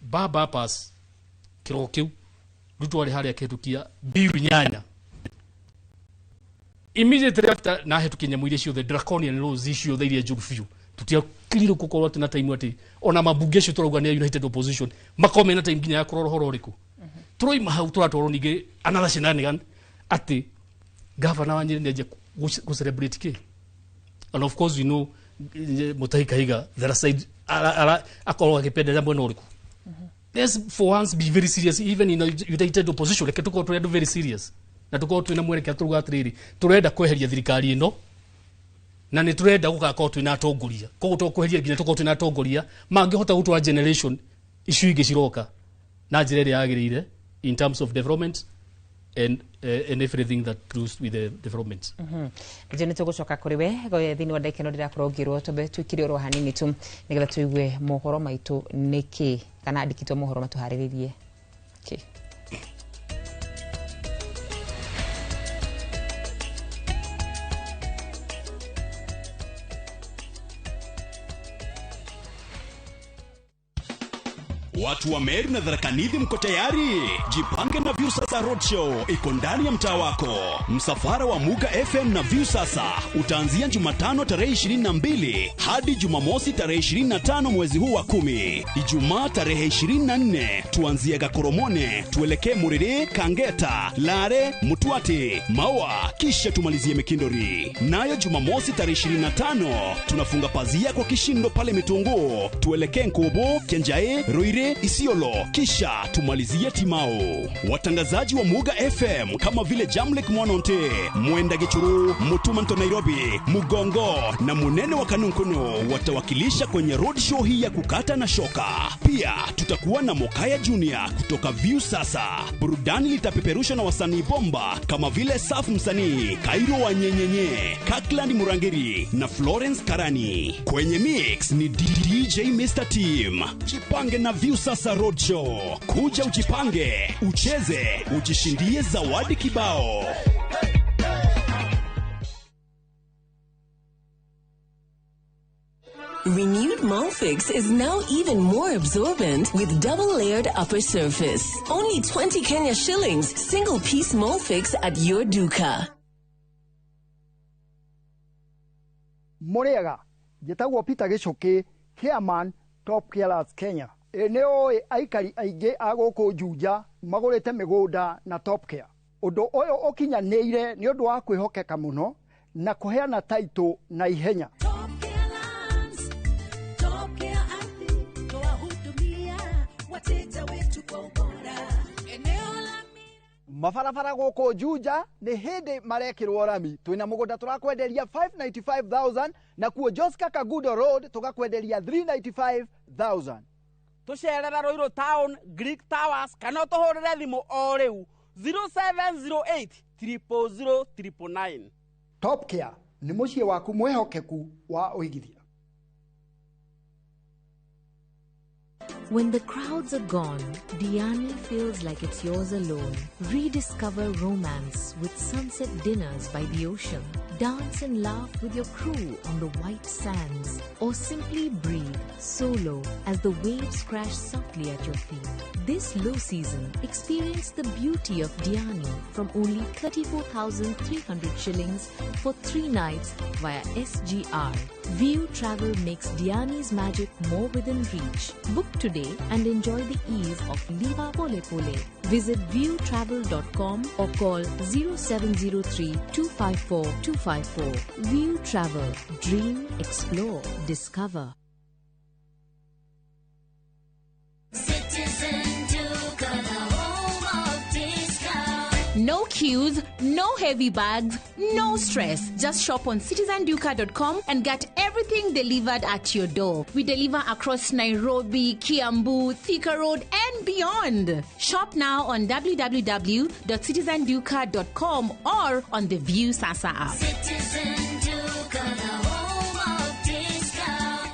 baba pass kĩroko kĩu Ruto arĩ harĩa akĩhetũkia bill 8 immediately after na hetũkia nyamũ iria ciothe draconian laws ciothe iria njũru biũ. Tutiakirire gukorwo ati na time ati ona mabunge acio turauga ni United Opposition makorwo mena time nginya ya kurora uhoro uriku. Turoima hau turatwarwo ningi another shenanigan ati governor wa Nyeri nianjia ku celebrate ki. And of course we know Mutahi Kahiga the other side akorwo akipenderea mwena uriku. Let's for once be very serious even in a united opposition. Reke tukorwo turi andu very serious na tukorwo twina mwerekera turuga atiriri turenda kweheria thirikari ino na ni turenda gugakorwo twina atongoria koguo to kweheria nginya tukorwo twina atongoria mangihota gutwara generation icio ingĩ ciroka na njĩra ĩrĩa yagĩrĩire in terms of development and everything that goes with the development. Ndio nĩ tũgũcoka kũrĩ we thĩinĩ wa ndagĩka ĩno ndĩrakorwo ngĩrwo twambe twĩkire oro hanini tu nĩgetha tũigue mohoro maitũ nĩkĩ kana andĩkĩtwo mohoro matũharĩrĩrie kĩ. Watu wa Meru na Tharaka Nithi mko tayari? Jipange na Viusasa Roadshow iko ndani ya mtaa wako. Msafara wa Muga FM na Viusasa utaanzia Jumatano tarehe 22 hadi Jumamosi tarehe 25 mwezi huu wa 10. Ijumaa tarehe 24 tuanzie Gakoromone, tuelekee Muriri, Kangeta, Lare, Mutwati, Maua, kisha tumalizie Mikindori. Nayo Jumamosi tarehe 25 tunafunga pazia kwa kishindo pale Mitungu, tuelekee Nkubu, Kenjae, Ruire, Isiolo, kisha tumalizie Timao. Watangazaji wa Muga FM kama vile Jamlek Mwanonte, Mwenda Gichuru, Mutumanto Nairobi, Mugongo na Munene wa Kanunkuno watawakilisha kwenye roadshow hii ya kukata na shoka. Pia tutakuwa na Mokaya Junior kutoka Viusasa. Burudani litapeperushwa na wasanii bomba kama vile Saf Msanii, Kairo wa Nyenyenye, Kakland Murangiri na Florence Karani. Kwenye mix ni DJ Mr. Team. Jipange na Viusasa Roadshow. Kuja ujipange, ucheze, ujishindie zawadi kibao. Renewed Molfix is now even more absorbent with double-layered upper surface. Only 20 Kenya shillings, single-piece Molfix at your duka. Muriaga, njĩtagwo Peter Gichuki, chairman Top Killers Kenya. Nĩ ũĩ aikari aingĩ a gũkũ Juja magũrĩte mĩgũnda na Top Care. Ũndũ ũyũ ũkinyanĩire nĩ ũndũ wa kwĩhokeka mũno na kũheana taitũ na ihenya. Mabarabara gũkũ Juja nĩ hĩndĩ marekĩrwo rami. Twĩna mũgũnda tũrakwenderia 595,000 na kuo Joska Kagudo Road tũgakwenderia 395,000. Tũcerere Ruiru Town, Greek Towers kana ũtũhũrĩre thimũ o rĩu 0708 000 999. Top Care nĩ mũciĩ waku mwĩhokeku wa ũigithia. When the crowds are gone, Diani feels like it's yours alone. Rediscover romance with sunset dinners by the ocean. Dance and laugh with your crew on the white sands. Or simply breathe solo as the waves crash softly at your feet. This low season, experience the beauty of Diani from only 34,300 shillings for 3 nights via SGR. View Travel makes Diani's magic more within reach. Book today and enjoy the ease of Liva Pole Pole. Visit viewtravel.com or call 0703 254 254. View Travel. Dream, explore, discover. Citizen Duka, the home of discount. No queues, no heavy bags, no stress. Just shop on citizenduka.com and get everything delivered at your door. We deliver across Nairobi, Kiambu, Thika Road, and beyond. Shop now on www.citizenduka.com or on the View Sasa app. Citizen Duka, the home of discount.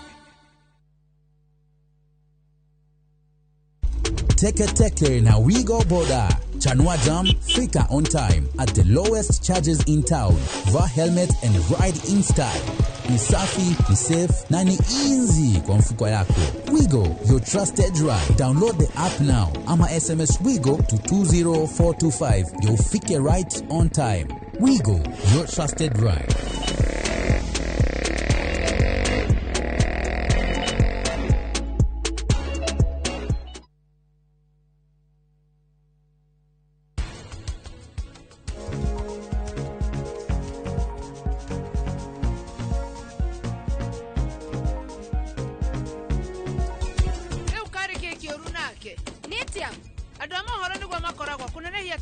Teke Teke na Wigo Boda. Chanua Jam, fika on time at the lowest charges in town. Vaa helmet and ride in style. Ni safi, ni safe na ni easy kwa mfuko yako. Wigo, your trusted ride. Download the app now ama SMS Wigo to 20425. You'll ufike right on time. Wigo, your trusted ride.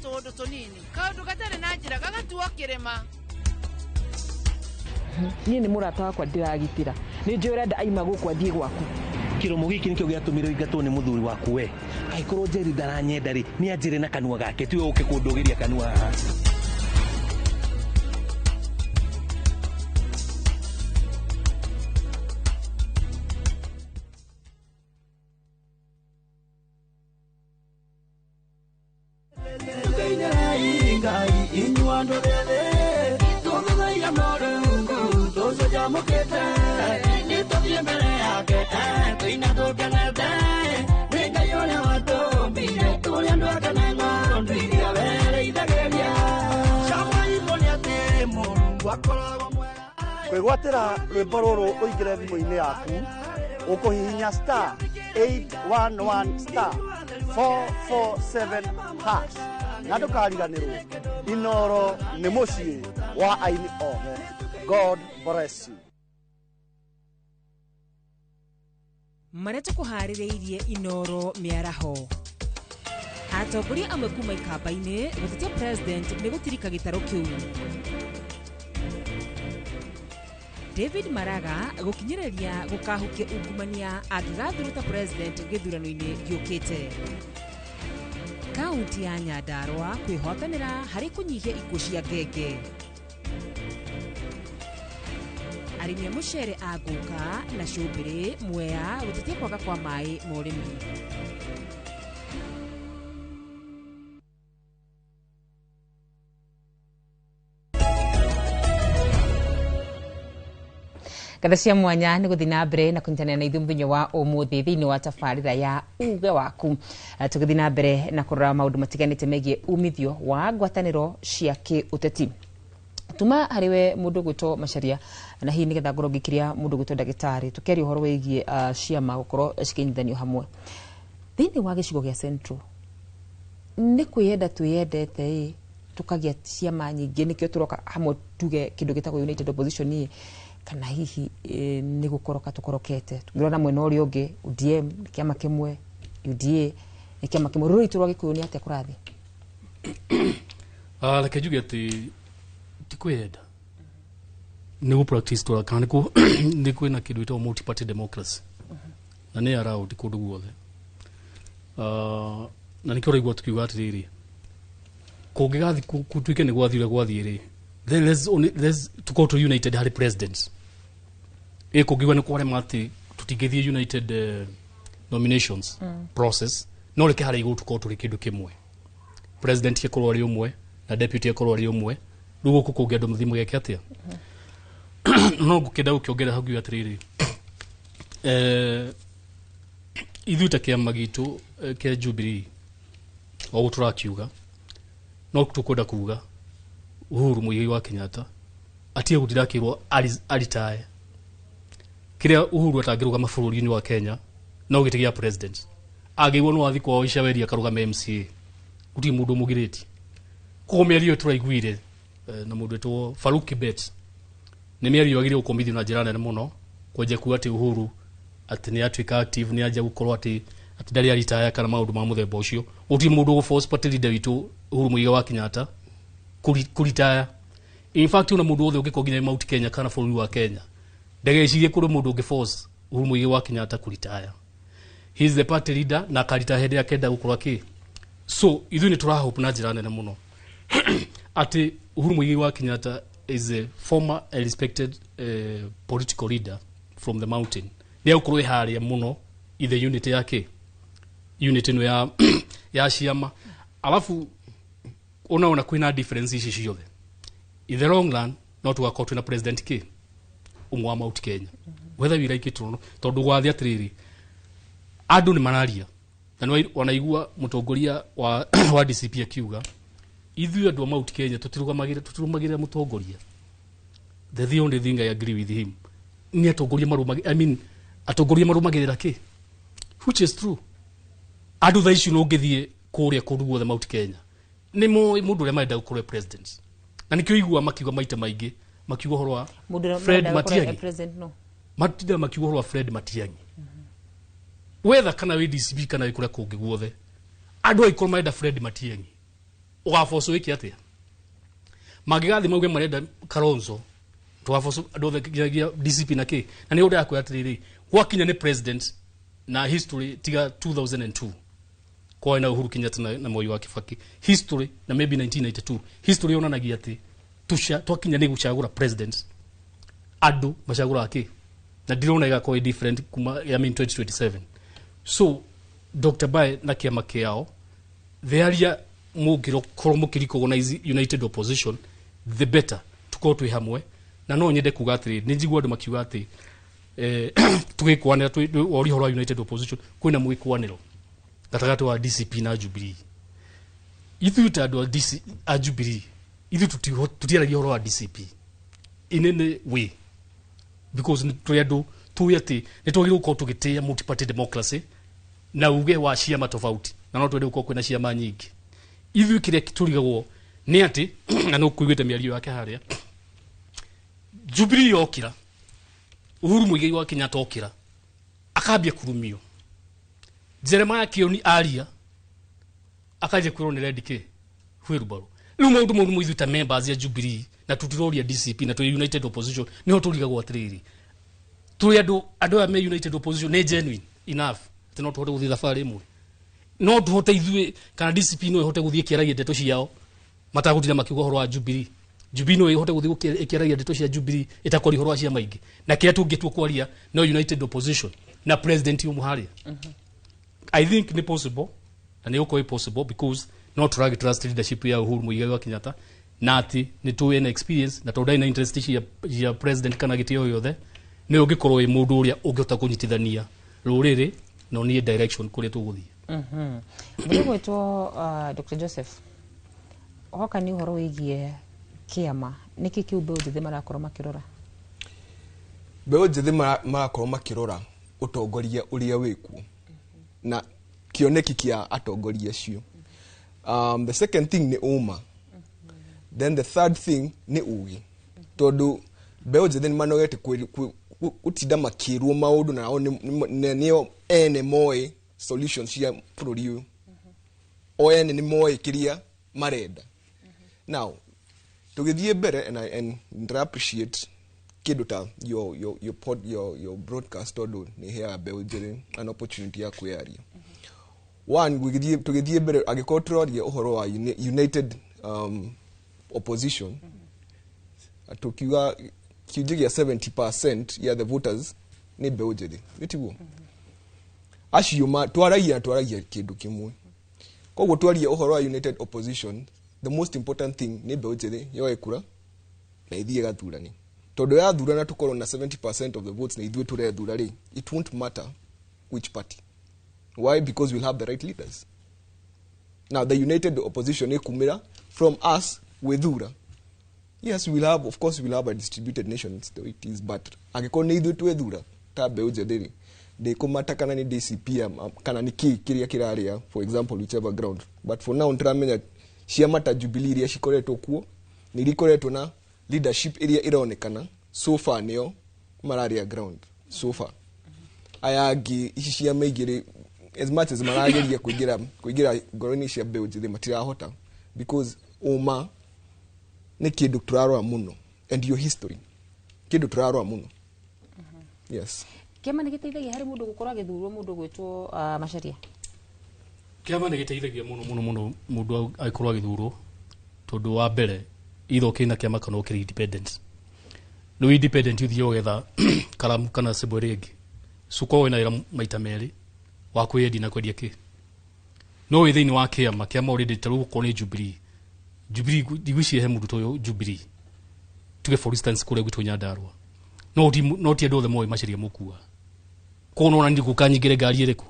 tũũndũ tũnini kaũndũ gatarĩ na njĩra gagatuo kĩrĩma. Niĩ nĩ mũrata wakwa ndĩragitĩra, nĩ njũĩ ũrenda aima gũkũ athiĩ gwaku. Kĩromo gĩkĩ nĩkĩo gĩatũmire ũingatwo nĩ mũthuri waku we. Angĩkorwo Njeri ndaranyenda rĩ, nĩ anjĩre na kanua gake, tiwe ũke kũndũgĩria kanua haha. Kwĩgwatĩra rwĩmbo rũrũ ũingĩre thimũ-inĩ yaku ũkũhihinya star 811 star 447 hash na ndũkariganĩrwo Inoro nĩ mũciĩ wa aini othe. God bless you. Marĩa tũkũharĩrĩirie Inoro mĩaraho. Atongoria amwe kuma ikamba-inĩ gũtetia president nĩ gũtirika gĩtarũ kĩu. David Maraga gũkinyĩrĩria gũkahukia ungumania angĩgathurwo ta president gĩthurano-inĩ gĩũkĩte. Kaunti ya Nyandarua kwĩhotanĩra harĩ kũnyihia ikuũ cia ngenge. Arĩmi a mũcere a Ngũka na Cũmbĩrĩ Mwea gũtetia kwaga kwa maĩ ma ũrĩmi. Ngatho cia mwanya nĩ gũthiĩ na mbere na kũnyitanĩra na ithuĩ mũthenya wa ũmũthĩ thĩinĩ wa tabarĩra ya uge waku. Tũgĩthiĩ na mbere na kũrora maũndũ matiganĩte megiĩ umithio wa ngwatanĩro cia kĩũteti. Tuma harĩ we mũndũ ũgwĩtwo Macharia, na hihi nĩgetha ngorwo ngĩkiria mũndũ ũgwĩtwo ndagĩtarĩ, tũkĩaria ũhoro wĩgiĩ ciama gũkorwo cikĩnyitithanio hamwe thĩinĩ wa gĩcigo gĩa Central. Nĩ kwĩyenda twĩyendete ĩ, tũkagĩa ciama nyingĩ, nĩkĩo tũroka hamwe tuge kĩndũ gĩtagwo United Opposition ĩ, kana hihi nĩ gũkoroka tũkorokete. Tũngĩrora mwena ũrĩa ũngĩ, ODM nĩ kĩama kĩmwe, UDA nĩ kĩama kĩmwe. Rũrĩrĩ rwitũ rwa Gĩkũyũ nĩ atĩa kũrathiĩ? Reke njuge atĩ ti kwĩyenda, nĩ gũ practice tũra kana nĩ kwĩna kĩndũ gĩtagwo multi party democracy na nĩ around kũndũ guothe. Na nĩkĩo ũraigua tũkiuga atĩrĩrĩ, kũngĩgathiĩ gũtuĩke nĩ gwathiĩ ũrĩa gwathiĩ rĩ, then let's tukorwo tũ united harĩ presidents. Ĩ kũngiuga nĩ kwarema atĩ tũtingĩthiĩ united nominations process, no reke harĩa igũrũ tũkorwo tũrĩ kĩndũ kĩmwe, president akorwo arĩ ũmwe na deputy akorwo arĩ ũmwe. Rĩu gũkũ kũngĩ andũ mathiĩ mageke atĩa? No ngũkĩenda gũkĩongerera hau ngiuga atĩrĩrĩ, ithuĩ ta kĩama gitũ kĩa Jubilee o ũguo tũrakiuga, no tũkwenda kuga Uhuru Muigai wa Kenyatta atige gũtinda akĩrwo aritae. Kĩrĩa Uhuru atangĩrũgama bũrũri-inĩ wa Kenya no gĩtĩ gĩa president. Angĩigua no athiĩ kwao Icaweri akarũgame MCA, gũtirĩ mũndũ ũmũgirĩtie. Koguo mĩario ĩyo tũraiguire na mũndũ wĩtwo Farouk Kibet nĩ mĩario yagĩrĩirwo gũkomithio na njĩra nene mũno, kwanjia kuga atĩ Uhuru atĩ nĩ atuĩka active, nĩ anjia gũkorwo atĩ ndarĩ aritaya kana maũndũ ma mũthemba ũcio. Gũtirĩ mũndũ ũgũ force party leader witũ Uhuru Muigai wa Kenyatta kũritaya. In fact, ona mũndũ wothe ũngĩkorwo nginya Mount Kenya kana bũrũri wa Kenya ndagecirie kũrĩ mũndũ ũngĩ force Uhuru Muigai wa Kenyatta kũritaya. He is the party leader na akaritaya hĩndĩ ĩrĩa akenda gũkorwo akĩ. So ithuĩ nĩ tũrahope na njĩra nene mũno atĩ Uhuru Muigai wa Kenyatta is a former and respected political leader from the mountain. Nĩ egũkorwo ĩ harĩa mũno ithe unit yake, unit ĩno ya ciama. Alafu unaona kwĩna difference ici ciothe. In the long run no tũgakorwo twĩna president kĩ ũmwe wa Mount Kenya, whether we like it or not. Tondũ gwathiĩ atĩrĩrĩ, andũ nĩ mararia na nĩ wanaigua mũtongoria wa DCP akiuga ithuĩ andũ a Mount Kenya tũtirũgamagĩrĩra mũtongoria. The only thing I agree with him nĩ atongoria marũmagĩrĩra, I mean atongoria marũmagĩrĩra kĩ, which is true. Andũ thaa ici no ũngĩthiĩ kũrĩa kũndũ guothe Mount Kenya nĩ moĩ mũndũ ũrĩa marenda gũkorwo e president, na nĩkĩo igua makiuga maita maingĩ makiuga ũhoro wa Fred Matiang'i, matinda makiuga ũhoro wa Fred Matiang'i, wetha kana wĩ DCP kana wĩ kũrĩa kũngĩ guothe, andũ angĩkorwo marenda Fred Matiang'i. Ũgaboco wĩke atĩa? Mangĩgathiĩ mauge marenda Kalonzo, tũgaboco andũ othe nginyagia DCP na kĩ. Na nĩ ũndũ yakwĩra atĩrĩrĩ, gwakinya nĩ president na history tiga 2002 kwarĩ na Uhuru Kenyatta na Moi wa Kibaki, history na maybe 1992, history yonanagia atĩ twakinya nĩ gũcagũra president, andũ macagũraga kĩ, na ndirona ĩgakorwo ĩ different kuma, I mean, 2027. So Dr. Bae na kĩama kĩao, the earlier mũngĩkorwo mũkĩ-recognize united opposition, the better, tukorwo twĩ hamwe. Na no nyende kuga atĩrĩ, nĩ njigua andũ makiuga atĩ tũgĩkwanĩra woria ũhoro wa united opposition, kwĩna mwĩkwanĩro gatagatĩ wa DCP na Jubilee. Ithuĩ ta andũ a DC, a Jubilee, ithuĩ tũtiaragia ũhoro wa DCP in any way, because nĩ tũrĩ andũ tũĩ atĩ nĩ twagĩrĩirwo gũkorwo tũgĩtĩĩa multi-party democracy na uge wa ciama tofauti, na no twende gũkorwo kwĩna ciama nyingĩ. Ithuĩ kĩrĩa tũrigagwo nĩ atĩ, na nĩ ũkũiguĩte mĩario yake harĩa, Jubilee yokĩra, Uhuru Muigai wa Kenyatta okĩra akambia kurumio, Jeremiah Kioni aria akanjia kwĩrwo nĩ rendi kĩ wheelbarrow. Rĩu maũndũ mau nĩmo ithuĩ ta members ya Jubilee, na tũtiroria DCP na twĩ united opposition, nĩho tũrigagwo atĩrĩrĩ, tũrĩ andũ aya me united opposition nĩ genuine enough atĩ no tũhote gũthiĩ thabarĩ ĩmwe, no tũhote ithuĩ kana DCP no ĩhote gũthiĩ ĩkĩaragia ndeto ciao matagũtinda makiuga ũhoro wa Jubilee? Jubilee no ĩhote gũthiĩ ĩkĩaragia ndeto cia Jubilee ĩtakwaria ũhoro wa ciama ingĩ? Na kĩrĩa tũngĩtua kwaria no united opposition na president ũmwe harĩa. I think nĩ possible, na nĩ gũkorwo ĩ possible, because no tũragĩ trust leadership ya Uhuru Muigai wa Kenyatta, na atĩ nĩ tũĩ na experience, na tondũ ndarĩ na interest cia president kana gĩtĩ o gĩothe, nĩ ũngĩkorwo wĩ mũndũ ũrĩa ũngĩhota kũnyitithania rũrĩrĩ na onie direction kũrĩa tũgũthiĩ. Mũndũ gwĩtwo Dr. Joseph, hoka nĩ ũhoro wĩgiĩ kĩama, nĩkĩ kĩu mbeũ njĩthĩ marakorwo makĩrora? Mbeũ njĩthĩ marakorwo makĩrora ũtongoria ũrĩa wĩkuo na kĩoneki kĩa atongoria acio. The second thing nĩ ũma. Then the third thing nĩ ũgĩ, tondũ mbeũ njĩthĩ nĩ manogete gũtinda makĩrwo maũndũ, nao nĩo ene moĩ solutions cia bũrũri ũyũ, o ene nĩ moĩ kĩrĩa marenda. Now tũgĩthiĩ mbere, and ndĩra appreciate kĩndũ ta your broadcast, tondũ nĩ ĩheaga mbeũ njĩthĩ an opportunity ya kwĩyaria. One, tũgĩthiĩ mbere, angĩkorwo tũraria ũhoro wa united opposition, tukiuga kiunjĩ gĩa 70% ya the voters nĩ mbeũ njĩthĩ, nĩ tiguo? Acio twaragia kĩndũ kĩmwe. Koguo twaria ũhoro wa united opposition, the most important thing nĩ mbeũ njĩthĩ yoe kura na ithiĩ gathurani, tondũ yathurana tũkorwo na 70% of the votes na ithuĩ tũrethura rĩ, it won't matter which party. Why? Because we'll have the right leaders. Now the united opposition ĩkumĩra from us gwĩthura. Yes, we'll have, of course we'll have a distributed nation, it's the way it is, but angĩkorwo nĩ ithuĩ twethura ta mbeũ njĩthĩ rĩ, ndĩkũmata kana nĩ DCP kana nĩ kĩ kĩrĩa kĩrarĩa, for example, whichever ground. But for now nĩtũramenya ciama ta Jubilee iria cikoretwo kuo nĩ iria ikoretwo na leadership ĩrĩa ĩronekana so far nĩo mararĩa ground so far. Aya angĩ, ici ciama ingĩ rĩ, as much as marageria kũingĩra ngoro-inĩ cia mbeũ njĩthĩ, matirahota, because ũma nĩ kĩndũ tũrarora mũno, and your history kĩndũ tũrarora mũno, yes. Kĩama nĩ gĩteithagia harĩ mũndũ gũkorwo agĩthurwo, mũndũ gwĩtwo Macharia? Kĩama nĩ gĩteithagia mũno mũno mũno mũndũ agĩkorwo agĩthurwo, tondũ wa mbere, either ũkĩrĩ na kĩama kana ũkĩrĩ independent. Rĩu independent ũthiĩ ũgetha karamu kana symbol ĩrĩa ĩngĩ, so ũkorwo wĩna wĩra maita merĩ wa kwĩyendia na kwendia kĩ. No wĩ thĩinĩ wa kĩama already, ta rĩu okorwo nĩ Jubilee, Jubilee ndigwĩciria he mũndũ ũtoĩ Jubilee, tuge for instance kũrĩa gwitũ Nyandarua, no ti andũ othe moĩ Macharia Mũkua. Koguo nona niĩ ngũka nyingĩre ngari ĩrĩkũ?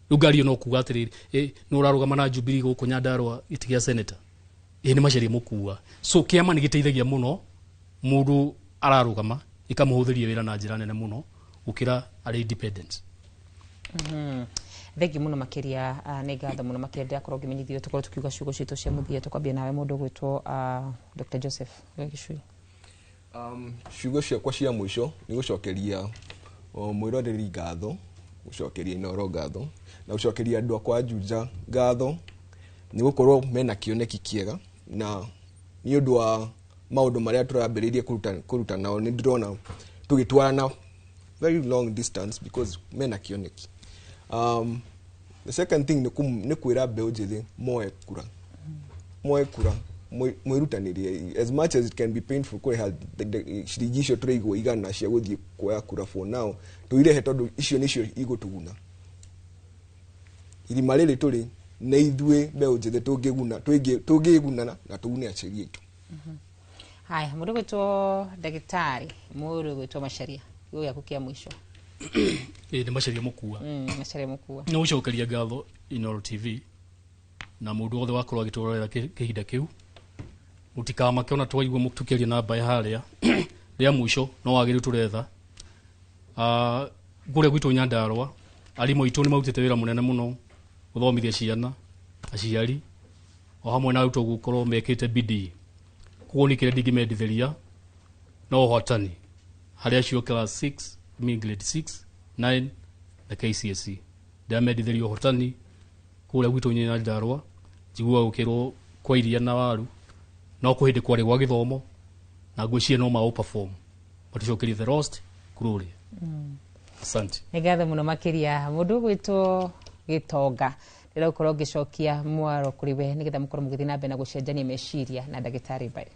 Rĩu ngari ĩyo no kuga atĩrĩrĩ, nĩ ũrarũgama na Jubilee gũkũ Nyandarua gĩtĩ gĩa senator, nĩ Macharia Mũkua. So kĩama nĩ gĩteithagia mũno mũndũ ararũgama, ĩkamũhũthĩria wĩra na njĩra nene mũno gũkĩra arĩ independent. Thengi mũno makĩria, nĩ ngatho mũno makĩria ndĩrakorwo ngĩmenyithio tũkorwo tukiuga ciugo citũ cia mũthia. Tũkwambia nawe, mũndũ ũgwĩtwo Dr. Joseph Gĩcui. Ciugo ciakwa cia mũico nĩ gũcokeria mwĩroreri ngatho, gũcokeria Inooro ngatho, na gũcokeria andũ akwa Juja ngatho. Nĩ gũkorwo mena kĩoneki kĩega na nĩ ũndũ wa maũndũ marĩa tũrambĩrĩirie kũruta nao, nĩ ndĩrona tũgĩtwarana very long distance because mena kĩoneki. The second thing nĩ kwĩra mbeũ njĩthĩ moe kura, moe kura, mwĩrutanĩrie as much as it can be painful kũrĩha ciringi icio tũraigwo 100 cia gũthiĩ kuoya kura. For now tũirehe, tondũ icio nĩcio igũtũguna. Irima rĩrĩ tũrĩ nĩ ithuĩ mbeũ njĩthĩ tũngĩguna, tũngĩgunana na tũgune aciari aitũ. Haya, mũndũ gwĩtwo ndagĩtarĩ, mũndũ gwĩtwo Macharia, kiugo gĩaku kĩa mũico. Ĩ nĩ Macharia Mũkua. Macharia Mũkua. Nĩ gũcokeria ngatho Inooro TV na mũndũ wothe wakorwo agĩtũrorera kĩhinda kĩu. Mũtikamake ona twaigua tũkĩaria na mbaĩ harĩa rĩa mũico no wagĩrĩru tũretha. Kũrĩa gwitũ Nyandarũa arimũ aitũ nĩ marutĩte wĩra mũnene mũno gũthomithia ciana, aciari o hamwe na arutwo gũkorwo mekĩte bidii. Koguo niĩ kĩrĩa ndingĩmendithĩria no ũhotani harĩ acio class 6, I mean grade 6, 9 na KCSE. Ndĩramendithĩria ũhotani kũrĩa gwitũ Nyandarũa, njiguaga gũkĩrwo kwa iria na waru no kwĩ hĩndĩ kwarĩ gwa gĩthomo na ngwĩciria no ma perform matucokerie the lost glory. Asante. Nĩ ngatho mũno makĩria mũndũ ũgwĩtwo Gĩtonga. Ndĩrenda gũkorwo ngĩcokia mwaro kũrĩ we nĩgetha mũkorwo mũgĩthiĩ na mbere na gũcenjania meciria na ndagĩtarĩ Mbae.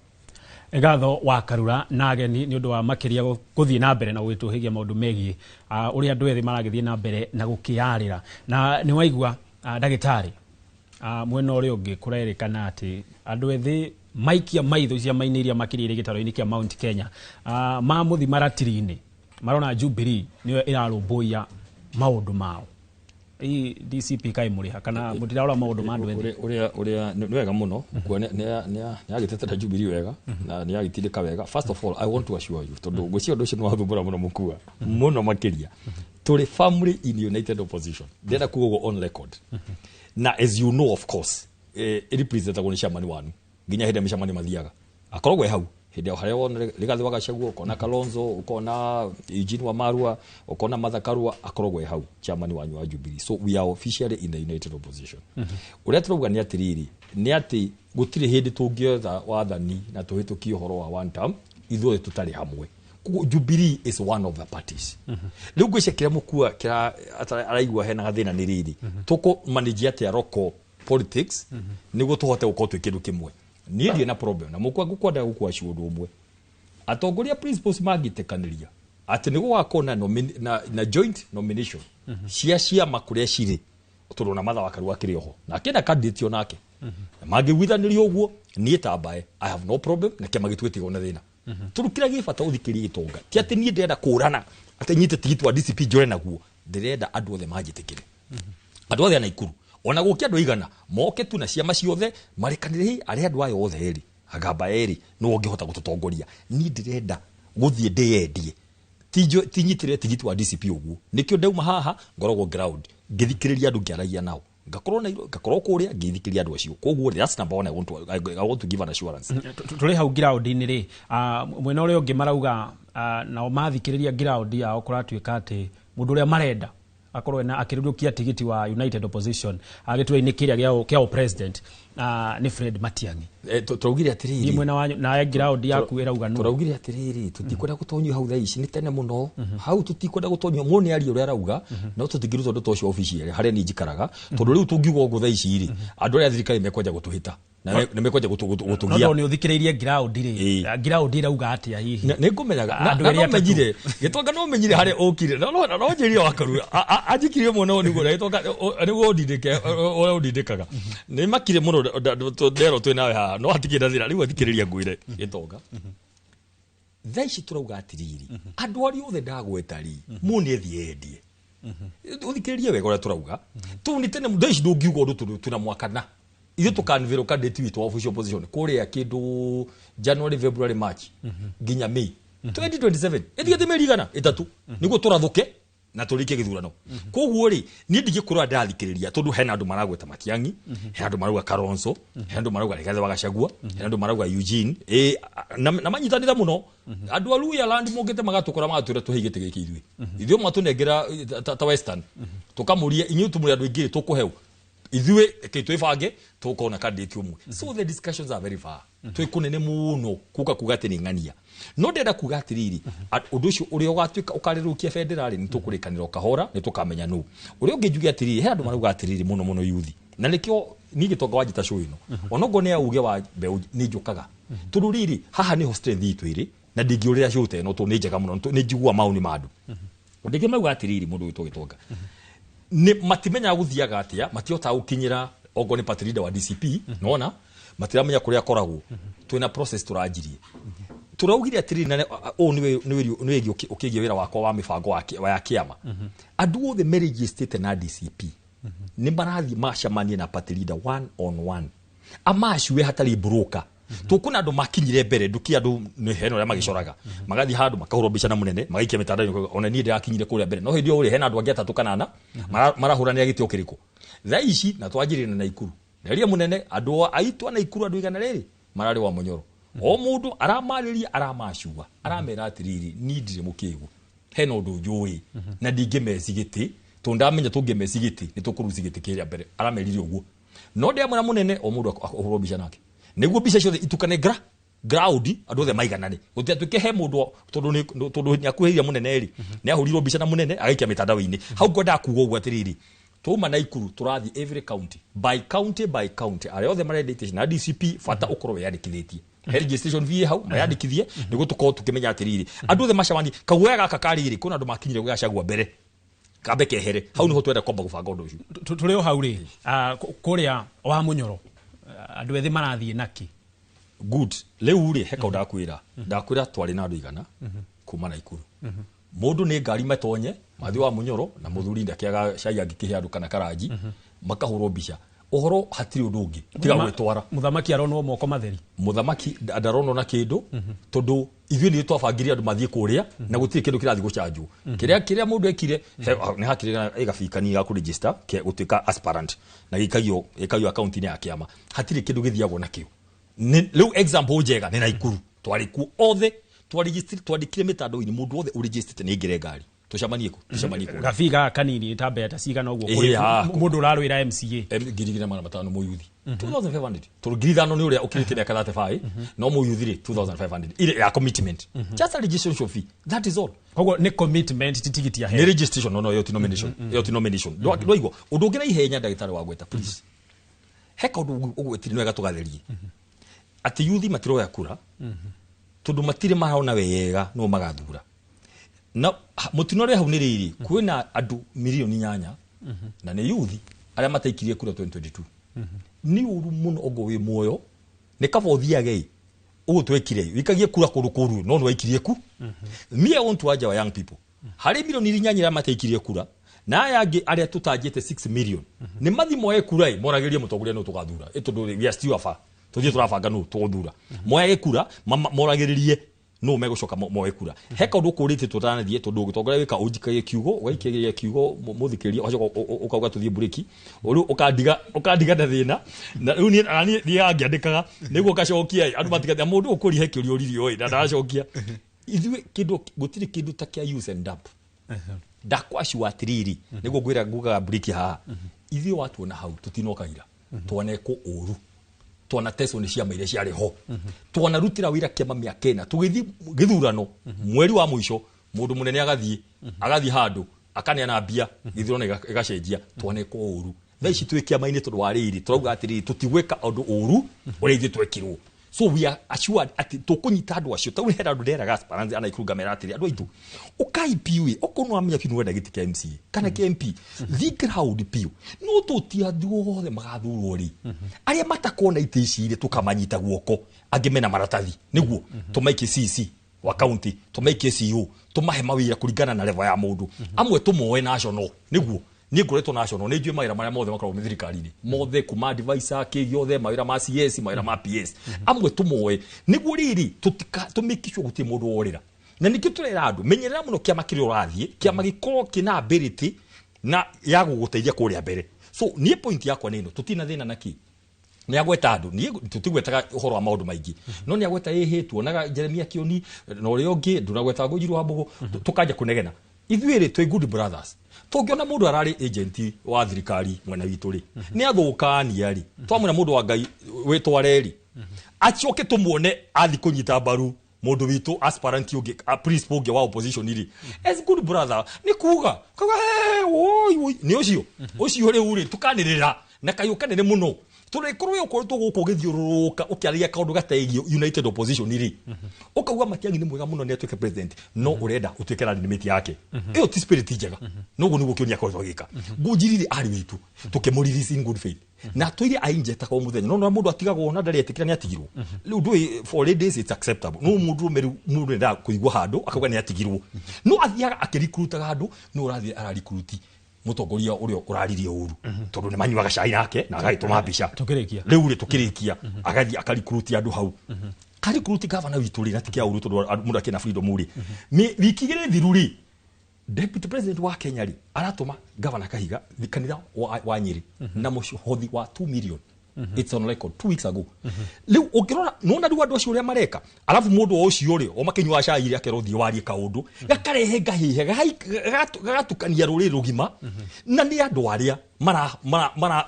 Ngatho wa Karura na ageni nĩ ũndũ wa makĩria gũthiĩ na mbere na gũgĩtũhĩgia maũndũ megiĩ ũrĩa andũ ethĩ maragĩthiĩ na mbere na gũkĩarĩra. Na nĩ waigua ndagĩtarĩ, mwena ũrĩa ũngĩ kũrerĩkana atĩ andũ ethĩ maikia maitho ciama-inĩ iria makĩria irĩ gĩtaro-inĩ kĩa Mount Kenya, mamũthi maratiri-inĩ marona Jubilee nĩyo ĩrarũmbũiya maũndũ mao. Hii DCP kaĩ mũrĩha kana mũtirarora maũndũ ma andũ ethĩ? Ũrĩa nĩ wega mũno kuo nĩ agĩtetera Jubilee wega na nĩ agĩtindĩka wega. First of all, I want to assure you, tondũ ngwĩciria ũndũ ũcio nĩ wathumbũra mũno mũkua mũno makĩria, tũrĩ family in united opposition. Ndĩrenda kuga ũguo on record. Na as you know, of course, representagwo nĩ chairman wanu nginya hĩndĩ ya mĩcemanio mathiaga akoragwo e hau hĩndĩ harĩa wona Rigathĩ wa Gachagua, ũkona Kalonzo, ũkona Eugene Wamalwa, ũkona Martha Karua, akoragwo e hau chairman wanyu wa Jubilee. So we are officially in the united opposition. Ũrĩa tũrauga nĩ atĩrĩrĩ, nĩ atĩ gũtirĩ hĩndĩ tũngĩetha wathani na tũhĩtũkie ũhoro wa one term ithuothe tũtarĩ hamwe. Koguo Jubilee is one of the parties. Rĩu ngwĩciria kĩrĩa mũkua kĩra araigua hena gathĩna nĩ rĩrĩ, tũkũ manage atĩa local politics nĩguo tũhote gũkorwo twĩ kĩndũ kĩmwe. Niĩ ndirĩ na problem na mũkua, ngũkwenda gũkwacio ũndũ ũmwe. Atongoria principles mangĩtĩkanĩria atĩ nĩ gũgakorwo na joint nomination cia ciama kũrĩa cirĩ, tondũ ona Martha wa Karua akĩrĩ oho na akĩenda candidate onake, mangĩiguithanĩria ũguo, niĩ ta Mbae I have no problem na kĩama gĩtũ gĩtigwo na thĩna. Tondũ kĩrĩa gĩ bata ũthikĩrĩrie gĩtonga ti atĩ niĩ ndĩrenda kũrana atĩ nyite tigiti wa DCP njũre naguo, ndĩrenda andũ othe manjĩtĩkĩre, andũ othe a Naikuru, ona gũkĩ andũ aigana moke tu na ciama ciothe marekanĩre, hi arĩa andũ aya othe erĩ agamba erĩ nĩwe ũngĩhota gũtũtongoria. Niĩ ndĩrenda gũthiĩ ndĩyendie, tinyitĩrĩre tigiti wa DCP ũguo. Nĩkĩo ndauma haha ngoragwo ground ngĩthikĩrĩria andũ, ngĩaragia nao, ngakorwo na ngakorwo kũrĩa ngĩthikĩrĩria andũ acio. Koguo that's number one. I want to give an assurance. Tũrĩ hau ground-inĩ rĩ, mwena ũrĩa ũngĩ marauga, nao mathikĩrĩria ground yao kũratuĩka atĩ mũndũ ũrĩa marenda akorwo na akĩrũrũkia tigiti wa United Opposition gĩturwa-inĩ kĩrĩa kĩa president nĩ Fred Matiang'i. Tũraugire atĩrĩrĩ, Niĩ mwena wanyu nawe ground yaku ĩrauga nũ? Tũraugire atĩrĩrĩ, tũtikwenda gũtonyio hau thaa ici, nĩ tene mũno hau, tũtikwenda gũtonyio. Mũndũ nĩ aria ũrĩa arauga, no tũtingĩruta ũndũ ta ũcio officially harĩa niĩ njikaraga, tondũ rĩu tũngiuga ũguo thaa ici rĩ, andũ arĩa a thirikari mekwanja gũtũhĩta na nĩ mekwanja gũtũgia. No tondũ nĩ ũthikĩrĩirie ground rĩ, ground ĩrauga atĩa hihi? Nĩ ngũmenyaga. Andũ Na erĩ no atatũ. menyire gĩtonga, no menyire harĩa ũkire, na no njĩrire wa Karua anjikirie mũno nĩguo na gĩtonga nĩguo ũndindĩke ũrĩa ũndindĩkaga. Nĩ makire mũno nderwo twĩ nawe haha, no hatikĩrĩ na thĩna. Rĩu athikĩrĩria ngwĩre gĩtonga, thaa ici tũrauga atĩrĩrĩ, andũ arĩa othe ndagweta rĩ, mũndũ nĩ athiĩ endie. Ũthikĩrĩrie wega ũrĩa tũrauga tũu nĩ tene. Thaa ici ndũngiuga ũndũ tondũ twĩna mwaka na ithuĩ tũkanvĩrwo candidate witũ wa official opposition kũrĩa kĩndũ January, February, March nginya May 2027, ĩtigĩte mĩeri 300 nĩguo tũrathũke na tũrĩkie gĩthurano. Koguo rĩ, niĩ ndingĩkorwo ndathikĩrĩria tondũ hena andũ maragweta Matiang'i, hena andũ marauga Kalonzo, hena andũ marauga Rigathĩ wa Gachagua, hena andũ marauga Eugene, na manyitanĩra mũno andũ a Luhya land mokĩte magatũkora magatwĩra tũhe gĩtĩ gĩkĩ ithuĩ mwatũnengera ta Western tũkamũria inyuĩ tũmũrĩ andũ aingĩ tũkũheo. Ithuĩ reke twĩbange tũkorwo na candidate ũmwe. So the discussions are very far. Twĩ kũnene mũno kuka kuga atĩ nĩ ng'ania. No ndĩrenda kuga atĩrĩrĩ, ũndũ ũcio ũrĩa ũgatuĩka ũkarĩrũkia bendera rĩ, nĩ tũkũrĩkanĩra o kahora, nĩ tũkamenya nũ. Ũrĩa ũngĩ njuge atĩrĩrĩ, he andũ marauga atĩrĩrĩ mũno mũno yuthi. Na nĩkĩo niĩ gĩtonga wanjĩta show ĩno. Onokorwo nĩ ya uge wa mbeũ nĩ njũkaga. Tondũ rĩrĩ, haha nĩho strength itũ ĩrĩ, na ndingĩũrĩra show ta ĩno tondũ nĩ njega mũno, nĩ njiguaga maũni ma andũ. Ũndũ ũngĩ mauga atĩrĩrĩ, mũndũ wĩtwo Gĩtonga, nĩ matimenyaga gũthiaga atĩa, matihotaga gũkinyĩra okorwo nĩ party leader wa DCP, nona matiramenya kũrĩa akoragwo. Twĩna process tũranjirie. Tũraugire atĩrĩrĩ, na ũũ nĩ wĩgiĩ ũkĩgiĩ wĩra wakwa wa mĩbango wa ya kĩama. Andũ othe merejistĩte na DCP nĩ marathiĩ macemanie na party leader one on one, amacue hatarĩ broker. Tũkuona andũ makinyire mbere, nduki andũ nĩ hena ũrĩa magĩcoraga, magathiĩ handũ makahũrwo mbica na mũnene, magaikia mĩtandao-inĩ, ona niĩ ndĩrakinyire kũrĩa mbere. No hĩndĩ ĩyo rĩ, hena andũ angĩ atatũ kana ana marahũranĩra gĩtĩ o kĩrĩkũ. Thaa ici na twanjĩrĩria na Naikuru, nderia mũnene, andũ aitũ a Naikuru, andũ igana rĩrĩ mararĩ wa Mũnyoro. O mũndũ aramarĩria, aramacua, aramera atĩrĩrĩ, niĩ ndirĩ mũkĩgu, hena ũndũ njũĩ na ndingĩmeci gĩtĩ, tondũ ndamenya tũngĩmeci gĩtĩ nĩ tũkũruci gĩtĩ kĩrĩa mbere. Aramerire ũguo. No ndĩamwĩra mũnene, o mũndũ ahũrwo mbica nake, nĩguo mbica ciothe itukane ground, andũ othe maiganane, gũtigatuĩke he mũndũ tondũ nĩ akuhĩrĩria mũnene rĩ, nĩ ahũrirwo mbica na mũnene agaikia mĩtandao-inĩ. Hau ngwendaga kuga ũguo atĩrĩrĩ, twauma Naikuru tũrathiĩ every county by county by county, arĩa othe marendete na DCP bata ũkorwo wĩyandĩkithĩtie, he registration fee hau, mayandĩkithie nĩguo tũkorwo tũkĩmenya atĩrĩrĩ, andũ othe macemanie. Kaguoya gaka karĩrĩ, kwĩna andũ makinyire gũgacagua mbere, kambe kehere hau, nĩho twenda kwamba gũbanga ũndũ ũcio. Tũrĩ o hau rĩ, kũrĩa wa Mũnyoro, andũ ethĩ marathiĩ naki? Good. Rĩu rĩ, he kaũndũ ndakwĩra, ndakwĩra twarĩ na andũ 100 kuma Naikuru. Mũndũ nĩ ngari matonye mathiĩ wa Mũnyoro, na mũthuri ndakĩaga cai angĩkĩhe andũ kana karanji, makahũrwo mbica. Ũhoro hatirĩ ũndũ ũngĩ tiga gwĩtwara. Mũthamaki aronwo moko matheri. Mũthamaki ndaronwo na kĩndũ, tondũ ithuĩ nĩ twabangire andũ mathiĩ kũrĩa na gũtirĩ kĩndũ kĩrathiĩ gũcanjwo. Kĩrĩa mũndũ ekire, nĩ hakĩrĩ ĩgabikani ga kũregister gũtuĩka aspirant, na gĩikagio account-inĩ ya kĩama. Hatirĩ kĩndũ gĩthiagwo nakĩo. Rĩu example njega nĩ Naikuru, twarĩ kuo othe, twandĩkire mĩtandao-inĩ, mũndũ wothe ũregistĩte nĩ aingĩre ngari, tũcemanie kũ? Tũcemanie kũ? Gabii gaka kanini ta mbeca cigana ũguo kũrĩ mũndũ ũrarũĩra MCA? 2500 mũyuthi. 2500. Tondũ 5000 nĩ ũrĩa ũkĩrĩtie mĩaka 35, no mũyuthi rĩ, 2500. Ile ya commitment. Just a registration fee. That is all. Koguo nĩ commitment, ti tigiti ya heo. Nĩ registration, no, no, ĩyo ti nomination. Ĩyo ti nomination. Ndwaigua, ũndũ ũngĩ na ihenya, ndagĩtarĩ wa gweta, please. He kaũndũ ũgwetire nĩ wega tũgatherie. Atĩ yuthi matiroya kura, tondũ matirĩ marona wega no magathura. Na mũtino ũrĩa hau nĩ rĩrĩ, kwĩna andũ 8 mirioni na nĩ yuthi arĩa mataikirie kura 2022. Nĩ ũru mũno ongo wĩ muoyo, nĩ kaba ũthiage ĩ, ũguo twekire, wikagie kura kũndũ kũru, no nĩ waikirie ku. Me, I want to urge our young people. Harĩ 8 mirioni arĩa mataikirie kura, na aya angĩ arĩa tũtanjĩte 6 million, nĩ mathi moe kura ĩ, moragĩrie mũtongoria nũ tũgathura. Ĩ tondũ we are still afar. Tũthiĩ tũrabanga nũ tũgũthura. Moyage kura, moragĩrĩrie no megũcoka moe kura. He kaũndũ ũkũrĩtie tũtanathiĩ, tondũ ũgĩtongoria wĩka ũnjikagie kiugo, ũgaikĩria kiugo mũthikĩrĩria, ũgacoka ũkauga tũthiĩ mburĩki, rĩu ũkandiga na thĩna. Na rĩu niĩ na niĩ thiaga ngĩandĩkaga nĩguo ngacokia ĩ, andũ matigathia mũndũ ũkũria he kĩũria ũririe ĩ na ndaracokia. Ithuĩ kĩndũ gũtirĩ kĩndũ ta kĩa use and dump. Ndakwaciwa atĩrĩrĩ, nĩguo ngwĩra ngugaga mburĩki haha, ithuĩ watuona hau tũtinoka ira, twanekwo ũru, twanatecwo nĩ ciama iria ciarĩ ho, twanarutĩra wĩra kĩama mĩaka 4, tũgĩthiĩ gĩthurano mweri wa mũico, mũndũ mũnene agathiĩ handũ akaneana mbia, gĩthurano ĩgacenjia. Twanekwo ũru. Thaa ici twĩ kĩama-inĩ tondũ wa rĩrĩ, tũrauga atĩrĩrĩ, tũtigwĩka ũndũ ũru ũrĩa ithuĩ twekirwo. So we are assured atĩ tũkũnyita andũ acio. Tau hena andũ nderaga aspirants ana Naikuru, ngamera atĩrĩ, andũ aitũ, ũkai piũ ĩ, okorwo nĩ wamenya biũ nĩ wenda gĩtĩ kĩa MCA kana kĩa MP, thiĩ ground piũ. No tũti andũ othe magathurwo rĩ, arĩa matakona itĩ ici rĩ, tũkamanyita guoko, angĩ mena maratathi, nĩguo tũmaikie CC wa county, tũmaikie CEO, tũmahe mawĩra kũringana na level ya mũndũ. Amwe tũmoe national, nĩguo niĩ ngoretwo national, nĩ njũĩ mawĩra marĩa mothe makoragwo thirikari-inĩ mothe, kuma advisor kĩ gĩothe, mawĩra ma CS, mawĩra ma PS. Amwe tũmoe nĩguo rĩrĩ tũtika tũmake sure gũtirĩ mũndũ worĩra. Na nĩkĩo tũrera andũ, menyerera mũno kĩama kĩrĩa ũrathiĩ, kĩama gĩkorwo kĩna ability na ya gũgũteithia kũrĩa mbere. So niĩ point yakwa nĩ ĩno, tũtirĩ na thĩna na kĩ nĩ agweta andũ, niĩ tũtigwetaga ũhoro wa maũndũ maingĩ, no nĩ agweta ĩhĩ, tuonaga Jeremia Kĩoni na ũrĩa ũngĩ, ndũnagweta Ngũnjiru wa Mbũgũ, tũkanja kũnegena. Ithuĩ rĩ twĩ good brothers. Tũngĩona mũndũ ararĩ agent wa thirikari mwena witũ rĩ, nĩ athũkania rĩ, twamwĩra mũndũ wa Ngai wĩtware rĩ, acoke tũmuone athi kũnyita mbaru mũndũ witũ aspirant ũngĩ, a principal ũngĩ wa opposition rĩ, as good brother nĩ kuga kauga, "Hey, woi woi, nĩ ũcio ũcio rĩu rĩ tũkanĩrĩra na kayũ kanene mũno." Tũrĩkorwo we ũkoretwo gũkũ ũgĩthiũrũrũka ũkĩaragia kaũndũ gategiĩ united opposition rĩ, ũkauga Matiang'i nĩ mwega mũno nĩ atuĩke president, no ũrenda ũtuĩke running mate yake. Ĩyo ti spirit njega. Noguo nĩguo kĩonia akoretwo agĩka. Ngũnjiri rĩ, arĩ witũ tũkĩmũrelease in good faith na atũire ainjetaga o mũthenya, no no mũndũ atigagwo na ndarĩ etĩkĩra nĩ atigirwo. Rĩu ndũĩ, for ladies it's acceptable, no mũndũ ũrũme rĩu mũndũ endaga kũigua handũ akauga nĩ atigirwo, no athiaga akĩrikrutaga andũ, no ũrathiĩ ararikruti mũtongoria ũrĩa ũraririe ũru tondũ nĩ manyuaga cai nake na agagĩtũma mbica. Tũkĩrĩkia. Rĩu rĩ tũkĩrĩkia, agathiĩ akarikruti andũ hau, karikruti gavana witũ rĩ, na ti kĩa ũru tondũ mũndũ akĩna freedom rĩ. Wiki 2 thiru rĩ, deputy president wa Kenya rĩ aratũma gavana Kahiga kanitha wa Nyĩrĩ na mũhothi wa 2 million. It's on record, 2 weeks ago. Rĩu ũngĩrora nona rĩu andũ acio ũrĩa mareka, arabu mũndũ o ũcio rĩ o makĩnyua cai rĩ akerwo thiĩ warie kaũndũ gakarehe ngahĩha gagatukania rũrĩrĩ rũgima, na nĩ andũ arĩa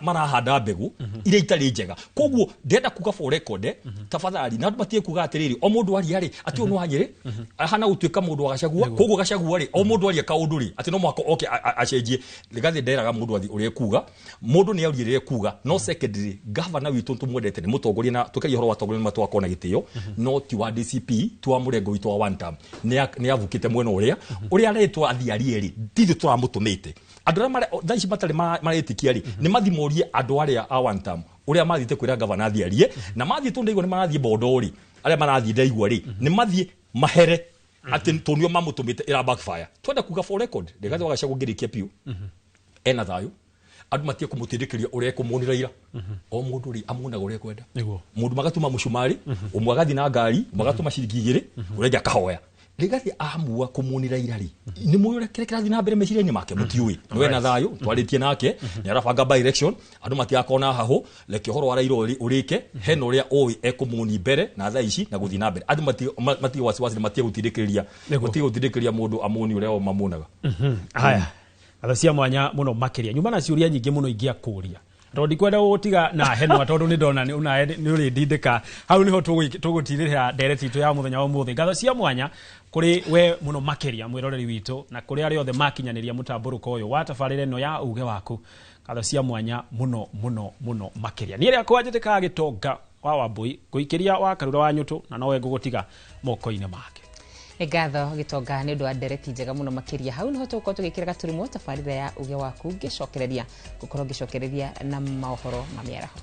marahanda mbegũ iria itarĩ njega. Koguo ndĩrenda kuga for record, tafadhali, na andũ matige kuga atĩrĩrĩ, o mũndũ aria rĩ atĩ ũyũ nĩ wa Nyĩrĩ ahana gũtuĩka mũndũ wa Gachagua, koguo Gachagua rĩ o mũndũ aria kaũndũ rĩ atĩ no mũhaka oke acenjie. Rigathĩ nderaga mũndũ athi ũrĩa ekuga, mũndũ nĩ aurie rĩrĩa ekuga. No secondary, gavana witũ tũmwendete, nĩ mũtongoria, na tũkaria ũhoro wa atongoria nĩ matwakorwo na gĩtĩo, no ti wa DCP, ti wa mũrengo witũ wa one term. Nĩ avukĩte mwena ũrĩa ũrĩa aretwo athiĩ arie rĩ, tithuĩ tũramũtũmĩte. Andũ arĩa thaa ici matarĩ maretĩkia rĩ, nĩ mathimorie andũ arĩa a one term ũrĩa mathiĩte kwĩra gavana athiĩ arie, na mathiĩ tondũ ndaigua nĩ marathiĩ bondo rĩ, arĩa marathiĩ ndaigua rĩ nĩ mathiĩ mahere atĩ tondũ nĩo mamũtũmĩte ĩra backfire. Twenda kuga for record, Rigathĩ wa Gachagua ngĩrĩkia biũ, ena thayũ, andũ matige kũmũtindĩkĩria ũrĩa ekũmuonera ira. O mũndũ rĩ amuonaga ũrĩa ekwenda. Mũndũ magatuma mũcumarĩ, ũmwe agathiĩ na ngari, ũmwe agatũma ciringi 2, ũrĩa ũngĩ akahoya. Rigathĩ amua kũmuonera ira rĩ, nĩ mũĩ ũrĩa kĩrĩa kĩrathiĩ na mbere meciria-inĩ make? Mũtiũĩ. Nĩ wena thayũ twarĩtie nake, nĩ arabanga by election, andũ matigakorwo na hahũ. Reke ũhoro wa Raila ũrĩke hena ũrĩa ũĩ ekũmuoni mbere na thaa ici na gũthiĩ na mbere. Andũ matige wasiwasi na matige gũtindĩkĩrĩria, matige gũtindĩkĩrĩria mũndũ amuoni ũrĩa o mamuonaga. Haya, ngatho cia mwanya mũno makĩria. Nyuma na ciũria nyingĩ mũno ingĩakũria tondũ ndikwenda gũgũtiga na henwa, tondũ nĩ ndona nĩ onawe nĩ ũrĩndindĩka hau. Nĩho tũgũtirĩra ndereti itũ ya mũthenya wa ũmũthĩ. Ngatho cia mwanya kũrĩ we mũno makĩria mwĩroreri witũ, na kũrĩ arĩa othe makinyanĩria mũtambũrũko ũyũ wa tabarĩra ĩno ya uge waku. Ngatho cia mwanya mũno mũno mũno makĩria. Niĩ rĩakwa njĩtĩkaga Gĩtonga wa Wambui, ngũikĩria wa Karura wa Nyũtũ, na nowe ngũgũtiga moko-inĩ make. Nĩ ngatho Gĩtonga nĩ ũndũ wa ndereti njega mũno makĩria. Hau nĩho tũgũkorwo tũgĩkĩra gaturumo tabarĩra ya uge waku, ngĩcokereria gũkorwo ngĩcokereria na maũhoro ma mĩaraho.